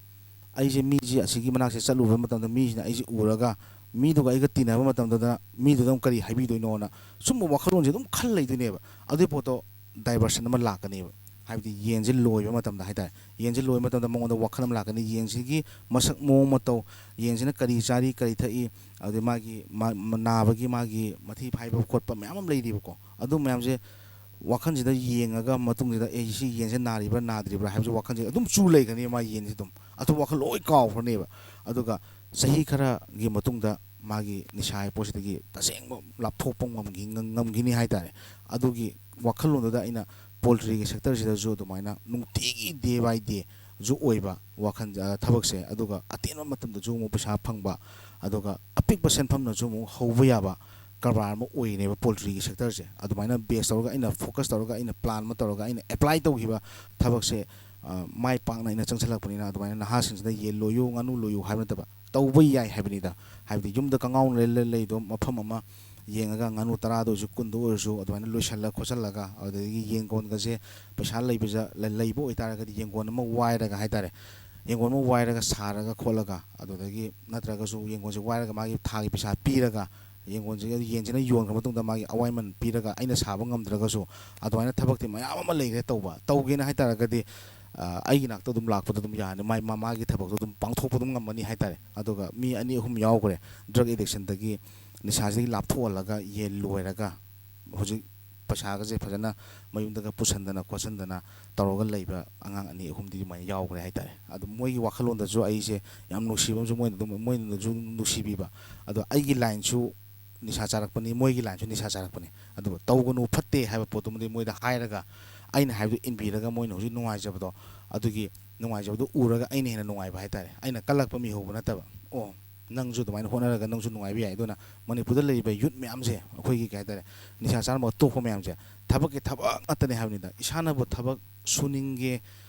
ꯑꯩꯁꯦ ꯃꯤꯁꯦ ꯑꯁꯤꯒꯤ ꯃꯅꯥꯛꯁꯦ ꯆꯠꯂꯨꯕ ꯃꯇꯝꯗ ꯃꯤꯁꯤꯅ ꯑꯩꯁꯦ ꯎꯔꯒ ꯃꯤꯗꯨꯒ ꯑꯩꯒ ꯇꯤꯟꯅꯕ ꯃꯇꯝꯗꯗ ꯃꯤꯗꯨꯗ ꯑꯃꯨꯛ ꯀꯔꯤ ꯍꯥꯏꯕꯤꯗꯣꯏꯅꯣꯅ?" ꯁꯨꯝꯕ ꯋꯥꯈꯜꯂꯣꯟꯁꯦ ꯑꯗꯨꯝ ꯈꯜ ꯂꯩꯗꯣꯏꯅꯦꯕ꯫ ꯑꯗꯨꯒꯤ ꯄꯣꯠꯇꯣ ꯗꯥꯏꯚꯔꯁꯟ ꯑꯃ ꯂꯥꯛꯀꯅꯦꯕ꯫ ꯍꯥꯏꯕꯗꯤ ꯌꯦꯟꯁꯦ ꯂꯣꯏꯕ ꯃꯇꯝꯗ ꯍꯥꯏꯇꯥꯔꯦ, ꯌꯦꯟꯁꯦ ꯂꯣꯏꯕ ꯃꯇꯝꯗ ꯃꯉꯣꯟꯗ ꯋꯥꯈꯜ ꯑꯃ ꯂꯥꯛꯀꯅꯤ, ꯌꯦꯟꯁꯤꯒꯤ ꯃꯁꯛ ꯃꯑꯣꯡ ꯃꯇꯧ, ꯌꯦꯟꯁꯤꯅ ꯀꯔꯤ ꯆꯥꯔꯤ, ꯀꯔꯤ ꯊꯛꯏ, ꯑꯗꯩ ꯃꯥꯒꯤ ꯃꯥ-, ꯃ-, ꯅꯥꯕꯒꯤ ꯃꯥꯒꯤ ꯃꯊꯤ ꯐꯥꯏꯕ ꯈꯣꯠꯄ ꯃꯌꯥꯝ ꯑꯃ ꯂꯩꯔꯤꯕꯀꯣ꯫ ꯑꯗꯨ ꯃꯌꯥꯝꯁꯦ ꯋꯥꯈꯜꯁꯤꯗ ꯌꯦꯡꯉꯒ ꯃꯇꯨꯡꯁꯤꯗ, "ꯑꯦ, ꯁꯤ ꯌꯦꯟꯁꯦ ꯅꯥꯔꯤꯕ꯭ꯔꯥ ꯅꯥꯗ꯭ꯔꯤꯕ꯭ꯔꯥ?" ꯍꯥꯏꯕꯁꯤ ꯋꯥꯈꯜꯁꯦ ꯑꯗꯨꯝ ꯆꯨ ꯂꯩꯒꯅꯤ ꯃꯥ ꯌꯦꯟꯁꯦ ꯑꯗꯨꯝ꯫ ꯑꯇꯣꯞꯄ ꯋꯥꯈꯜ ꯂꯣꯏ ꯀꯥꯎꯈ꯭ꯔꯅꯦꯕ꯫ ꯑꯗꯨꯒ ꯆꯍꯤ ꯈꯔꯒꯤ ꯃꯇꯨꯡꯗ ꯃꯥꯒꯤ ꯅꯤꯁꯥ ꯍꯥꯏ ꯄꯣꯠꯁꯤꯗꯒꯤ ꯇꯁꯦꯡꯕ ꯂꯥꯞꯊꯣꯛꯄ ꯉꯝꯈꯤ-, ꯉꯝ-, ꯉꯝꯈꯤꯅꯤ ꯍꯥꯏ ꯇꯥꯔꯦ꯫ ꯑꯗꯨꯒꯤ ꯋꯥꯈꯜꯂꯣꯟꯗꯨꯗ ꯑꯩꯅ ꯄꯣꯜꯇ꯭ꯔꯤꯒꯤ ꯁꯦꯛꯇꯔꯁꯤꯗꯁꯨ ꯑꯗꯨꯃꯥꯏꯅ ꯅꯨꯡꯇꯤꯒꯤ day by day ꯁꯨ ꯑꯣꯏꯕ ꯋꯥꯈꯜ, ꯑ, ꯊꯕꯛꯁꯦ, ꯑꯗꯨꯒ ꯑꯇꯦꯟꯕ ꯃꯇꯝꯗꯁꯨ ꯑꯃꯨꯛ ꯄꯩꯁꯥ ꯐꯪꯕ, ꯑꯗꯨꯒ ꯑꯄꯤꯛꯄ ꯁꯦꯟꯐꯝꯅꯁꯨ ꯑꯃꯨꯛ ꯍꯧꯕ ꯌꯥꯕ ꯀꯔꯕꯥꯔ ꯑꯃ ꯑꯣꯏꯔꯤꯅꯦꯕ ꯄꯣꯜꯇ꯭ꯔꯤꯒꯤ ꯁꯦꯛꯇꯔꯁꯦ꯫ ꯑꯗꯨꯃꯥꯏꯅ ꯕꯦꯁ ꯇꯧꯔꯒ, ꯑꯩꯅ ꯐꯣꯀꯁ ꯇꯧꯔꯒ, ꯑꯩꯅ ꯄ꯭ꯂꯥꯟ ꯑꯃ ꯇꯧꯔꯒ, ꯑꯩꯅ ꯑꯦꯄ꯭ꯂꯥꯏ ꯇꯧꯈꯤꯕ ꯊꯕꯛꯁꯦ, ꯑ, ꯃꯥꯏ ꯄꯥꯛꯅ ꯑꯩꯅ ꯆꯪꯁꯤꯜꯂꯛꯄꯅꯤꯅ, ꯑꯗꯨꯃꯥꯏꯅ ꯅꯍꯥꯁꯤꯡꯁꯤꯗ ꯌꯦꯟ ꯂꯣꯏꯌꯨ, ꯉꯥꯅꯨ ꯂꯣꯏꯌꯨ ꯍꯥꯏꯕ ꯅꯠꯇꯕ, ꯇꯧꯕ ꯌꯥꯏ ꯍꯥꯏꯕꯅꯤꯗ꯫ ꯍꯥꯏꯕꯗꯤ ꯌꯨꯝꯗ ꯀꯪꯉꯥꯎꯅ ꯂꯩ-, ꯂꯩ-, ꯂꯩꯗꯣ ꯃꯐꯝ ꯑꯃ ꯌꯦꯡꯉꯒ ꯉꯥꯅꯨ ꯇꯔꯥꯗ ꯑꯣꯏꯔꯁꯨ, ꯀꯨꯟꯗ ꯑꯣꯏꯔꯁꯨ, ꯑꯗꯨꯃꯥꯏꯅ ꯂꯣꯏꯁꯜꯂ ꯈꯣꯠꯆꯜꯂꯒ, ꯑꯗꯨꯗꯒꯤ ꯌꯦꯟꯒꯣꯟꯒꯁꯦ ꯄꯩꯁꯥ ꯂꯩꯕꯁꯦ, ꯂꯩ-, ꯂꯩꯕ ꯑꯣꯏꯇꯥꯔꯒꯗꯤ ꯌꯦꯟꯒꯣꯟ ꯑꯃ ꯋꯥꯏꯔꯒ ꯍꯥꯏꯇꯥꯔꯦ, ꯌꯦꯟꯒꯣꯟ ꯑꯃ ꯋꯥꯏꯔꯒ ꯁꯥꯔꯒ ꯈꯣꯠꯂꯒ, ꯑꯗꯨꯗꯒꯤ ꯅꯠꯇ꯭ꯔꯒꯁꯨ ꯌꯦꯟꯒꯣꯟꯁꯦ ꯋꯥꯏꯔꯒ ꯃꯥꯒꯤ ꯊꯥꯒꯤ ꯄꯩꯁꯥ ꯄꯤꯔꯒ, ꯌꯦꯟꯒꯣꯟꯁꯦ, ꯌꯦꯟꯁꯤꯅ ꯌꯣꯟꯈ꯭ꯔ ꯃꯇꯨꯡꯗ ꯃꯥꯒꯤ ꯑꯋꯥꯏꯃꯟ ꯄꯤꯔꯒ, ꯑꯩꯅ ꯁꯥꯕ ꯉꯝꯗ꯭ꯔꯒꯁꯨ, ꯑꯗꯨꯃꯥꯏꯅ ꯊꯕꯛꯇꯤ ꯃꯌꯥꯝ ꯑꯃ ꯂꯩꯈ꯭ꯔꯦ ꯇꯧꯕ꯫ ꯇꯧꯒꯦꯅ ꯍꯥꯏꯇꯥꯔꯒꯗꯤ ꯑꯩꯒꯤ ꯅꯥꯛꯇ ꯑꯗꯨꯝ ꯂꯥꯛꯄꯗ ꯑꯗꯨꯝ ꯌꯥꯔꯅꯤ, ꯃꯥꯏ ꯃꯥꯒꯤ ꯊꯕꯛꯇꯣ ꯑꯗꯨꯝ ꯄꯥꯡꯊꯣꯛꯄ ꯑꯗꯨꯝ ꯉꯝꯃꯅꯤ ꯍꯥꯏꯇꯥꯔꯦ꯫ ꯑꯗꯨꯒ ꯃꯤ ꯑꯅꯤ ꯑꯍꯨꯝ ꯌꯥꯎꯈ꯭ꯔꯦ ꯗ꯭ꯔꯒ ꯑꯦꯗꯤꯛꯁꯟꯗꯒꯤ, ꯅꯤꯁꯥꯁꯤꯗꯒꯤ ꯂꯥꯞꯊꯣꯛꯍꯜꯂꯒ ꯌꯦꯟ ꯂꯣꯏꯔꯒ ꯍꯧꯖꯤꯛ ꯄꯩꯁꯥꯒꯁꯦ ꯐꯖꯅ ꯃꯌꯨꯝꯗꯒ ꯄꯨꯁꯟꯗꯅ ꯈꯣꯠꯆꯟꯗꯅ ꯇꯧꯔꯒ ꯂꯩꯕ ꯑꯉꯥꯡ ꯑꯅꯤ ꯑꯍꯨꯝꯗꯤ ꯑꯗꯨꯃꯥꯏꯅ ꯌꯥꯎꯈ꯭ꯔꯦ ꯍꯥꯏꯇꯥꯔꯦ꯫ ꯑꯗꯨ ꯃꯣꯏꯒꯤ ꯋꯥꯈꯜꯂꯣꯟꯗꯁꯨ ꯑꯩꯁꯦ ꯌꯥꯝ ꯅꯨꯡꯁꯤꯕ ꯑꯃꯁꯨ ꯃꯣꯏꯅ ꯑꯗꯨꯝ, ꯃꯣꯏꯅꯁꯨ ꯅꯨꯡꯁꯤꯕꯤꯕ꯫ ꯑꯗꯣ ꯑꯩꯒꯤ ꯂꯥꯏꯟꯁꯨ ꯅꯤꯁꯥ ꯆꯥꯔꯛꯄꯅꯤ, ꯃꯣꯏꯒꯤ ꯂꯥꯏꯟꯁꯨ ꯅꯤꯁꯥ ꯆꯥꯔꯛꯄꯅꯤ꯫ ꯑꯗꯨꯕꯨ ꯇꯧꯒꯅꯨ, ꯐꯠꯇꯦ ꯍꯥꯏꯕ ꯄꯣꯠꯇꯨꯃꯗꯤ ꯃꯣꯏꯗ ꯍꯥꯏꯔꯒ, ꯑꯩꯅ ꯍꯥꯏꯕꯗꯨ ꯏꯟꯕꯤꯔꯒ ꯃꯣꯏꯅ ꯍꯧꯖꯤꯛ ꯅꯨꯡꯉꯥꯏꯖꯕꯗꯣ, ꯑꯗꯨꯒꯤ ꯅꯨꯡꯉꯥꯏꯖꯕꯗꯣ ꯎꯔꯒ ꯑꯩꯅ ꯍꯦꯟꯅ ꯅꯨꯡꯉꯥꯏꯕ ꯍꯥꯏꯇꯥꯔꯦ꯫ ꯑꯩꯅ ꯀꯜꯂꯛꯄ ꯃꯤ ꯍꯧꯕ ꯅꯠꯇꯕ꯫ ꯑꯣ, ꯅꯪꯁꯨ ꯑꯗꯨꯃꯥꯏꯅ ꯍꯣꯠꯅꯔꯒ ꯅꯪꯁꯨ ꯅꯨꯡꯉꯥꯏꯕ ꯌꯥꯏ꯫ ꯑꯗꯨꯅ ꯃꯅꯤꯄꯨꯔꯗ ꯂꯩꯔꯤꯕ ꯌꯨꯠ ꯃꯌꯥꯝꯁꯦ, ꯑꯩꯈꯣꯏꯒꯤ ꯀꯩ ꯍꯥꯏꯇꯥꯔꯦ, ꯅꯤꯁꯥ ꯆꯥꯔꯝꯕ ꯇꯣꯛꯄ ꯃꯌꯥꯝꯁꯦ, ꯊꯕꯛꯀꯤ ꯊꯕꯛ ꯉꯥꯛꯇꯅꯦ ꯍꯥꯏꯕꯅꯤꯗ꯫ ꯏꯁꯥꯅꯕꯨ ꯊꯕꯛ ꯁꯨꯅꯤꯡꯒꯦ,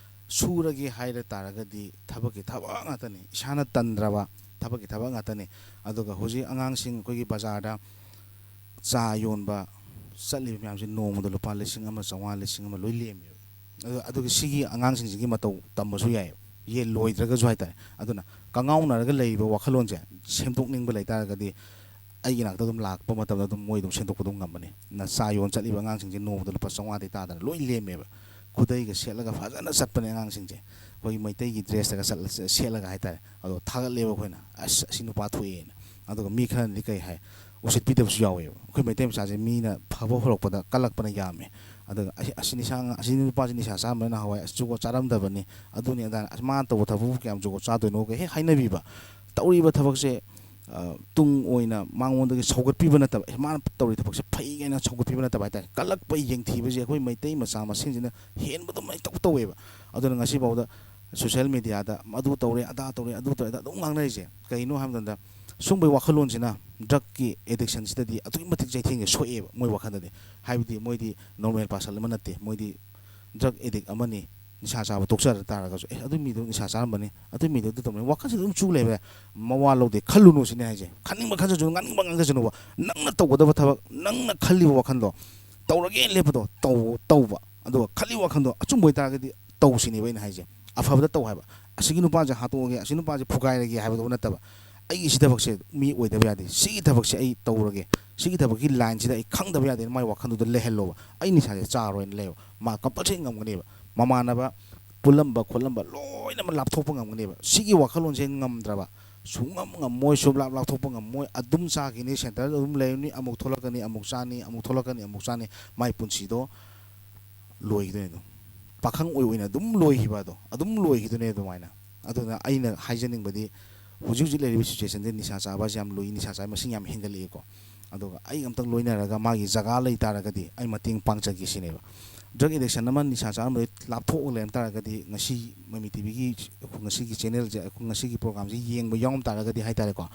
ꯁꯨꯔꯒꯦ ꯍꯥꯏꯔ ꯇꯥꯔꯒꯗꯤ ꯊꯕꯛꯀꯤ ꯊꯕꯛ ꯉꯥꯛꯇꯅꯤ꯫ ꯏꯁꯥꯅ ꯇꯟꯗ꯭ꯔꯕ ꯊꯕꯛꯀꯤ ꯊꯕꯛ ꯉꯥꯛꯇꯅꯤ꯫ ꯑꯗꯨꯒ ꯍꯧꯖꯤꯛ ꯑꯉꯥꯡꯁꯤꯡ ꯑꯩꯈꯣꯏꯒꯤ ꯕꯖꯥꯔꯗ ꯆꯥ ꯌꯣꯟꯕ ꯆꯠꯂꯤꯕ ꯃꯌꯥꯝꯁꯦ ꯅꯣꯡꯃꯗ ꯂꯨꯄꯥ ꯂꯤꯁꯤꯡ ꯑꯃ ꯆꯥꯝꯃꯉꯥ, ꯂꯤꯁꯤꯡ ꯑꯃ ꯂꯣꯏ ꯂꯦꯝꯃꯦꯕ꯫ ꯑꯗꯨ, ꯑꯗꯨꯒꯤ ꯁꯤꯒꯤ ꯑꯉꯥꯡꯁꯤꯡꯁꯤꯒꯤ ꯃꯇꯧ ꯇꯝꯕꯁꯨ ꯌꯥꯏꯌꯦꯕ, ꯌꯦꯟ ꯂꯣꯏꯗ꯭ꯔꯒꯁꯨ ꯍꯥꯏꯇꯥꯔꯦ꯫ ꯑꯗꯨꯅ ꯀꯉꯥꯎꯅꯔꯒ ꯂꯩꯔꯤꯕ ꯋꯥꯈꯜꯂꯣꯟꯁꯦ ꯁꯦꯝꯗꯣꯛꯅꯤꯡꯕ ꯂꯩꯇꯥꯔꯒꯗꯤ, ꯑꯩꯒꯤ ꯅꯥꯛꯇ ꯑꯗꯨꯝ ꯂꯥꯛꯄ ꯃꯇꯝꯗ ꯑꯗꯨꯝ ꯃꯣꯏ ꯑꯗꯨꯝ ꯁꯦꯝꯗꯣꯛꯄ ꯑꯗꯨꯝ ꯉꯝꯃꯅꯤ꯫ ꯅ ꯆꯥ ꯌꯣꯟ ꯆꯠꯂꯤꯕ ꯑꯉꯥꯡꯁꯤꯡꯁꯦ ꯅꯣꯡꯃꯗ ꯂꯨꯄꯥ ꯆꯥꯝꯃꯉꯥꯗꯩ ꯇꯥꯗꯅ ꯂꯣꯏ ꯂꯦꯝꯃꯦꯕ꯫ ꯈꯨꯗꯩꯒ ꯁꯦꯠꯂꯒ ꯐꯖꯅ ꯆꯠꯄꯅꯦ ꯑꯉꯥꯡꯁꯤꯡꯁꯦ, ꯑꯩꯈꯣꯏꯒꯤ ꯃꯩꯇꯩꯒꯤ ꯗ꯭ꯔꯦꯁꯇꯒ ꯆꯠꯂ-, ꯁꯦꯠꯂꯒ ꯍꯥꯏꯇꯥꯔꯦ꯫ ꯑꯗꯣ ꯊꯥꯒꯠꯂꯦꯕ ꯑꯩꯈꯣꯏꯅ, "ꯑꯁ, ꯑꯁꯤ ꯅꯨꯄꯥ ꯊꯣꯛꯑꯦꯅ"꯫ ꯑꯗꯨꯒ ꯃꯤ ꯈꯔꯅꯗꯤ ꯀꯩ ꯍꯥꯏ, ꯎꯁꯤꯠꯄꯤꯗꯕꯁꯨ ꯌꯥꯎꯋꯦꯕ꯫ ꯑꯩꯈꯣꯏ ꯃꯩꯇꯩ ꯃꯆꯥꯁꯦ ꯃꯤꯅ ꯐꯕ ꯍꯧꯔꯛꯄꯗ ꯀꯜꯂꯛꯄꯅ ꯌꯥꯝꯃꯦ꯫ ꯑꯗꯨꯒ "ꯑꯁꯤ, ꯑꯁꯤ ꯅꯤꯁꯥ, ꯑꯁꯤ ꯅꯨꯄꯥꯁꯤ ꯅꯤꯁꯥ ꯆꯥꯔꯝꯕꯅ ꯅꯍꯥꯟꯋꯥꯏ ꯑꯁ ꯖꯨꯒꯣꯠ ꯆꯥꯔꯝꯗꯕꯅꯤ, ꯑꯗꯨꯅꯤ ꯑꯗꯥꯅꯤ, ꯑꯁ ꯃꯥꯅ ꯇꯧꯕ ꯊꯕꯛꯄꯨ ꯀꯌꯥꯝ ꯖꯨꯒꯣꯠ ꯆꯥꯗꯣꯏꯅꯣꯒ" ꯍꯦꯛ ꯍꯥꯏꯅꯕꯤꯕ꯫ ꯇꯧꯔꯤꯕ ꯊꯕꯛꯁꯦ, ꯑ, ꯇꯨꯡ ꯑꯣꯏꯅ ꯃꯉꯣꯟꯗꯒꯤ ꯁꯧꯒꯠꯄꯤꯕ ꯅꯠꯇꯕ, "ꯑꯦ, ꯃꯥꯅ ꯇꯧꯔꯤ ꯊꯕꯛꯁꯦ ꯐꯩ" ꯀꯥꯏꯅ ꯁꯧꯒꯠꯄꯤꯕ ꯅꯠꯇꯕ ꯍꯥꯏꯇꯥꯔꯦ꯫ ꯀꯜꯂꯛꯄ, ꯌꯦꯡꯊꯤꯕꯁꯦ ꯑꯩꯈꯣꯏ ꯃꯩꯇꯩ ꯃꯆꯥ ꯃꯁꯦꯟꯁꯤꯅ ꯍꯦꯟꯕ ꯑꯗꯨꯝ ꯍꯦꯛꯇ ꯇꯧꯋꯦꯕ꯫ ꯑꯗꯨꯅ ꯉꯁꯤꯐꯥꯎꯗ ꯁꯣꯁꯦꯜ ꯃꯦꯗꯤꯌꯥꯗ "ꯑꯗꯨ ꯇꯧꯔꯦ, ꯑꯗꯥ ꯇꯧꯔꯦ, ꯑꯗꯨ ꯇꯧꯔꯦ" ꯑꯗꯨꯝ ꯉꯥꯡꯅꯔꯤꯁꯦ ꯀꯩꯅꯣ ꯍꯥꯏꯕ ꯃꯇꯝꯗ, ꯁꯨꯝꯕꯒꯤ ꯋꯥꯈꯜꯂꯣꯟꯁꯤꯅ, ꯗ꯭ꯔꯛꯀꯤ ꯑꯦꯗꯤꯛꯁꯟꯁꯤꯗꯗꯤ ꯑꯗꯨꯛꯀꯤ ꯃꯇꯤꯛ ꯆꯩꯊꯦꯡꯁꯦ ꯁꯣꯛꯑꯦꯕ ꯃꯣꯏ ꯋꯥꯈꯜꯗꯗꯤ꯫ ꯍꯥꯏꯕꯗꯤ ꯃꯣꯏꯗꯤ ꯅꯣꯔꯃꯦꯜ ꯄꯥꯔꯁꯟ ꯑꯃ ꯅꯠꯇꯦ, ꯃꯣꯏꯗꯤ ꯗ꯭ꯔꯛ ꯑꯦꯗꯤꯛ ꯑꯃꯅꯤ, ꯅꯤꯁꯥ ꯆꯥꯕ ꯇꯣꯛꯆꯔ ꯇꯥꯔꯒꯁꯨ, "ꯑꯦ, ꯑꯗꯨ ꯃꯤꯗꯣ ꯅꯤꯁꯥ ꯆꯥꯔꯝꯕꯅꯤ, ꯑꯗꯨ ꯃꯤꯗꯣ ꯑꯗꯨ ꯇꯧꯔꯝꯕꯅꯤ", ꯋꯥꯈꯜꯁꯤꯗ ꯑꯗꯨꯝ ꯆꯨ ꯂꯩꯕ ꯌꯥꯏ꯫ ꯃꯋꯥ ꯂꯧꯗꯦ, ꯈꯜꯂꯨꯅꯨ ꯁꯤꯅꯦ ꯍꯥꯏꯁꯦ꯫ ꯈꯟꯅꯤꯡꯕ ꯈꯟꯖꯁꯅꯨ, ꯉꯥꯡꯅꯤꯡꯕ ꯉꯥꯡꯖꯁꯅꯨꯕ, ꯅꯪꯅ ꯇꯧꯒꯗꯕ ꯊꯕꯛ, ꯅꯪꯅ ꯈꯜꯂꯤꯕ ꯋꯥꯈꯜꯗꯣ, ꯇꯧꯔꯒꯦ ꯂꯦꯞꯄꯗꯣ ꯇꯧ-, ꯇꯧꯕ, ꯑꯗꯨꯒ ꯈꯜꯂꯤꯕ ꯋꯥꯈꯜꯗꯣ ꯑꯆꯨꯝꯕ ꯑꯣꯏꯇꯥꯔꯒꯗꯤ ꯇꯧꯁꯤꯅꯦꯕ ꯑꯩꯅ ꯍꯥꯏꯁꯦ꯫ ꯑꯐꯕꯗ ꯇꯧ ꯍꯥꯏꯕ, "ꯑꯁꯤꯒꯤ ꯅꯨꯄꯥꯁꯦ ꯍꯥꯠꯇꯣꯛꯑꯒꯦ, ꯑꯁꯤ ꯅꯨꯄꯥꯁꯦ ꯐꯨꯒꯥꯏꯔꯒꯦ" ꯍꯥꯏꯕꯗꯨ ꯅꯠꯇꯕ, "ꯑꯩꯒꯤ ꯁꯤ ꯊꯕꯛꯁꯦ ꯃꯤ ꯑꯣꯏꯗꯕ ꯌꯥꯗꯦ, ꯁꯤꯒꯤ ꯊꯕꯛꯁꯦ ꯑꯩ ꯇꯧꯔꯒꯦ, ꯁꯤꯒꯤ ꯊꯕꯛꯀꯤ ꯂꯥꯏꯟꯁꯤꯗ ꯑꯩ ꯈꯪꯗꯕ ꯌꯥꯗꯦꯅ" ꯃꯥꯏ ꯋꯥꯈꯜꯗꯨꯗ ꯂꯩꯍꯜꯂꯣꯕ꯫ "ꯑꯩ ꯅꯤꯁꯥꯁꯦ ꯆꯥꯔꯣꯏꯅ" ꯂꯩꯌꯣ, ꯃꯥ ꯀꯝꯄꯜꯁꯔꯤ ꯉꯝꯒꯅꯦꯕ꯫ ꯃꯃꯥꯟꯅꯕ ꯄꯨꯜꯂꯝꯕ ꯈꯣꯠꯂꯝꯕ ꯂꯣꯏꯅꯃꯛ ꯂꯥꯞꯊꯣꯛꯄ ꯉꯝꯒꯅꯦꯕ꯫ ꯁꯤꯒꯤ ꯋꯥꯈꯜꯂꯣꯟꯁꯦ ꯉꯝꯗ꯭ꯔꯕ, ꯁꯨꯡꯉꯝ ꯉꯝꯃꯣꯏ, ꯁꯨꯡꯂꯥꯞ ꯂꯥꯞꯊꯣꯛꯄ ꯉꯝꯃꯣꯏ꯫ ꯑꯗꯨꯝ ꯆꯥꯈꯤꯅꯤ, ꯁꯦꯟꯇꯔꯗ ꯑꯗꯨꯝ ꯂꯩꯔꯅꯤ, ꯑꯃꯨꯛ ꯊꯣꯛꯂꯛꯀꯅꯤ, ꯑꯃꯨꯛ ꯆꯥꯅꯤ, ꯑꯃꯨꯛ ꯊꯣꯛꯂꯛꯀꯅꯤ, ꯑꯃꯨꯛ ꯆꯥꯅꯤ꯫ ꯃꯥꯏ ꯄꯨꯟꯁꯤꯗꯣ ꯂꯣꯏꯈꯤꯗꯣꯏꯅꯦ ꯑꯗꯨꯝ꯫ ꯄꯥꯈꯪ ꯑꯣꯏ ꯑꯣꯏꯅ ꯑꯗꯨꯝ ꯂꯣꯏꯈꯤꯕ ꯑꯗꯣ, ꯑꯗꯨꯝ ꯂꯣꯏꯈꯤꯗꯣꯏꯅꯦ ꯑꯗꯨꯃꯥꯏꯅ꯫ ꯑꯗꯨꯅ ꯑꯩꯅ ꯍꯥꯏꯖꯅꯤꯡꯕꯗꯤ, ꯍꯧꯖꯤꯛ ꯍꯧꯖꯤꯛ ꯂꯩꯔꯤꯕ ꯁꯤꯆꯨꯋꯦꯁꯟꯁꯦ ꯅꯤꯁꯥ ꯆꯥꯕꯁꯦ ꯌꯥꯝ ꯂꯨꯏ, ꯅꯤꯁꯥ ꯆꯥꯕ ꯃꯁꯤꯡ ꯌꯥꯝ ꯍꯦꯟꯒꯠꯂꯛꯑꯦꯀꯣ꯫ ꯑꯗꯨꯒ ꯑꯩꯒ ꯑꯝꯇꯪ ꯂꯣꯏꯅꯔꯒ ꯃꯥꯒꯤ ꯖꯒꯥ ꯂꯩ ꯇꯥꯔꯒꯗꯤ ꯑꯩ ꯃꯇꯦꯡ ꯄꯥꯡꯖꯒꯦ ꯁꯤꯅꯦꯕ꯫ ꯗ꯭ꯔꯒ ꯑꯦꯗꯤꯛꯁꯟ ꯑꯃ, ꯅꯤꯁꯥ ꯆꯥꯔꯝꯕꯗꯒꯤ ꯂꯥꯞꯊꯣꯛꯑꯒ ꯂꯩꯔꯝ ꯇꯥꯔꯒꯗꯤ, ꯉꯁꯤ ꯃꯃꯤ ꯇꯤꯚꯤꯒꯤ ꯉꯁꯤꯒꯤ ꯆꯦꯅꯦꯜꯁꯦ, ꯑꯩꯈꯣꯏ ꯉꯁꯤꯒꯤ ꯄ꯭ꯔꯣꯒꯥꯝꯁꯦ ꯌꯦꯡꯕ ꯌꯥꯎꯔꯝ ꯇꯥꯔꯒꯗꯤ ꯍꯥꯏ ꯇꯥꯔꯦꯀꯣ,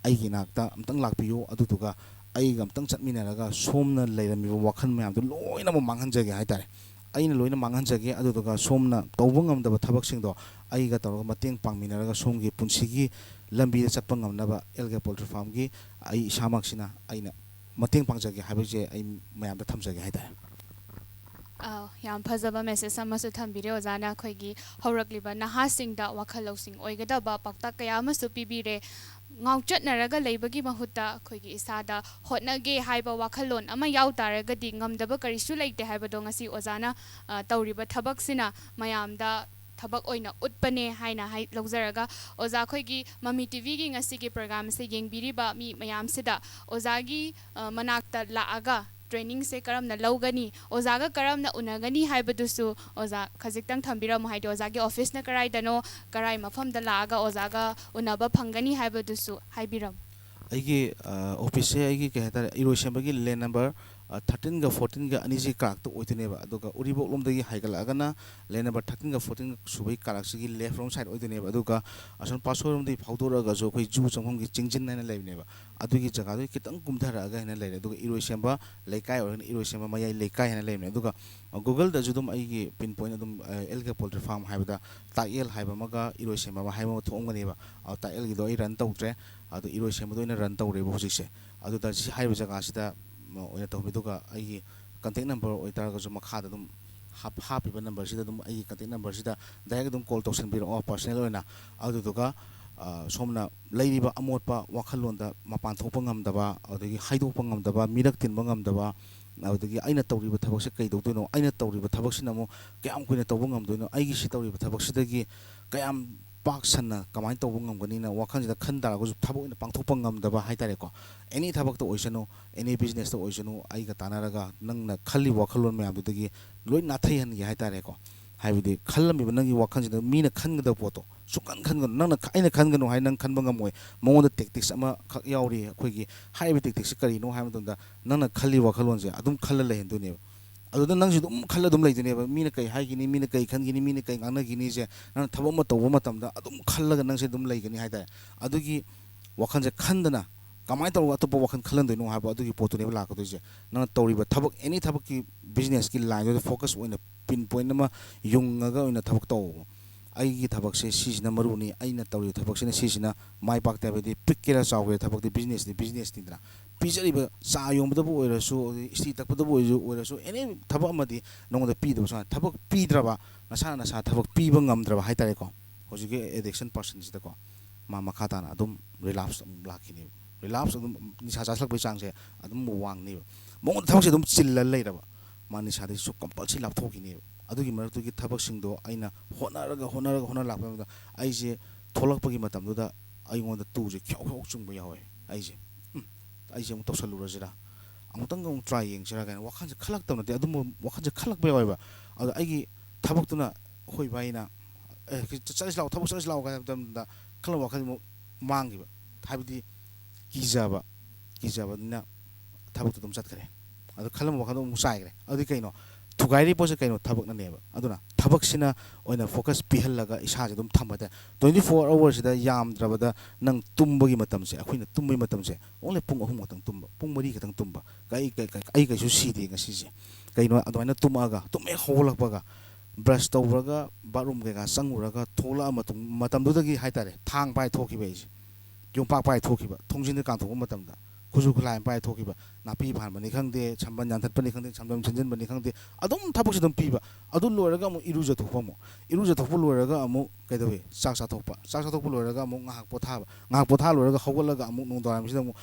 ꯑꯩꯒꯤ ꯏꯅꯥꯛꯇ ꯑꯝꯇꯪ ꯂꯥꯛꯄꯤꯌꯨ꯫ ꯑꯗꯨꯗꯨꯒ ꯑꯩꯒ ꯑꯝꯇꯪ ꯆꯠꯃꯤꯟꯅꯔꯒ ꯁꯣꯝꯅ ꯂꯩꯔꯝꯃꯤꯕ ꯋꯥꯈꯜ ꯃꯌꯥꯝꯗꯣ ꯂꯣꯏꯅꯃꯛ ꯃꯥꯡꯍꯟꯖꯒꯦ ꯍꯥꯏ ꯇꯥꯔꯦ꯫ ꯑꯩꯅ ꯂꯣꯏꯅ ꯃꯥꯡꯍꯟꯖꯒꯦ꯫ ꯑꯗꯨꯗꯨꯒ ꯁꯣꯝꯅ ꯇꯧꯕ ꯉꯝꯗꯕ ꯊꯕꯛꯁꯤꯡꯗꯣ ꯑꯩꯒ ꯇꯧꯔꯒ ꯃꯇꯦꯡ ꯄꯥꯡꯃꯤꯟꯅꯔꯒ ꯁꯣꯝꯒꯤ ꯄꯨꯟꯁꯤꯒꯤ ꯂꯝꯕꯤꯗ ꯆꯠꯄ ꯉꯝꯅꯕ ꯑꯦꯜ ꯀꯦ ꯄꯣꯜꯇ꯭ꯔꯤ ꯐꯥꯔꯝꯒꯤ ꯑꯩ ꯏꯁꯥꯃꯛꯁꯤꯅ ꯑꯩꯅ ꯃꯇꯦꯡ ꯄꯥꯡꯖꯒꯦ ꯍꯥꯏꯕꯁꯦ ꯑꯩ ꯃꯌꯥꯝꯗ ꯊꯝꯖꯒꯦ ꯍꯥꯏ ꯇꯥꯔꯦ꯫ ꯑꯥ, ꯌꯥꯝ ꯐꯖꯕ ꯃꯦꯁꯦꯖ ꯑꯃꯁꯨ ꯊꯝꯕꯤꯔꯦ ꯑꯣꯖꯥꯅ꯫ ꯑꯩꯈꯣꯏꯒꯤ ꯍꯧꯔꯛꯂꯤꯕ ꯅꯍꯥꯁꯤꯡꯗ ꯋꯥꯈꯜ ꯂꯧꯁꯤꯡ ꯑꯣꯏꯒꯗꯕ ꯄꯥꯎꯇꯥꯛ ꯀꯌꯥ ꯑꯃꯁꯨ ꯄꯤꯕꯤꯔꯦ꯫ ꯉꯥꯎꯆꯠꯅꯔꯒ ꯂꯩꯕꯒꯤ ꯃꯍꯨꯠꯇ ꯑꯩꯈꯣꯏꯒꯤ ꯏꯁꯥꯗ ꯍꯣꯠꯅꯒꯦ ꯍꯥꯏꯕ ꯋꯥꯈꯜꯂꯣꯟ ꯑꯃ ꯌꯥꯎ ꯇꯥꯔꯒꯗꯤ ꯉꯝꯗꯕ ꯀꯔꯤꯁꯨ ꯂꯩꯇꯦ ꯍꯥꯏꯕꯗꯣ ꯉꯁꯤ ꯑꯣꯖꯥꯅ, ꯑ, ꯇꯧꯔꯤꯕ ꯊꯕꯛꯁꯤꯅ ꯃꯌꯥꯝꯗ ꯊꯕꯛ ꯑꯣꯏꯅ ꯎꯠꯄꯅꯦ ꯍꯥꯏꯅ ꯍꯥꯏ-, ꯂꯧꯖꯔꯒ, ꯑꯣꯖꯥ, ꯑꯩꯈꯣꯏꯒꯤ ꯃꯃꯤ ꯇꯤꯚꯤꯒꯤ ꯉꯁꯤꯒꯤ ꯄ꯭ꯔꯣꯒꯥꯝꯁꯦ ꯌꯦꯡꯕꯤꯔꯤꯕ ꯃꯤ ꯃꯌꯥꯝꯁꯤꯗ ꯑꯣꯖꯥꯒꯤ, ꯑ, ꯃꯅꯥꯛꯇ ꯂꯥꯛꯑꯒ ꯇ꯭ꯔꯦꯅꯤꯡꯁꯦ ꯀꯔꯝꯅ ꯂꯧꯒꯅꯤ, ꯑꯣꯖꯥꯒ ꯀꯔꯝꯅ ꯎꯅꯒꯅꯤ ꯍꯥꯏꯕꯗꯨꯁꯨ ꯑꯣꯖꯥ ꯈꯖꯤꯛꯇꯪ ꯊꯝꯕꯤꯔꯝꯃꯨ꯫ ꯍꯥꯏꯗꯤ ꯑꯣꯖꯥꯒꯤ ꯑꯣꯐꯤꯁꯅ ꯀꯔꯥꯏꯗꯅꯣ, ꯀꯔꯥꯏ ꯃꯐꯝꯗ ꯂꯥꯛꯑꯒ ꯑꯣꯖꯥꯒ ꯎꯅꯕ ꯐꯪꯒꯅꯤ ꯍꯥꯏꯕꯗꯨꯁꯨ ꯍꯥꯏꯕꯤꯔꯝꯃꯨ꯫ ꯑꯩꯒꯤ, ꯑ, ꯑꯣꯐꯤꯁꯁꯦ ꯑꯩꯒꯤ, ꯀꯩ ꯍꯥꯏꯇꯥꯔꯦ, ꯏꯔꯣꯏꯁꯦꯝꯕꯒꯤ ꯂꯦꯟ ꯅꯝꯕꯔ, ꯑ, ꯊꯥꯔꯇꯤꯟꯒ ꯐꯣꯔꯇꯤꯟꯒ ꯑꯅꯤꯁꯤ ꯀꯥꯔꯛꯇ ꯑꯣꯏꯗꯣꯏꯅꯦꯕ꯫ ꯑꯗꯨꯒ ꯎꯔꯤꯄꯣꯛꯂꯣꯝꯗꯒꯤ ꯍꯥꯏꯒꯠꯂꯛꯑꯒꯅ ꯂꯦꯟ ꯅꯝꯕꯔ ꯊꯥꯔꯇꯤꯟꯒ ꯐꯣꯔꯇꯤꯟꯒ ꯁꯨꯕꯒꯤ ꯀꯥꯔꯛꯁꯤꯒꯤ ꯂꯦꯐ ꯔꯣꯝ ꯁꯥꯏꯠ ꯑꯣꯏꯗꯣꯏꯅꯦꯕ꯫ ꯑꯗꯨꯒ ꯑꯁꯣꯝ ꯄꯥꯠꯁꯣꯏꯔꯣꯝꯗꯒꯤ ꯐꯥꯎꯗꯣꯔꯛꯑꯒꯁꯨ ꯑꯩꯈꯣꯏ ꯖꯨ ꯆꯪꯐꯝꯒꯤ ꯆꯤꯡꯖꯤꯟ ꯍꯥꯏꯅ ꯂꯩꯕꯅꯦꯕ꯫ ꯑꯗꯨꯒꯤ ꯖꯒꯥꯗꯨꯒꯤ ꯈꯤꯇꯪ ꯀꯨꯝꯊꯔꯛꯑꯒ ꯍꯥꯏꯅ ꯂꯩꯔꯦ꯫ ꯑꯗꯨꯒ ꯏꯔꯣꯏꯁꯦꯝꯕ ꯂꯩꯀꯥꯏ ꯑꯣꯏꯔꯒꯅ ꯏꯔꯣꯏꯁꯦꯝꯕ ꯃꯌꯥꯏ ꯂꯩꯀꯥꯏ ꯍꯥꯏꯅ ꯂꯩꯕꯅꯦ꯫ ꯑꯗꯨꯒ, ꯑ, ꯒꯨꯒꯜꯗꯁꯨ ꯑꯗꯨꯝ ꯑꯩꯒꯤ ꯄꯤꯟ ꯄꯣꯏꯟ ꯑꯗꯨꯝ, ꯑ, ꯑꯦꯜ ꯀꯦ ꯄꯣꯜꯇ꯭ꯔꯤ ꯐꯥꯔꯝ ꯍꯥꯏꯕꯗ ꯇꯥꯛꯌꯦꯜ ꯍꯥꯏꯕ ꯑꯃꯒ ꯏꯔꯣꯏꯁꯦꯝꯕ ꯑꯃ ꯍꯥꯏꯕ ꯑꯃ ꯊꯣꯛꯑꯝꯒꯅꯦꯕ꯫ ꯑ, ꯇꯥꯛꯌꯦꯜꯒꯤꯗꯣ ꯑꯩ ꯔꯟ ꯇꯧꯗ꯭ꯔꯦ꯫ ꯑꯗꯣ ꯏꯔꯣꯏꯁꯦꯝꯕꯗ ꯑꯣꯏꯅ ꯔꯟ ꯇꯧꯔꯦꯕ ꯍꯧꯖꯤꯛꯁꯦ꯫ ꯑꯗꯨꯗ ꯁꯤ ꯍꯥꯏꯔꯤꯕ ꯖꯒꯥꯁꯤꯗ, ꯎꯝ, ꯑꯣꯏꯅ ꯇꯧꯍꯟꯕꯤ꯫ ꯑꯗꯨꯒ ꯑꯩꯒꯤ ꯀꯟꯇꯦꯛ ꯅꯝꯕꯔ ꯑꯣꯏꯇꯥꯔꯒꯁꯨ ꯃꯈꯥꯗ ꯑꯗꯨꯝ ꯍꯥꯞ-, ꯍꯥꯞꯄꯤꯕ ꯅꯝꯕꯔꯁꯤꯗ ꯑꯗꯨꯝ, ꯑꯩꯒꯤ ꯀꯟꯇꯦꯛ ꯅꯝꯕꯔꯁꯤꯗ ꯗꯥꯏꯔꯦꯛ ꯑꯗꯨꯝ ꯀꯣꯜ ꯇꯧꯁꯟꯕꯤꯔꯛꯑꯣ ꯄꯔꯁꯅꯦꯜ ꯑꯣꯏꯅ꯫ ꯑꯗꯨꯗꯨꯒ, ꯑ, ꯁꯣꯝꯅ ꯂꯩꯔꯤꯕ ꯑꯃꯣꯠꯄ ꯋꯥꯈꯜꯂꯣꯟꯗ ꯃꯄꯥꯟ ꯊꯣꯛꯄ ꯉꯝꯗꯕ, ꯑꯗꯒꯤ ꯍꯥꯏꯗꯣꯛꯄ ꯉꯝꯗꯕ, ꯃꯤꯔꯛ ꯇꯤꯟꯕ ꯉꯝꯗꯕ, ꯑꯗꯨꯗꯒꯤ ꯑꯩꯅ ꯇꯧꯔꯤꯕ ꯊꯕꯛꯁꯦ ꯀꯩꯗꯧꯗꯣꯏꯅꯣ, ꯑꯩꯅ ꯇꯧꯔꯤꯕ ꯊꯕꯛꯁꯤꯅ ꯑꯃꯨꯛ ꯀꯌꯥꯝ ꯀꯨꯏꯅ ꯇꯧꯕ ꯉꯝꯗꯣꯏꯅꯣ, ꯑꯩꯒꯤ ꯁꯤ ꯇꯧꯔꯤꯕ ꯊꯕꯛꯁꯤꯗꯒꯤ ꯀꯌꯥꯝ ꯄꯥꯛ ꯁꯟꯅ ꯀꯃꯥꯏꯅ ꯇꯧꯕ ꯉꯝꯒꯅꯤꯅ ꯋꯥꯈꯜꯁꯤꯗ ꯈꯟ ꯇꯥꯔꯒꯁꯨ ꯊꯕꯛ ꯑꯣꯏꯅ ꯄꯥꯡꯊꯣꯛꯄ ꯉꯝꯗꯕ ꯍꯥꯏꯇꯥꯔꯦꯀꯣ꯫ ꯑꯦꯅꯤ ꯊꯕꯛꯇ ꯑꯣꯏꯁꯅꯨ, ꯑꯦꯅꯤ ꯕꯤꯖꯤꯅꯦꯁꯇ ꯑꯣꯏꯁꯅꯨ, ꯑꯩꯒ ꯇꯥꯟꯅꯔꯒ ꯅꯪꯅ ꯈꯜꯂꯤꯕ ꯋꯥꯈꯜꯂꯣꯟ ꯃꯌꯥꯝꯗꯨꯗꯒꯤ ꯂꯣꯏ ꯅꯥꯊꯩꯍꯟꯒꯦ ꯍꯥꯏꯇꯥꯔꯦꯀꯣ꯫ ꯍꯥꯏꯕꯗꯤ ꯈꯜꯂꯝꯃꯤꯕ ꯅꯪꯒꯤ ꯋꯥꯈꯜꯁꯤꯗ ꯃꯤꯅ ꯈꯟꯒꯗꯕ ꯄꯣꯠꯇꯣ ꯁꯨꯡꯈꯟ ꯈꯟꯒꯅꯨ꯫ ꯅꯪꯅ ꯈ-, ꯑꯩꯅ ꯈꯟꯒꯅꯨ ꯍꯥꯏ ꯅꯪ ꯈꯟꯕ ꯉꯝꯃꯣꯏ꯫ ꯃꯉꯣꯟꯗ ꯇꯦꯛꯇꯤꯛꯁ ꯑꯃꯈꯛ ꯌꯥꯎꯔꯤ꯫ ꯑꯩꯈꯣꯏꯒꯤ ꯍꯥꯏꯔꯤꯕ ꯇꯦꯛꯇꯤꯛꯁꯁꯤ ꯀꯔꯤꯅꯣ ꯍꯥꯏꯕ ꯃꯇꯝꯗ, ꯅꯪꯅ ꯈꯜꯂꯤ ꯋꯥꯈꯜꯂꯣꯟꯁꯦ ꯑꯗꯨꯝ ꯈꯜꯂ ꯂꯩꯍꯟꯗꯣꯏꯅꯦꯕ꯫ ꯑꯗꯨꯗ ꯅꯪꯁꯨ ꯑꯗꯨꯝ ꯈꯜꯂ ꯑꯗꯨꯝ ꯂꯩꯗꯣꯏꯅꯦꯕ꯫ ꯃꯤꯅ ꯀꯩ ꯍꯥꯏꯒꯤꯅꯤ, ꯃꯤꯅ ꯀꯩ ꯈꯟꯒꯤꯅꯤ, ꯃꯤꯅ ꯀꯩ ꯉꯥꯡꯅꯒꯤꯅꯤꯁꯦ ꯅꯪꯅ ꯊꯕꯛ ꯑꯃ ꯇꯧꯕ ꯃꯇꯝꯗ ꯑꯗꯨꯝ ꯈꯜꯂꯒ ꯅꯪꯁꯦ ꯑꯗꯨꯝ ꯂꯩꯒꯅꯤ ꯍꯥꯏꯇꯥꯔꯦ꯫ ꯑꯗꯨꯒꯤ ꯋꯥꯈꯜꯁꯦ ꯈꯟꯗꯅ ꯀꯃꯥꯏꯅ ꯇꯧꯔꯒ ꯑꯇꯣꯞꯄ ꯋꯥꯈꯜ ꯈꯜꯍꯟꯗꯣꯏꯅꯣ ꯍꯥꯏꯕ ꯑꯗꯨꯒꯤ ꯄꯣꯠꯇꯨꯅꯦꯕ ꯂꯥꯛꯀꯗꯣꯏꯁꯦ꯫ ꯅꯪꯅ ꯇꯧꯔꯤꯕ ꯊꯕꯛ, ꯑꯦꯅꯤ ꯊꯕꯛꯀꯤ ꯕꯤꯖꯤꯅꯦꯁꯀꯤ ꯂꯥꯏꯟꯗꯨꯗ ꯐꯣꯀꯁ ꯑꯣꯏꯅ, ꯄꯤꯟ ꯄꯣꯏꯟ ꯑꯃ ꯌꯨꯡꯉꯒ ꯑꯣꯏꯅ ꯊꯕꯛ ꯇꯧꯕ꯫ ꯑꯩꯒꯤ ꯊꯕꯛꯁꯦ ꯁꯤꯁꯤꯅ ꯃꯔꯨꯅꯤ, ꯑꯩꯅ ꯇꯧꯔꯤꯕ ꯊꯕꯛꯁꯤꯅ ꯁꯤꯁꯤꯅ ꯃꯥꯏ ꯄꯥꯛꯇꯦ ꯍꯥꯏꯕꯗꯤ, ꯄꯤꯛꯀꯦꯔꯥ ꯆꯥꯎꯒꯦꯔꯥ ꯊꯕꯛꯇꯤ ꯕꯤꯖꯤꯅꯦꯁꯇꯤ ꯕꯤꯖꯤꯅꯦꯁꯅꯤꯗꯅ꯫ ꯄꯤꯖꯔꯤꯕ ꯆꯥ ꯌꯣꯟꯕꯗꯕꯨ ꯑꯣꯏꯔꯁꯨ, ꯑꯗꯩ ꯏꯁꯇꯤ ꯇꯛꯄꯗꯕꯨ ꯑꯣꯏꯔꯁꯨ, ꯑꯣꯏꯔꯁꯨ ꯑꯦꯅꯤ ꯊꯕꯛ ꯑꯃꯗꯤ ꯅꯉꯣꯟꯗ ꯄꯤꯗꯕ ꯁꯨꯃꯥꯏꯅ ꯊꯕꯛ ꯄꯤꯗ꯭ꯔꯕ, ꯅꯁꯥꯅ ꯅꯁꯥ ꯊꯕꯛ ꯄꯤꯕ ꯉꯝꯗ꯭ꯔꯕ ꯍꯥꯏꯇꯥꯔꯦꯀꯣ꯫ ꯍꯧꯖꯤꯛꯀꯤ ꯑꯦꯗꯤꯛꯁꯟ ꯄꯥꯔꯁꯟꯁꯤꯗꯀꯣ, ꯃꯥ ꯃꯈꯥ ꯇꯥꯅ ꯑꯗꯨꯝ ꯔꯤꯂꯥꯞꯁ ꯑꯃꯨꯛ ꯂꯥꯛꯈꯤꯅꯦꯕ꯫ ꯔꯤꯂꯥꯞꯁ ꯑꯗꯨꯝ, ꯅꯤꯁꯥ ꯆꯥꯁꯤꯜꯂꯛꯄꯒꯤ ꯆꯥꯡꯁꯦ ꯑꯗꯨꯝ ꯋꯥꯡꯅꯦꯕ꯫ ꯃꯉꯣꯟꯗ ꯊꯕꯛꯁꯦ ꯑꯗꯨꯝ ꯆꯤꯜꯂ ꯂꯩꯔꯕ, ꯃꯥ ꯅꯤꯁꯥꯗꯒꯤꯁꯨ ꯀꯝꯄꯜꯁꯔꯤ ꯂꯥꯞꯊꯣꯛꯈꯤꯅꯦꯕ꯫ ꯑꯗꯨꯒꯤ ꯃꯔꯛꯇꯨꯒꯤ ꯊꯕꯛꯁꯤꯡꯗꯣ ꯑꯩꯅ ꯍꯣꯠꯅꯔꯒ, ꯍꯣꯠꯅꯔꯒ, ꯍꯣꯠꯅ ꯂꯥꯛꯄ ꯃꯇꯝꯗ, ꯑꯩꯁꯦ ꯊꯣꯛꯂꯛꯄꯒꯤ ꯃꯇꯝꯗꯨꯗ ꯑꯩꯉꯣꯟꯗ ꯇꯨꯁꯦ ꯈ꯭ꯌꯥꯎ ꯈ꯭ꯌꯥꯎ ꯆꯨꯡꯕ ꯌꯥꯎꯋꯦ꯫ ꯑꯩꯁꯦ, "ꯎꯝ, ꯑꯩꯁꯦ ꯑꯃꯨꯛ ꯇꯧꯁꯜꯂꯨꯔꯁꯤꯔꯥ? ꯑꯃꯨꯛꯇꯪꯒ ꯑꯃꯨꯛ ꯇ꯭ꯔꯥꯏ ꯌꯦꯡꯁꯤꯔꯥ?" ꯀꯥꯏꯅ ꯋꯥꯈꯜꯁꯦ ꯈꯜꯂꯛꯇꯕ ꯅꯠꯇꯦ, ꯑꯗꯨꯝꯕ ꯋꯥꯈꯜꯁꯦ ꯈꯜꯂꯛꯄ ꯌꯥꯎꯋꯦꯕ꯫ ꯑꯗꯣ ꯑꯩꯒꯤ ꯊꯕꯛꯇꯨꯅ, ꯑꯩꯈꯣꯏ ꯏꯕꯥꯏꯅ, "ꯑꯦ, ꯆꯠꯂꯁꯤ ꯂꯥꯛꯑꯣ, ꯊꯕꯛ ꯆꯠꯂꯁꯤ ꯂꯥꯛꯑꯣ" ꯀꯥꯏꯅ ꯍꯥꯏꯕ ꯃꯇꯝꯗ, ꯈꯜꯂꯝꯕ ꯋꯥꯈꯜꯁꯦ ꯑꯃꯨꯛ ꯃꯥꯡꯈꯤꯕ꯫ ꯍꯥꯏꯕꯗꯤ ꯀꯤꯖꯕ, ꯀꯤꯖꯕꯅꯤꯅ ꯊꯕꯛꯇꯣ ꯑꯗꯨꯝ ꯆꯠꯈ꯭ꯔꯦ꯫ ꯑꯗꯣ ꯈꯜꯂꯝꯕ ꯋꯥꯈꯜꯗꯣ ꯑꯃꯨꯛ ꯆꯥꯏꯈ꯭ꯔꯦ꯫ ꯑꯗꯨꯗꯤ ꯀꯩꯅꯣ? ꯊꯨꯒꯥꯏꯔꯤꯕ ꯄꯣꯠꯁꯦ ꯀꯩꯅꯣ? ꯊꯕꯛꯅꯅꯦꯕ꯫ ꯑꯗꯨꯅ ꯊꯕꯛꯁꯤꯅ ꯑꯣꯏꯅ ꯐꯣꯀꯁ ꯄꯤꯍꯜꯂꯒ ꯏꯁꯥꯁꯦ ꯑꯗꯨꯝ ꯊꯝꯕ ꯍꯥꯏꯇꯥꯔꯦ꯫ ꯇ꯭ꯋꯦꯟꯇꯤ ꯐꯣꯔ ꯑꯋꯥꯔꯁꯤꯗ ꯌꯥꯝꯗ꯭ꯔꯕꯗ ꯅꯪ ꯇꯨꯝꯕꯒꯤ ꯃꯇꯝꯁꯦ, ꯑꯩꯈꯣꯏꯅ ꯇꯨꯝꯕꯒꯤ ꯃꯇꯝꯁꯦ only ꯄꯨꯡ ꯑꯍꯨꯝ ꯈꯛꯇꯪ ꯇꯨꯝꯕ, ꯄꯨꯡ ꯃꯔꯤ ꯈꯛꯇꯪ ꯇꯨꯝꯕ꯫ ꯑꯩ, ꯑꯩ, ꯑꯩ ꯀꯩꯁꯨ ꯁꯤꯗꯦ ꯉꯁꯤꯁꯦ꯫ ꯀꯩꯅꯣ, ꯑꯗꯨꯃꯥꯏꯅ ꯇꯨꯝꯃꯛꯑꯒ, ꯇꯨꯝ ꯍꯦꯛ ꯍꯧꯒꯠꯂꯛꯄꯒ, ꯕ꯭ꯔꯁ ꯇꯧꯔꯒ, ꯕꯥꯠꯔꯨꯝ ꯀꯩꯀꯥ ꯆꯪꯉꯨꯔꯒ, ꯊꯣꯛꯂꯛꯑ ꯃꯇꯨꯡ, ꯃꯇꯝꯗꯨꯗꯒꯤ ꯍꯥꯏꯇꯥꯔꯦ, ꯊꯥꯡ ꯄꯥꯏ ꯊꯣꯛꯈꯤꯕ ꯑꯩꯁꯦ꯫ ꯌꯣꯝꯄꯥꯛ ꯄꯥꯏ ꯊꯣꯛꯈꯤꯕ, ꯊꯣꯡꯖꯤꯟꯗ ꯀꯥꯟꯊꯣꯛꯄ ꯃꯇꯝꯗ ꯈꯨꯠꯁꯨ ꯈꯨꯠꯂꯥꯏ ꯑꯃ ꯄꯥꯏ ꯊꯣꯛꯈꯤꯕ, ꯅꯥꯄꯤ ꯐꯥꯟꯕꯅꯤ ꯈꯪꯗꯦ, ꯁꯝꯕꯜ ꯌꯥꯟꯊꯠꯄꯅꯤ ꯈꯪꯗꯦ, ꯁꯝꯕꯜ ꯁꯦꯝꯖꯤꯟꯕꯅꯤ ꯈꯪꯗꯦ, ꯑꯗꯨꯝ ꯊꯕꯛꯁꯦ ꯑꯗꯨꯝ ꯄꯤꯕ꯫ ꯑꯗꯨ ꯂꯣꯏꯔꯒ ꯑꯃꯨꯛ ꯏꯔꯨꯖꯊꯣꯛꯄ ꯑꯃꯨꯛ, ꯏꯔꯨꯖꯊꯣꯛꯄ ꯂꯣꯏꯔꯒ ꯑꯃꯨꯛ ꯀꯩꯗꯧꯏ? ꯆꯥꯛ ꯆꯥꯊꯣꯛꯄ, ꯆꯥꯛ ꯆꯥꯊꯣꯛꯄ ꯂꯣꯏꯔꯒ ꯑꯃꯨꯛ ꯉꯥꯏꯍꯥꯛ ꯄꯣꯊꯥꯕ, ꯉꯥꯏꯍꯥꯛ ꯄꯣꯊꯥ ꯂꯣꯏꯔꯒ ꯍꯧꯒꯠꯂꯒ ꯑꯃꯨꯛ ꯅꯨꯡꯗꯥꯡꯋꯥꯏꯔꯝꯁꯤꯗ ꯑꯃꯨꯛ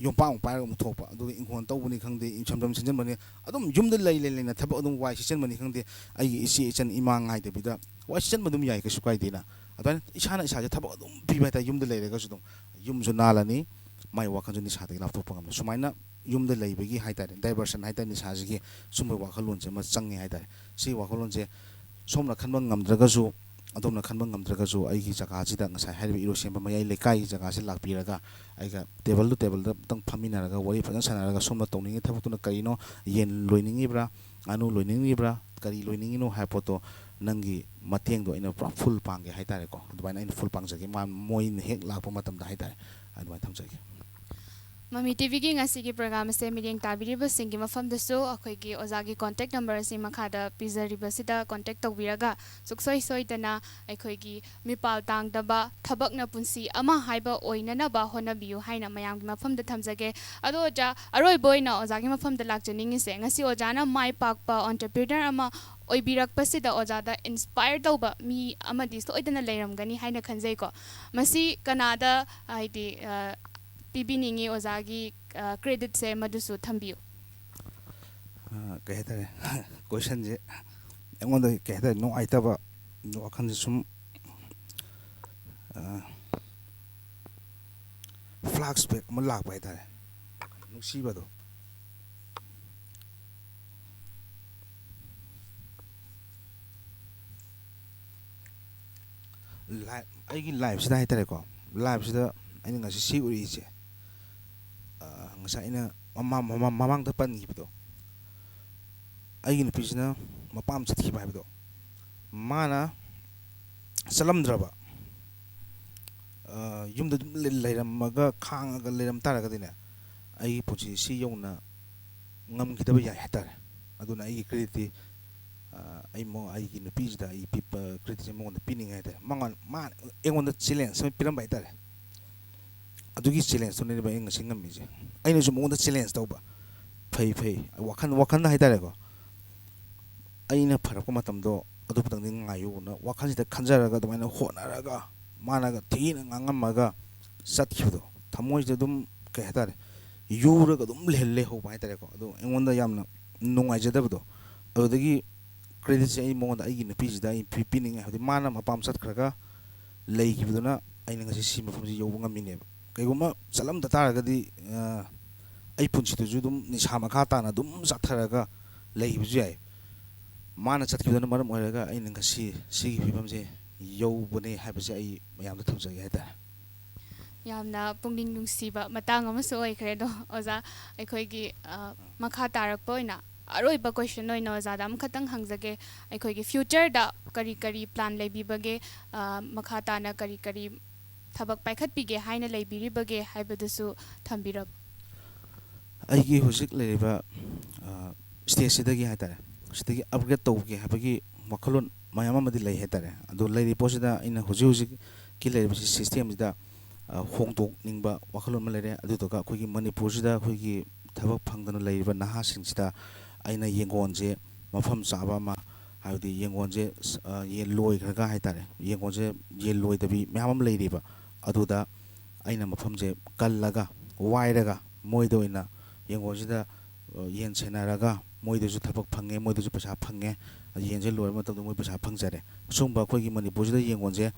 ꯌꯣꯝꯄꯥꯛ ꯑꯃꯨꯛ ꯄꯥꯏꯔꯒ ꯑꯃꯨꯛ ꯊꯣꯛꯄ, ꯑꯗꯨꯒ ꯏꯪꯈꯣꯜ ꯇꯧꯕꯅꯤ ꯈꯪꯗꯦ, ꯏꯟꯁꯝ ꯁꯝ ꯁꯤꯟꯖꯟꯕꯅꯤ, ꯑꯗꯨꯝ ꯌꯨꯝꯗ ꯂꯩ ꯂꯩ ꯂꯩꯅ ꯊꯕꯛ ꯑꯗꯨꯝ ꯋꯥꯏ ꯁꯤꯠꯆꯟꯕꯅꯤ ꯈꯪꯗꯦ, ꯑꯩꯒꯤ ꯏꯆꯦ ꯏꯆꯟ ꯏꯃꯥ ꯉꯥꯏꯗꯕꯤꯗ ꯋꯥꯏ ꯁꯤꯠꯆꯟꯕ ꯑꯗꯨꯝ ꯌꯥꯏ, ꯀꯩꯁꯨ ꯀꯥꯏꯗꯦꯅ꯫ ꯑꯗꯨꯃꯥꯏꯅ ꯏꯁꯥꯅ ꯏꯁꯥꯁꯦ ꯊꯕꯛ ꯑꯗꯨꯝ ꯄꯤꯕ ꯍꯥꯏꯇꯥꯔꯦ, ꯌꯨꯝꯗ ꯂꯩꯔꯒꯁꯨ ꯑꯗꯨꯝ ꯌꯨꯝꯁꯨ ꯅꯥꯜꯂꯅꯤ, ꯃꯥꯏ ꯋꯥꯈꯜꯁꯨ ꯅꯤꯁꯥꯗꯒꯤ ꯂꯥꯞꯊꯣꯛꯄ ꯉꯝꯃꯦ꯫ ꯁꯨꯃꯥꯏꯅ ꯌꯨꯝꯗ ꯂꯩꯕꯒꯤ ꯍꯥꯏꯇꯥꯔꯦ, ꯗꯥꯏꯚꯔꯁꯟ ꯍꯥꯏꯇꯥꯔꯦ, ꯅꯤꯁꯥꯁꯤꯒꯤ ꯁꯨꯝꯕ ꯋꯥꯈꯜꯂꯣꯟꯁꯦ ꯑꯃ ꯆꯪꯉꯦ ꯍꯥꯏꯇꯥꯔꯦ꯫ ꯁꯤ ꯋꯥꯈꯜꯂꯣꯟꯁꯦ ꯁꯣꯝꯅ ꯈꯟꯕ ꯉꯝꯗ꯭ꯔꯒꯁꯨ, ꯑꯗꯣꯝꯅ ꯈꯟꯕ ꯉꯝꯗ꯭ꯔꯒꯁꯨ, ꯑꯩꯒꯤ ꯖꯒꯥꯁꯤꯗ, ꯉꯁꯥꯏ ꯍꯥꯏꯔꯤꯕ ꯏꯔꯣꯏꯁꯦꯝꯕ ꯃꯌꯥꯏ ꯂꯩꯀꯥꯏꯒꯤ ꯖꯒꯥꯁꯤ ꯂꯥꯛꯄꯤꯔꯒ ꯑꯩꯒ table to table ꯗ ꯑꯝꯇꯪ ꯐꯝꯃꯤꯟꯅꯔꯒ ꯋꯥꯔꯤ ꯐꯖꯅ ꯁꯥꯟꯅꯔꯒ, ꯁꯣꯝꯅ ꯇꯧꯅꯤꯡꯉꯤ ꯊꯕꯛꯇꯨꯅ ꯀꯔꯤꯅꯣ, ꯌꯦꯟ ꯂꯣꯏꯅꯤꯡꯉꯤꯕ꯭ꯔꯥ, ꯉꯥꯅꯨ ꯂꯣꯏꯅꯤꯡꯉꯤꯕ꯭ꯔꯥ, ꯀꯔꯤ ꯂꯣꯏꯅꯤꯡꯉꯤꯅꯣ ꯍꯥꯏꯕ ꯄꯣꯠꯇꯣ, ꯅꯪꯒꯤ ꯃꯇꯦꯡꯗꯣ ꯑꯩꯅ ꯄꯨꯔꯥ ꯐꯨꯜ ꯄꯥꯡꯒꯦ ꯍꯥꯏꯇꯥꯔꯦꯀꯣ꯫ ꯑꯗꯨꯃꯥꯏꯅ ꯑꯩꯅ ꯐꯨꯜ ꯄꯥꯡꯖꯒꯦ, ꯃꯥ, ꯃꯣꯏꯅ ꯍꯦꯛ ꯂꯥꯛꯄ ꯃꯇꯝꯗ ꯍꯥꯏꯇꯥꯔꯦ꯫ ꯑꯗꯨꯃꯥꯏꯅ ꯊꯝꯖꯒꯦ꯫ ꯃꯃꯤ ꯇꯤꯚꯤꯒꯤ ꯉꯁꯤꯒꯤ ꯄ꯭ꯔꯣꯒ꯭ꯔꯥꯝ ꯑꯁꯦ ꯃꯤꯠꯌꯦꯡ ꯇꯥꯕꯤꯔꯤꯕꯁꯤꯡꯒꯤ ꯃꯐꯝꯗꯁꯨ ꯑꯩꯈꯣꯏꯒꯤ ꯑꯣꯖꯥꯒꯤ ꯀꯣꯟꯇꯦꯛ ꯅꯝꯕꯔ ꯑꯁꯤ ꯃꯈꯥꯗ ꯄꯤꯖꯔꯤꯕꯁꯤꯗ ꯀꯣꯟꯇꯦꯛ ꯇꯧꯕꯤꯔꯒ, ꯁꯨꯡꯁꯣꯏ ꯁꯣꯏꯗꯅ ꯑꯩꯈꯣꯏꯒꯤ ꯃꯤꯄꯥꯜ ꯇꯥꯡꯗꯕ ꯊꯕꯛꯅ ꯄꯨꯟꯁꯤ ꯑꯃ ꯍꯥꯏꯕ ꯑꯣꯏꯅꯅꯕ ꯍꯣꯠꯅꯕꯤꯌꯨ ꯍꯥꯏꯅ ꯃꯌꯥꯝꯒꯤ ꯃꯐꯝꯗ ꯊꯝꯖꯒꯦ꯫ ꯑꯗꯣ ꯑꯣꯖꯥ, ꯑꯔꯣꯏꯕ ꯑꯣꯏꯅ ꯑꯣꯖꯥꯒꯤ ꯃꯐꯝꯗ ꯂꯥꯛꯆꯅꯤꯡꯉꯤꯁꯦ, ꯉꯁꯤ ꯑꯣꯖꯥꯅ ꯃꯥꯏ ꯄꯥꯛꯄ entrepreneur ꯑꯃ ꯑꯣꯏꯕꯤꯔꯛꯄꯁꯤꯗ ꯑꯣꯖꯥꯗ inspire ꯇꯧꯕ ꯃꯤ ꯑꯃꯗꯤ ꯁꯣꯏꯗꯅ ꯂꯩꯔꯝꯒꯅꯤ ꯍꯥꯏꯅ ꯈꯟꯖꯩꯀꯣ꯫ ꯃꯁꯤ ꯀꯅꯥꯗ, ꯍꯥꯏꯗꯤ, ꯑ, ꯄꯤꯕꯤꯅꯤꯡꯉꯤ ꯑꯣꯖꯥꯒꯤ, ꯑ, credit ꯁꯦ ꯃꯗꯨꯁꯨ ꯊꯝꯕꯤꯌꯨ꯫ ꯑ, ꯀꯩ ꯍꯥꯏꯇꯥꯔꯦ, question ꯁꯦ ꯑꯩꯉꯣꯟꯗ, ꯀꯩ ꯍꯥꯏꯇꯥꯔꯦ, ꯅꯨꯡꯉꯥꯏꯇꯕ ꯋꯥꯈꯜꯁꯦ ꯁꯨꯝ, ꯑ, flashback ꯑꯃ ꯂꯥꯛꯄ ꯍꯥꯏꯇꯥꯔꯦ, ꯅꯨꯡꯁꯤꯕꯗꯣ꯫ Life, ꯑꯩꯒꯤ life ꯁꯤꯗ ꯍꯥꯏꯇꯥꯔꯦꯀꯣ, life ꯁꯤꯗ ꯑꯩꯅ ꯉꯁꯤ ꯁꯤ ꯎꯔꯤꯁꯦ, ꯑ, ꯉꯁꯥꯏ ꯑꯩꯅ ꯃꯃꯥ-, ꯃꯃꯥ-, ꯃꯃꯥꯡꯗ ꯄꯟꯈꯤꯕꯗꯣ, ꯑꯩꯒꯤ ꯅꯨꯄꯤꯁꯤꯅ ꯃꯄꯥꯝ ꯆꯠꯈꯤꯕ ꯍꯥꯏꯕꯗꯣ, ꯃꯥꯅ ꯆꯠꯂꯝꯗ꯭ꯔꯕ, ꯑ, ꯌꯨꯝꯗ ꯑꯗꯨꯝ ꯂꯩ-, ꯂꯩꯔꯝꯃꯒ ꯈꯥꯡꯉꯒ ꯂꯩꯔꯝ ꯇꯥꯔꯒꯗꯤꯅꯦ, ꯑꯩꯒꯤ ꯄꯨꯟꯁꯤ ꯁꯤ ꯌꯧꯅ ꯉꯝꯈꯤꯗꯕ ꯌꯥꯏ ꯍꯥꯏꯇꯥꯔꯦ꯫ ꯑꯗꯨꯅ ꯑꯩꯒꯤ credit ꯇꯤ, ꯑ, ꯑꯩ ꯃꯉꯣ-, ꯑꯩꯒꯤ ꯅꯨꯄꯤꯁꯤꯗ ꯑꯩ ꯄꯤꯕ credit ꯁꯦ ꯃꯉꯣꯟꯗ ꯄꯤꯅꯤꯡꯉꯦ ꯍꯥꯏꯇꯥꯔꯦ꯫ ꯃꯉꯣꯟ-, ꯃꯥꯅ ꯑꯩꯉꯣꯟꯗ challenge ꯑꯃ ꯄꯤꯔꯝꯕ ꯍꯥꯏꯇꯥꯔꯦ꯫ ꯑꯗꯨꯒꯤ challenge ꯇꯨꯅꯦꯕ ꯑꯩ ꯉꯁꯤ ꯉꯝꯃꯤꯁꯦ꯫ ꯑꯩꯅꯁꯨ ꯃꯉꯣꯟꯗ challenge ꯇꯧꯕ, "ꯐꯩ, ꯐꯩ, ꯋꯥꯈꯜ, ꯋꯥꯈꯜꯗ ꯍꯥꯏꯇꯥꯔꯦꯀꯣ, ꯑꯩꯅ ꯐꯔꯛꯄ ꯃꯇꯝꯗꯣ ꯑꯗꯨ ꯈꯛꯇꯪꯗꯤ ꯉꯥꯏꯌꯨꯅ" ꯋꯥꯈꯜꯁꯤꯗ ꯈꯟꯖꯔꯒ, ꯑꯗꯨꯃꯥꯏꯅ ꯍꯣꯠꯅꯔꯒ, ꯃꯥꯅꯒ ꯊꯤꯅ ꯉꯥꯡꯉꯝꯃꯒ ꯆꯠꯈꯤꯕꯗꯣ, ꯊꯃꯣꯏꯁꯤꯗ ꯑꯗꯨꯝ, ꯀꯩ ꯍꯥꯏꯇꯥꯔꯦ, ꯌꯣꯛꯂꯒ ꯑꯗꯨꯝ ꯂꯩꯍꯜ ꯂꯩꯍꯧꯕ ꯍꯥꯏꯇꯥꯔꯦꯀꯣ꯫ ꯑꯗꯣ ꯑꯩꯉꯣꯟꯗ ꯌꯥꯝꯅ ꯅꯨꯡꯉꯥꯏꯖꯗꯕꯗꯣ, ꯑꯗꯨꯗꯒꯤ creditꯁꯦ ꯑꯩ ꯃꯉꯣꯟꯗ, ꯑꯩꯒꯤ ꯅꯨꯄꯤꯁꯤꯗ ꯑꯩ ꯄꯤ- ꯄꯤꯅꯤꯡꯉꯦ꯫ ꯍꯥꯏꯕꯗꯤ ꯃꯥꯅ ꯃꯄꯥꯝ ꯆꯠꯈ꯭ꯔꯒ ꯂꯩꯈꯤꯕꯗꯨꯅ ꯑꯩꯅ ꯉꯁꯤ ꯁꯤ ꯃꯐꯝꯁꯤ ꯌꯧꯕ ꯉꯝꯃꯤꯅꯦꯕ꯫ ꯀꯩꯒꯨꯝꯕ ꯆꯠꯂꯝꯗ ꯇꯥꯔꯒꯗꯤ, ꯑ, ꯑꯩ ꯄꯨꯟꯁꯤꯗꯨꯁꯨ ꯑꯗꯨꯝ ꯅꯤꯁꯥ ꯃꯈꯥ ꯇꯥꯅ ꯑꯗꯨꯝ ꯆꯠꯊꯔꯒ ꯂꯩꯈꯤꯕꯁꯨ ꯌꯥꯏ꯫ ꯃꯥꯅ ꯆꯠꯈꯤꯕꯗꯨꯅ ꯃꯔꯝ ꯑꯣꯏꯔꯒ ꯑꯩꯅ ꯉꯁꯤ ꯁꯤꯒꯤ ꯐꯤꯕꯝꯁꯦ ꯌꯧꯕꯅꯦ ꯍꯥꯏꯕꯁꯦ ꯑꯩ ꯃꯌꯥꯝꯗ ꯊꯝꯖꯒꯦ ꯍꯥꯏꯇꯥꯔꯦ꯫ ꯌꯥꯝꯅ ꯄꯨꯛꯅꯤꯡ ꯅꯨꯡꯁꯤꯕ ꯃꯇꯥꯡ ꯑꯃꯁꯨ ꯑꯣꯏꯈ꯭ꯔꯦ꯫ ꯑꯗꯣ ꯑꯣꯖꯥ, ꯑꯩꯈꯣꯏꯒꯤ, ꯑ, ꯃꯈꯥ ꯇꯥꯔꯛꯄ ꯑꯣꯏꯅ ꯑꯔꯣꯏꯕ question ꯑꯣꯏꯅ ꯑꯣꯖꯥꯗ ꯑꯃꯈꯛꯇꯪ ꯍꯪꯖꯒꯦ꯫ ꯑꯩꯈꯣꯏꯒꯤ futureꯗ ꯀꯔꯤ ꯀꯔꯤ plan ꯂꯩꯕꯤꯕꯒꯦ? ꯑ, ꯃꯈꯥ ꯇꯥꯅ ꯀꯔꯤ ꯀꯔꯤ ꯊꯕꯛ ꯄꯥꯏꯈꯠꯄꯤꯒꯦ ꯍꯥꯏꯅ ꯂꯩꯕꯤꯔꯤꯕꯒꯦ ꯍꯥꯏꯕꯗꯨꯁꯨ ꯊꯝꯕꯤꯔꯝꯃꯨ꯫ ꯑꯩꯒꯤ ꯍꯧꯖꯤꯛ ꯂꯩꯔꯤꯕ, ꯑ, stageꯁꯤꯗꯒꯤ ꯍꯥꯏꯇꯥꯔꯦ, ꯁꯤꯗꯒꯤ upgrade ꯇꯧꯒꯦ ꯍꯥꯏꯕꯒꯤ ꯋꯥꯈꯜꯂꯣꯟ ꯃꯌꯥꯝ ꯑꯃꯗꯤ ꯂꯩ ꯍꯥꯏꯇꯥꯔꯦ꯫ ꯑꯗꯣ ꯂꯩꯔꯤꯕ ꯄꯣꯠꯁꯤꯗ ꯑꯩꯅ ꯍꯧꯖꯤꯛ ꯍꯧꯖꯤꯛꯀꯤ ꯂꯩꯔꯤꯕꯁꯤ systemꯁꯤꯗ, ꯑ, ꯍꯣꯡꯗꯣꯛꯅꯤꯡꯕ ꯋꯥꯈꯜꯂꯣꯟ ꯑꯃ ꯂꯩꯔꯦ꯫ ꯑꯗꯨꯗꯨꯒ ꯑꯩꯈꯣꯏꯒꯤ ꯃꯅꯤꯄꯨꯔꯁꯤꯗ ꯑꯩꯈꯣꯏꯒꯤ ꯊꯕꯛ ꯐꯪꯗꯅ ꯂꯩꯔꯤꯕ ꯅꯍꯥꯁꯤꯡꯁꯤꯗ ꯑꯩꯅ ꯌꯦꯡꯒꯣꯟꯁꯦ ꯃꯐꯝ ꯆꯥꯕ ꯑꯃ, ꯍꯥꯏꯕꯗꯤ ꯌꯦꯡꯒꯣꯟꯁꯦ, ꯑ, ꯌꯦꯟ ꯂꯣꯏꯈ꯭ꯔꯒ ꯍꯥꯏꯇꯥꯔꯦ, ꯌꯦꯡꯒꯣꯟꯁꯦ ꯌꯦꯟ ꯂꯣꯏꯗꯕꯤ ꯃꯌꯥꯝ ꯑꯃ ꯂꯩꯔꯤꯕ, ꯑꯗꯨꯗ ꯑꯩꯅ ꯃꯐꯝꯁꯦ ꯀꯜꯂꯒ, ꯋꯥꯏꯔꯒ, ꯃꯣꯏꯗ ꯑꯣꯏꯅ ꯌꯦꯡꯒꯣꯟꯁꯤꯗ, ꯑ, ꯌꯦꯟ ꯁꯦꯟꯅꯔꯒ ꯃꯣꯏꯗꯁꯨ ꯊꯕꯛ ꯐꯪꯉꯦ, ꯃꯣꯏꯗꯁꯨ ꯄꯩꯁꯥ ꯐꯪꯉꯦ, ꯌꯦꯟꯁꯦ ꯂꯣꯏꯔ ꯃꯇꯝꯗ ꯃꯣꯏ ꯄꯩꯁꯥ ꯐꯪꯖꯔꯦ꯫ ꯑꯁꯨꯝꯕ ꯑꯩꯈꯣꯏꯒꯤ ꯃꯅꯤꯄꯨꯔꯁꯤꯗ ꯌꯦꯡꯒꯣꯟꯁꯦ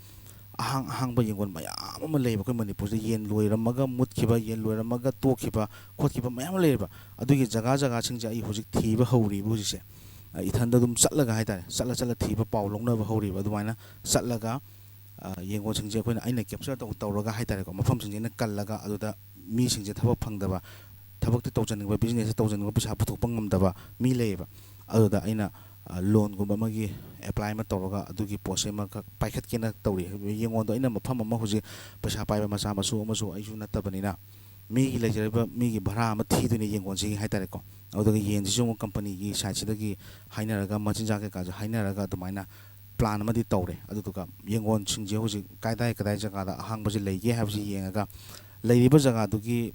ꯑꯍꯥꯡ ꯑꯍꯥꯡꯕ ꯌꯦꯡꯒꯣꯟ ꯃꯌꯥꯝ ꯑꯃ ꯂꯩꯌꯦꯕ꯫ ꯑꯩꯈꯣꯏ ꯃꯅꯤꯄꯨꯔꯁꯤꯗ ꯌꯦꯟ ꯂꯣꯏꯔꯝꯃꯒ ꯃꯨꯠꯈꯤꯕ, ꯌꯦꯟ ꯂꯣꯏꯔꯝꯃꯒ ꯇꯣꯛꯈꯤꯕ ꯈꯣꯠꯈꯤꯕ ꯃꯌꯥꯝ ꯑꯃ ꯂꯩꯌꯦꯕ꯫ ꯑꯗꯨꯒꯤ ꯖꯒꯥ ꯖꯒꯥꯁꯤꯡꯁꯦ ꯑꯩ ꯍꯧꯖꯤꯛ ꯊꯤꯕ ꯍꯧꯔꯤꯕ ꯍꯧꯖꯤꯛꯁꯦ꯫ ꯑ, ꯏꯊꯟꯗ ꯑꯗꯨꯝ ꯆꯠꯂꯒ ꯍꯥꯏꯇꯥꯔꯦ, ꯆꯠꯂ ꯆꯠꯂ ꯊꯤꯕ, ꯄꯥꯎ ꯂꯧꯅꯕ ꯍꯧꯔꯤꯕ꯫ ꯑꯗꯨꯃꯥꯏꯅ ꯆꯠꯂꯒ, ꯑ, ꯌꯦꯡꯒꯣꯟꯁꯤꯡꯁꯦ ꯑꯩꯈꯣꯏꯅ, ꯑꯩꯅ capture ꯇꯧ-, ꯇꯧꯔꯒ ꯍꯥꯏꯇꯥꯔꯦꯀꯣ, ꯃꯐꯝꯁꯤꯡꯁꯦ ꯑꯩꯅ ꯀꯜꯂꯒ ꯑꯗꯨꯗ ꯃꯤꯁꯤꯡꯁꯦ ꯊꯕꯛ ꯐꯪꯗꯕ, ꯊꯕꯛꯇꯤ ꯇꯧꯖꯅꯤꯡꯕ, businessꯁꯦ ꯇꯧꯖꯅꯤꯡꯕ, ꯄꯩꯁꯥ ꯄꯨꯊꯣꯛꯄ ꯉꯝꯗꯕ ꯃꯤ ꯂꯩꯌꯦꯕ꯫ ꯑꯗꯨꯗ ꯑꯩꯅ, ꯑ, loanꯒꯨꯝꯕ ꯑꯃꯒꯤ apply ꯑꯃ ꯇꯧꯔꯒ ꯑꯗꯨꯒꯤ ꯄꯣꯠꯁꯦ ꯑꯃꯈꯛ ꯄꯥꯏꯈꯠꯀꯦꯅ ꯇꯧꯔꯤ꯫ ꯌꯦꯡꯒꯣꯟꯗꯣ ꯑꯩꯅ ꯃꯐꯝ ꯑꯃ ꯍꯧꯖꯤꯛ ꯄꯩꯁꯥ ꯄꯥꯏꯕ ꯃꯆꯥ ꯃꯁꯨ ꯑꯃꯁꯨ ꯑꯩꯁꯨ ꯅꯠꯇꯕꯅꯤꯅ, ꯃꯤꯒꯤ ꯂꯩꯖꯔꯤꯕ ꯃꯤꯒꯤ ꯚꯔꯥ ꯑꯃ ꯊꯤꯗꯣꯏꯅꯦ ꯌꯦꯡꯒꯣꯟꯁꯤꯒꯤ ꯍꯥꯏꯇꯥꯔꯦꯀꯣ꯫ ꯑꯗꯨꯒ ꯌꯦꯟꯁꯤꯁꯨ ꯑꯃꯨꯛ companyꯒꯤ sideꯁꯤꯗꯒꯤ ꯍꯥꯏꯅꯔꯒ, ꯃꯆꯤꯟꯖꯥꯛ ꯀꯩꯀꯥꯁꯨ ꯍꯥꯏꯅꯔꯒ ꯑꯗꯨꯃꯥꯏꯅ plan ꯑꯃꯗꯤ ꯇꯧꯔꯦ꯫ ꯑꯗꯨꯗꯨꯒ ꯌꯦꯡꯒꯣꯟꯁꯤꯡꯁꯦ ꯍꯧꯖꯤꯛ ꯀꯗꯥꯏ ꯀꯗꯥꯏ ꯖꯒꯥꯗ ꯑꯍꯥꯡꯕꯁꯦ ꯂꯩꯒꯦ ꯍꯥꯏꯕꯁꯤ ꯌꯦꯡꯉꯒ, ꯂꯩꯔꯤꯕ ꯖꯒꯥꯗꯨꯒꯤ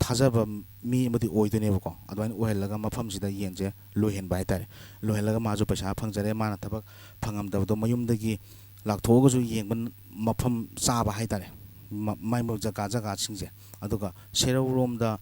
ꯊꯥꯖꯕ ꯃꯤ ꯑꯃꯗꯤ ꯑꯣꯏꯗꯣꯏꯅꯦꯕꯀꯣ꯫ ꯑꯗꯨꯃꯥꯏꯅ ꯑꯣꯏꯍꯜꯂꯒ ꯃꯐꯝꯁꯤꯗ ꯌꯦꯟꯁꯦ ꯂꯣꯏꯍꯟꯕ ꯍꯥꯏꯇꯥꯔꯦ꯫ ꯂꯣꯏꯍꯜꯂꯒ ꯃꯥꯁꯨ ꯄꯩꯁꯥ ꯐꯪꯖꯔꯦ, ꯃꯥꯅ ꯊꯕꯛ ꯐꯪꯉꯝꯗꯕꯗꯣ ꯃꯌꯨꯝꯗꯒꯤ ꯂꯥꯛꯊꯣꯛꯑꯒꯁꯨ ꯌꯦꯡꯕ ꯃꯐꯝ ꯆꯥꯕ ꯍꯥꯏꯇꯥꯔꯦ, ꯃ-, ꯃꯥꯏ ꯃꯥꯏ ꯖꯒꯥ ꯖꯒꯥꯁꯤꯡꯁꯦ꯫ ꯑꯗꯨꯒ ꯁꯦꯔꯧꯔꯣꯝꯗ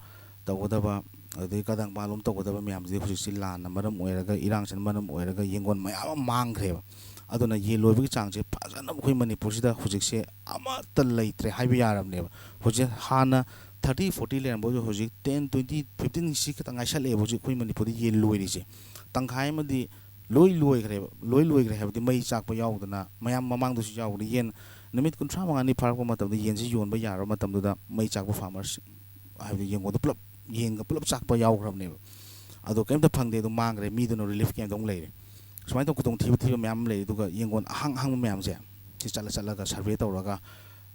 ꯇꯧꯒꯗꯕ, ꯑꯗꯨꯗꯒꯤ ꯀꯗꯪꯕꯥꯂꯣꯝ ꯇꯧꯒꯗꯕ ꯃꯌꯥꯝꯁꯤꯗꯤ ꯍꯧꯖꯤꯛꯁꯤ ꯂꯥꯟꯅ ꯃꯔꯝ ꯑꯣꯏꯔꯒ, ꯏꯔꯥꯡꯁꯤꯅ ꯃꯔꯝ ꯑꯣꯏꯔꯒ ꯌꯦꯡꯒꯣꯟ ꯃꯌꯥꯝ ꯑꯃ ꯃꯥꯡꯈ꯭ꯔꯦꯕ꯫ ꯑꯗꯨꯅ ꯌꯦꯟ ꯂꯣꯏꯕꯒꯤ ꯆꯥꯡꯁꯦ ꯐꯖꯅ ꯑꯩꯈꯣꯏ ꯃꯅꯤꯄꯨꯔꯁꯤꯗ ꯍꯧꯖꯤꯛꯁꯦ ꯑꯃꯠꯇ ꯂꯩꯇ꯭ꯔꯦ ꯍꯥꯏꯕ ꯌꯥꯔꯕꯅꯦꯕ꯫ ꯍꯧꯖꯤꯛ ꯍꯥꯟꯅ ꯊꯥꯔꯇꯤ ꯐꯣꯔꯇꯤ ꯂꯩꯔꯝꯕꯗꯣ ꯍꯧꯖꯤꯛ ꯇꯦꯟ, ꯇ꯭ꯋꯦꯟꯇꯤ, ꯐꯤꯐꯇꯤꯟ ꯁꯤ ꯈꯛꯇ ꯉꯥꯏꯁꯜꯂꯛꯑꯦꯕ ꯍꯧꯖꯤꯛ ꯑꯩꯈꯣꯏ ꯃꯅꯤꯄꯨꯔꯗ ꯌꯦꯟ ꯂꯣꯏꯔꯤꯁꯦ꯫ ꯇꯪꯈꯥꯏ ꯑꯃꯗꯤ ꯂꯣꯏ ꯂꯣꯏꯈ꯭ꯔꯦꯕ꯫ ꯂꯣꯏ ꯂꯣꯏꯈ꯭ꯔꯦ ꯍꯥꯏꯕꯗꯤ ꯃꯩ ꯆꯥꯛꯄ ꯌꯥꯎꯗꯅ, ꯃꯌꯥꯝ ꯃꯃꯥꯡꯗꯁꯨ ꯌꯥꯎꯈ꯭ꯔꯦ꯫ ꯌꯦꯟ ꯅꯨꯃꯤꯠ ꯀꯨꯟꯊ꯭ꯔꯥ ꯃꯉꯥꯅꯤ ꯐꯥꯔꯛꯄ ꯃꯇꯝꯗ ꯌꯦꯟꯁꯤ ꯌꯣꯟꯕ ꯌꯥꯔꯕ ꯃꯇꯝꯗꯨꯗ ꯃꯩ ꯆꯥꯛꯄ ꯐꯥꯔꯃꯔꯁ, ꯍꯥꯏꯕꯗꯤ ꯌꯦꯟꯒꯣꯟꯗꯣ ꯄꯨꯂꯞ, ꯌꯦꯟꯒ ꯄꯨꯂꯞ ꯆꯥꯛꯄ ꯌꯥꯎꯈ꯭ꯔꯕꯅꯦꯕ꯫ ꯑꯗꯣ ꯀꯩꯝꯇ ꯐꯪꯗꯦ, ꯑꯗꯣ ꯃꯥꯡꯈ꯭ꯔꯦ, ꯃꯤꯗꯨꯅ ꯔꯤꯂꯤꯐ ꯀꯦꯝꯗ ꯑꯃꯨꯛ ꯂꯩꯔꯦ꯫ ꯁꯨꯃꯥꯏꯅ ꯇꯧ ꯈꯨꯗꯣꯡꯊꯤꯕ ꯊꯤꯕ ꯃꯌꯥꯝ ꯑꯃ ꯂꯩꯔꯦ꯫ ꯑꯗꯨꯒ ꯌꯦꯟꯒꯣꯟ ꯑꯍꯥꯡ ꯑꯍꯥꯡꯕ ꯃꯌꯥꯝꯁꯦ ꯁꯤ ꯆꯠꯂ ꯆꯠꯂꯒ ꯁꯔꯚꯦ ꯇꯧꯔꯒ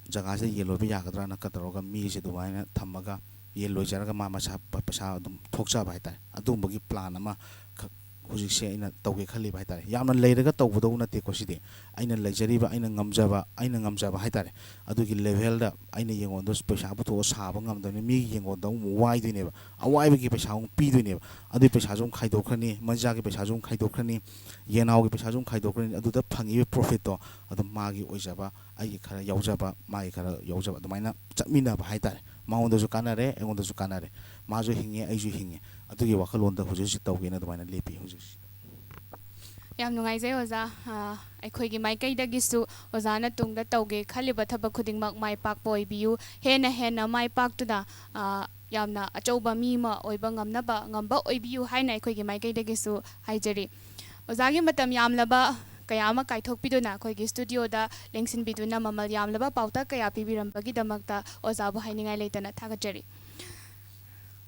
ꯖꯒꯥꯁꯤꯗ ꯌꯦꯟ ꯂꯣꯏꯕ ꯌꯥꯒꯗ꯭ꯔꯥꯅ ꯀ ꯇꯧꯔꯒ ꯃꯤꯁꯦ ꯑꯗꯨꯃꯥꯏꯅ ꯊꯝꯃꯒ ꯌꯦꯟ ꯂꯣꯏꯖꯔꯒ ꯃꯥ ꯃꯁꯥ ꯄ-, ꯄꯩꯁꯥ ꯑꯗꯨꯝ ꯊꯣꯛꯆꯕ ꯍꯥꯏꯇꯥꯔꯦ꯫ ꯑꯗꯨꯒꯨꯝꯕꯒꯤ ꯄ꯭ꯂꯥꯟ ꯑꯃꯈꯛ ꯍꯧꯖꯤꯛꯁꯦ ꯑꯩꯅ ꯇꯧꯒꯦ ꯈꯜꯂꯤꯕ ꯍꯥꯏꯇꯥꯔꯦ꯫ ꯌꯥꯝꯅ ꯂꯩꯔꯒ ꯇꯧꯒꯗꯧꯕ ꯅꯠꯇꯦꯀꯣ ꯁꯤꯗꯤ꯫ ꯑꯩꯅ ꯂꯩꯖꯔꯤꯕ, ꯑꯩꯅ ꯉꯝꯖꯕ, ꯑꯩꯅ ꯉꯝꯖꯕ ꯍꯥꯏꯇꯥꯔꯦ꯫ ꯑꯗꯨꯒꯤ ꯂꯦꯚꯦꯜꯗ ꯑꯩꯅ ꯌꯦꯡꯉꯣꯟꯗ ꯄꯩꯁꯥ ꯄꯨꯊꯣꯛꯑ ꯁꯥꯕ ꯉꯝꯗꯕꯅꯤ, ꯃꯤꯒꯤ ꯌꯦꯡꯉꯣꯟꯗ ꯑꯃꯨꯛ ꯋꯥꯏꯗꯣꯏꯅꯦꯕ, ꯑꯋꯥꯏꯕꯒꯤ ꯄꯩꯁꯥ ꯑꯃꯨꯛ ꯄꯤꯗꯣꯏꯅꯦꯕ꯫ ꯑꯗꯨꯒꯤ ꯄꯩꯁꯥꯁꯨ ꯑꯃꯨꯛ ꯈꯥꯏꯗꯣꯛꯈ꯭ꯔꯅꯤ, ꯃꯩꯖꯥꯒꯤ ꯄꯩꯁꯥꯁꯨ ꯑꯃꯨꯛ ꯈꯥꯏꯗꯣꯛꯈ꯭ꯔꯅꯤ, ꯌꯦꯟꯅꯥꯎꯒꯤ ꯄꯩꯁꯥꯁꯨ ꯑꯃꯨꯛ ꯈꯥꯏꯗꯣꯛꯈ꯭ꯔꯅꯤ꯫ ꯑꯗꯨꯗ ꯐꯪꯉꯤꯕ ꯄ꯭ꯔꯣꯐꯤꯠꯇꯣ ꯑꯗꯨꯝ ꯃꯥꯒꯤ ꯑꯣꯏꯖꯕ, ꯑꯩꯒꯤ ꯈꯔ ꯌꯥꯎꯖꯕ, ꯃꯥꯒꯤ ꯈꯔ ꯌꯥꯎꯖꯕ, ꯑꯗꯨꯃꯥꯏꯅ ꯆꯠꯃꯤꯟꯅꯕ ꯍꯥꯏꯇꯥꯔꯦ꯫ ꯃꯉꯣꯟꯗꯁꯨ ꯀꯥꯟꯅꯔꯦ, ꯑꯩꯉꯣꯟꯗꯁꯨ ꯀꯥꯟꯅꯔꯦ, ꯃꯥꯁꯨ ꯍꯤꯡꯉꯦ, ꯑꯩꯁꯨ ꯍꯤꯡꯉꯦ꯫ ꯑꯗꯨꯒꯤ ꯋꯥꯈꯜꯂꯣꯟꯗ ꯍꯧꯖꯤꯛ ꯍꯧꯖꯤꯛ ꯇꯧꯒꯦꯅ ꯑꯗꯨꯃꯥꯏꯅ ꯂꯦꯞꯄꯤ ꯍꯧꯖꯤꯛ ꯍꯧꯖꯤꯛ꯫ ꯌꯥꯝ ꯅꯨꯡꯉꯥꯏꯖꯩ ꯑꯣꯖꯥ꯫ ꯑ, ꯑꯩꯈꯣꯏꯒꯤ ꯃꯥꯏꯀꯩꯗꯒꯤꯁꯨ ꯑꯣꯖꯥꯅ ꯇꯨꯡꯗ ꯇꯧꯒꯦ ꯈꯜꯂꯤꯕ ꯊꯕꯛ ꯈꯨꯗꯤꯡꯃꯛ ꯃꯥꯏ ꯄꯥꯛꯄ ꯑꯣꯏꯕꯤꯌꯨ꯫ ꯍꯦꯟꯅ ꯍꯦꯟꯅ ꯃꯥꯏ ꯄꯥꯛꯇꯨꯅ, ꯑ, ꯌꯥꯝꯅ ꯑꯆꯧꯕ ꯃꯤ ꯑꯃ ꯑꯣꯏꯕ ꯉꯝꯅꯕ, ꯉꯝꯕ ꯑꯣꯏꯕꯤꯌꯨ ꯍꯥꯏꯅ ꯑꯩꯈꯣꯏꯒꯤ ꯃꯥꯏꯀꯩꯗꯒꯤꯁꯨ ꯍꯥꯏꯖꯔꯤ꯫ ꯑꯣꯖꯥꯒꯤ ꯃꯇꯝ ꯌꯥꯝꯂꯕ ꯀꯌꯥ ꯑꯃ ꯀꯥꯏꯊꯣꯛꯄꯤꯗꯨꯅ ꯑꯩꯈꯣꯏꯒꯤ ꯁ꯭ꯇꯨꯗꯤꯑꯣꯗ ꯂꯦꯡꯁꯤꯟꯕꯤꯗꯨꯅ ꯃꯃꯜ ꯌꯥꯝꯂꯕ ꯄꯥꯎꯇꯥꯛ ꯀꯌꯥ ꯄꯤꯕꯤꯔꯝꯕꯒꯤꯗꯃꯛꯇ ꯑꯣꯖꯥꯕꯨ ꯍꯥꯏꯅꯤꯡꯉꯥꯏ ꯂꯩꯇꯅ ꯊꯥꯒꯠꯆꯔꯤ꯫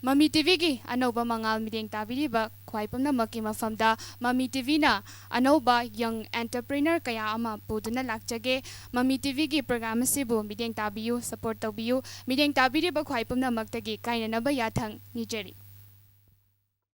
ꯃꯃꯤ ꯇꯤꯚꯤꯒꯤ ꯑꯅꯧꯕ ꯃꯉꯥꯜ ꯃꯤꯠꯌꯦꯡ ꯇꯥꯕꯤꯔꯤꯕ ꯈ꯭ꯋꯥꯏ ꯄꯨꯝꯅꯃꯛꯀꯤ ꯃꯐꯝꯗ ꯃꯃꯤ ꯇꯤꯚꯤꯅ ꯑꯅꯧꯕ young entrepreneur ꯀꯌꯥ ꯑꯃ ꯄꯨꯗꯨꯅ ꯂꯥꯛꯆꯒꯦ꯫ ꯃꯃꯤ ꯇꯤꯚꯤꯒꯤ program ꯑꯁꯤꯕꯨ ꯃꯤꯠꯌꯦꯡ ꯇꯥꯕꯤꯌꯨ, support ꯇꯧꯕꯤꯌꯨ꯫ ꯃꯤꯠꯌꯦꯡ ꯇꯥꯕꯤꯔꯤꯕ ꯈ꯭ꯋꯥꯏ ꯄꯨꯝꯅꯃꯛꯇꯒꯤ ꯀꯥꯏꯅꯅꯕ ꯌꯥꯊꯪ ꯅꯤꯖꯔꯤ꯫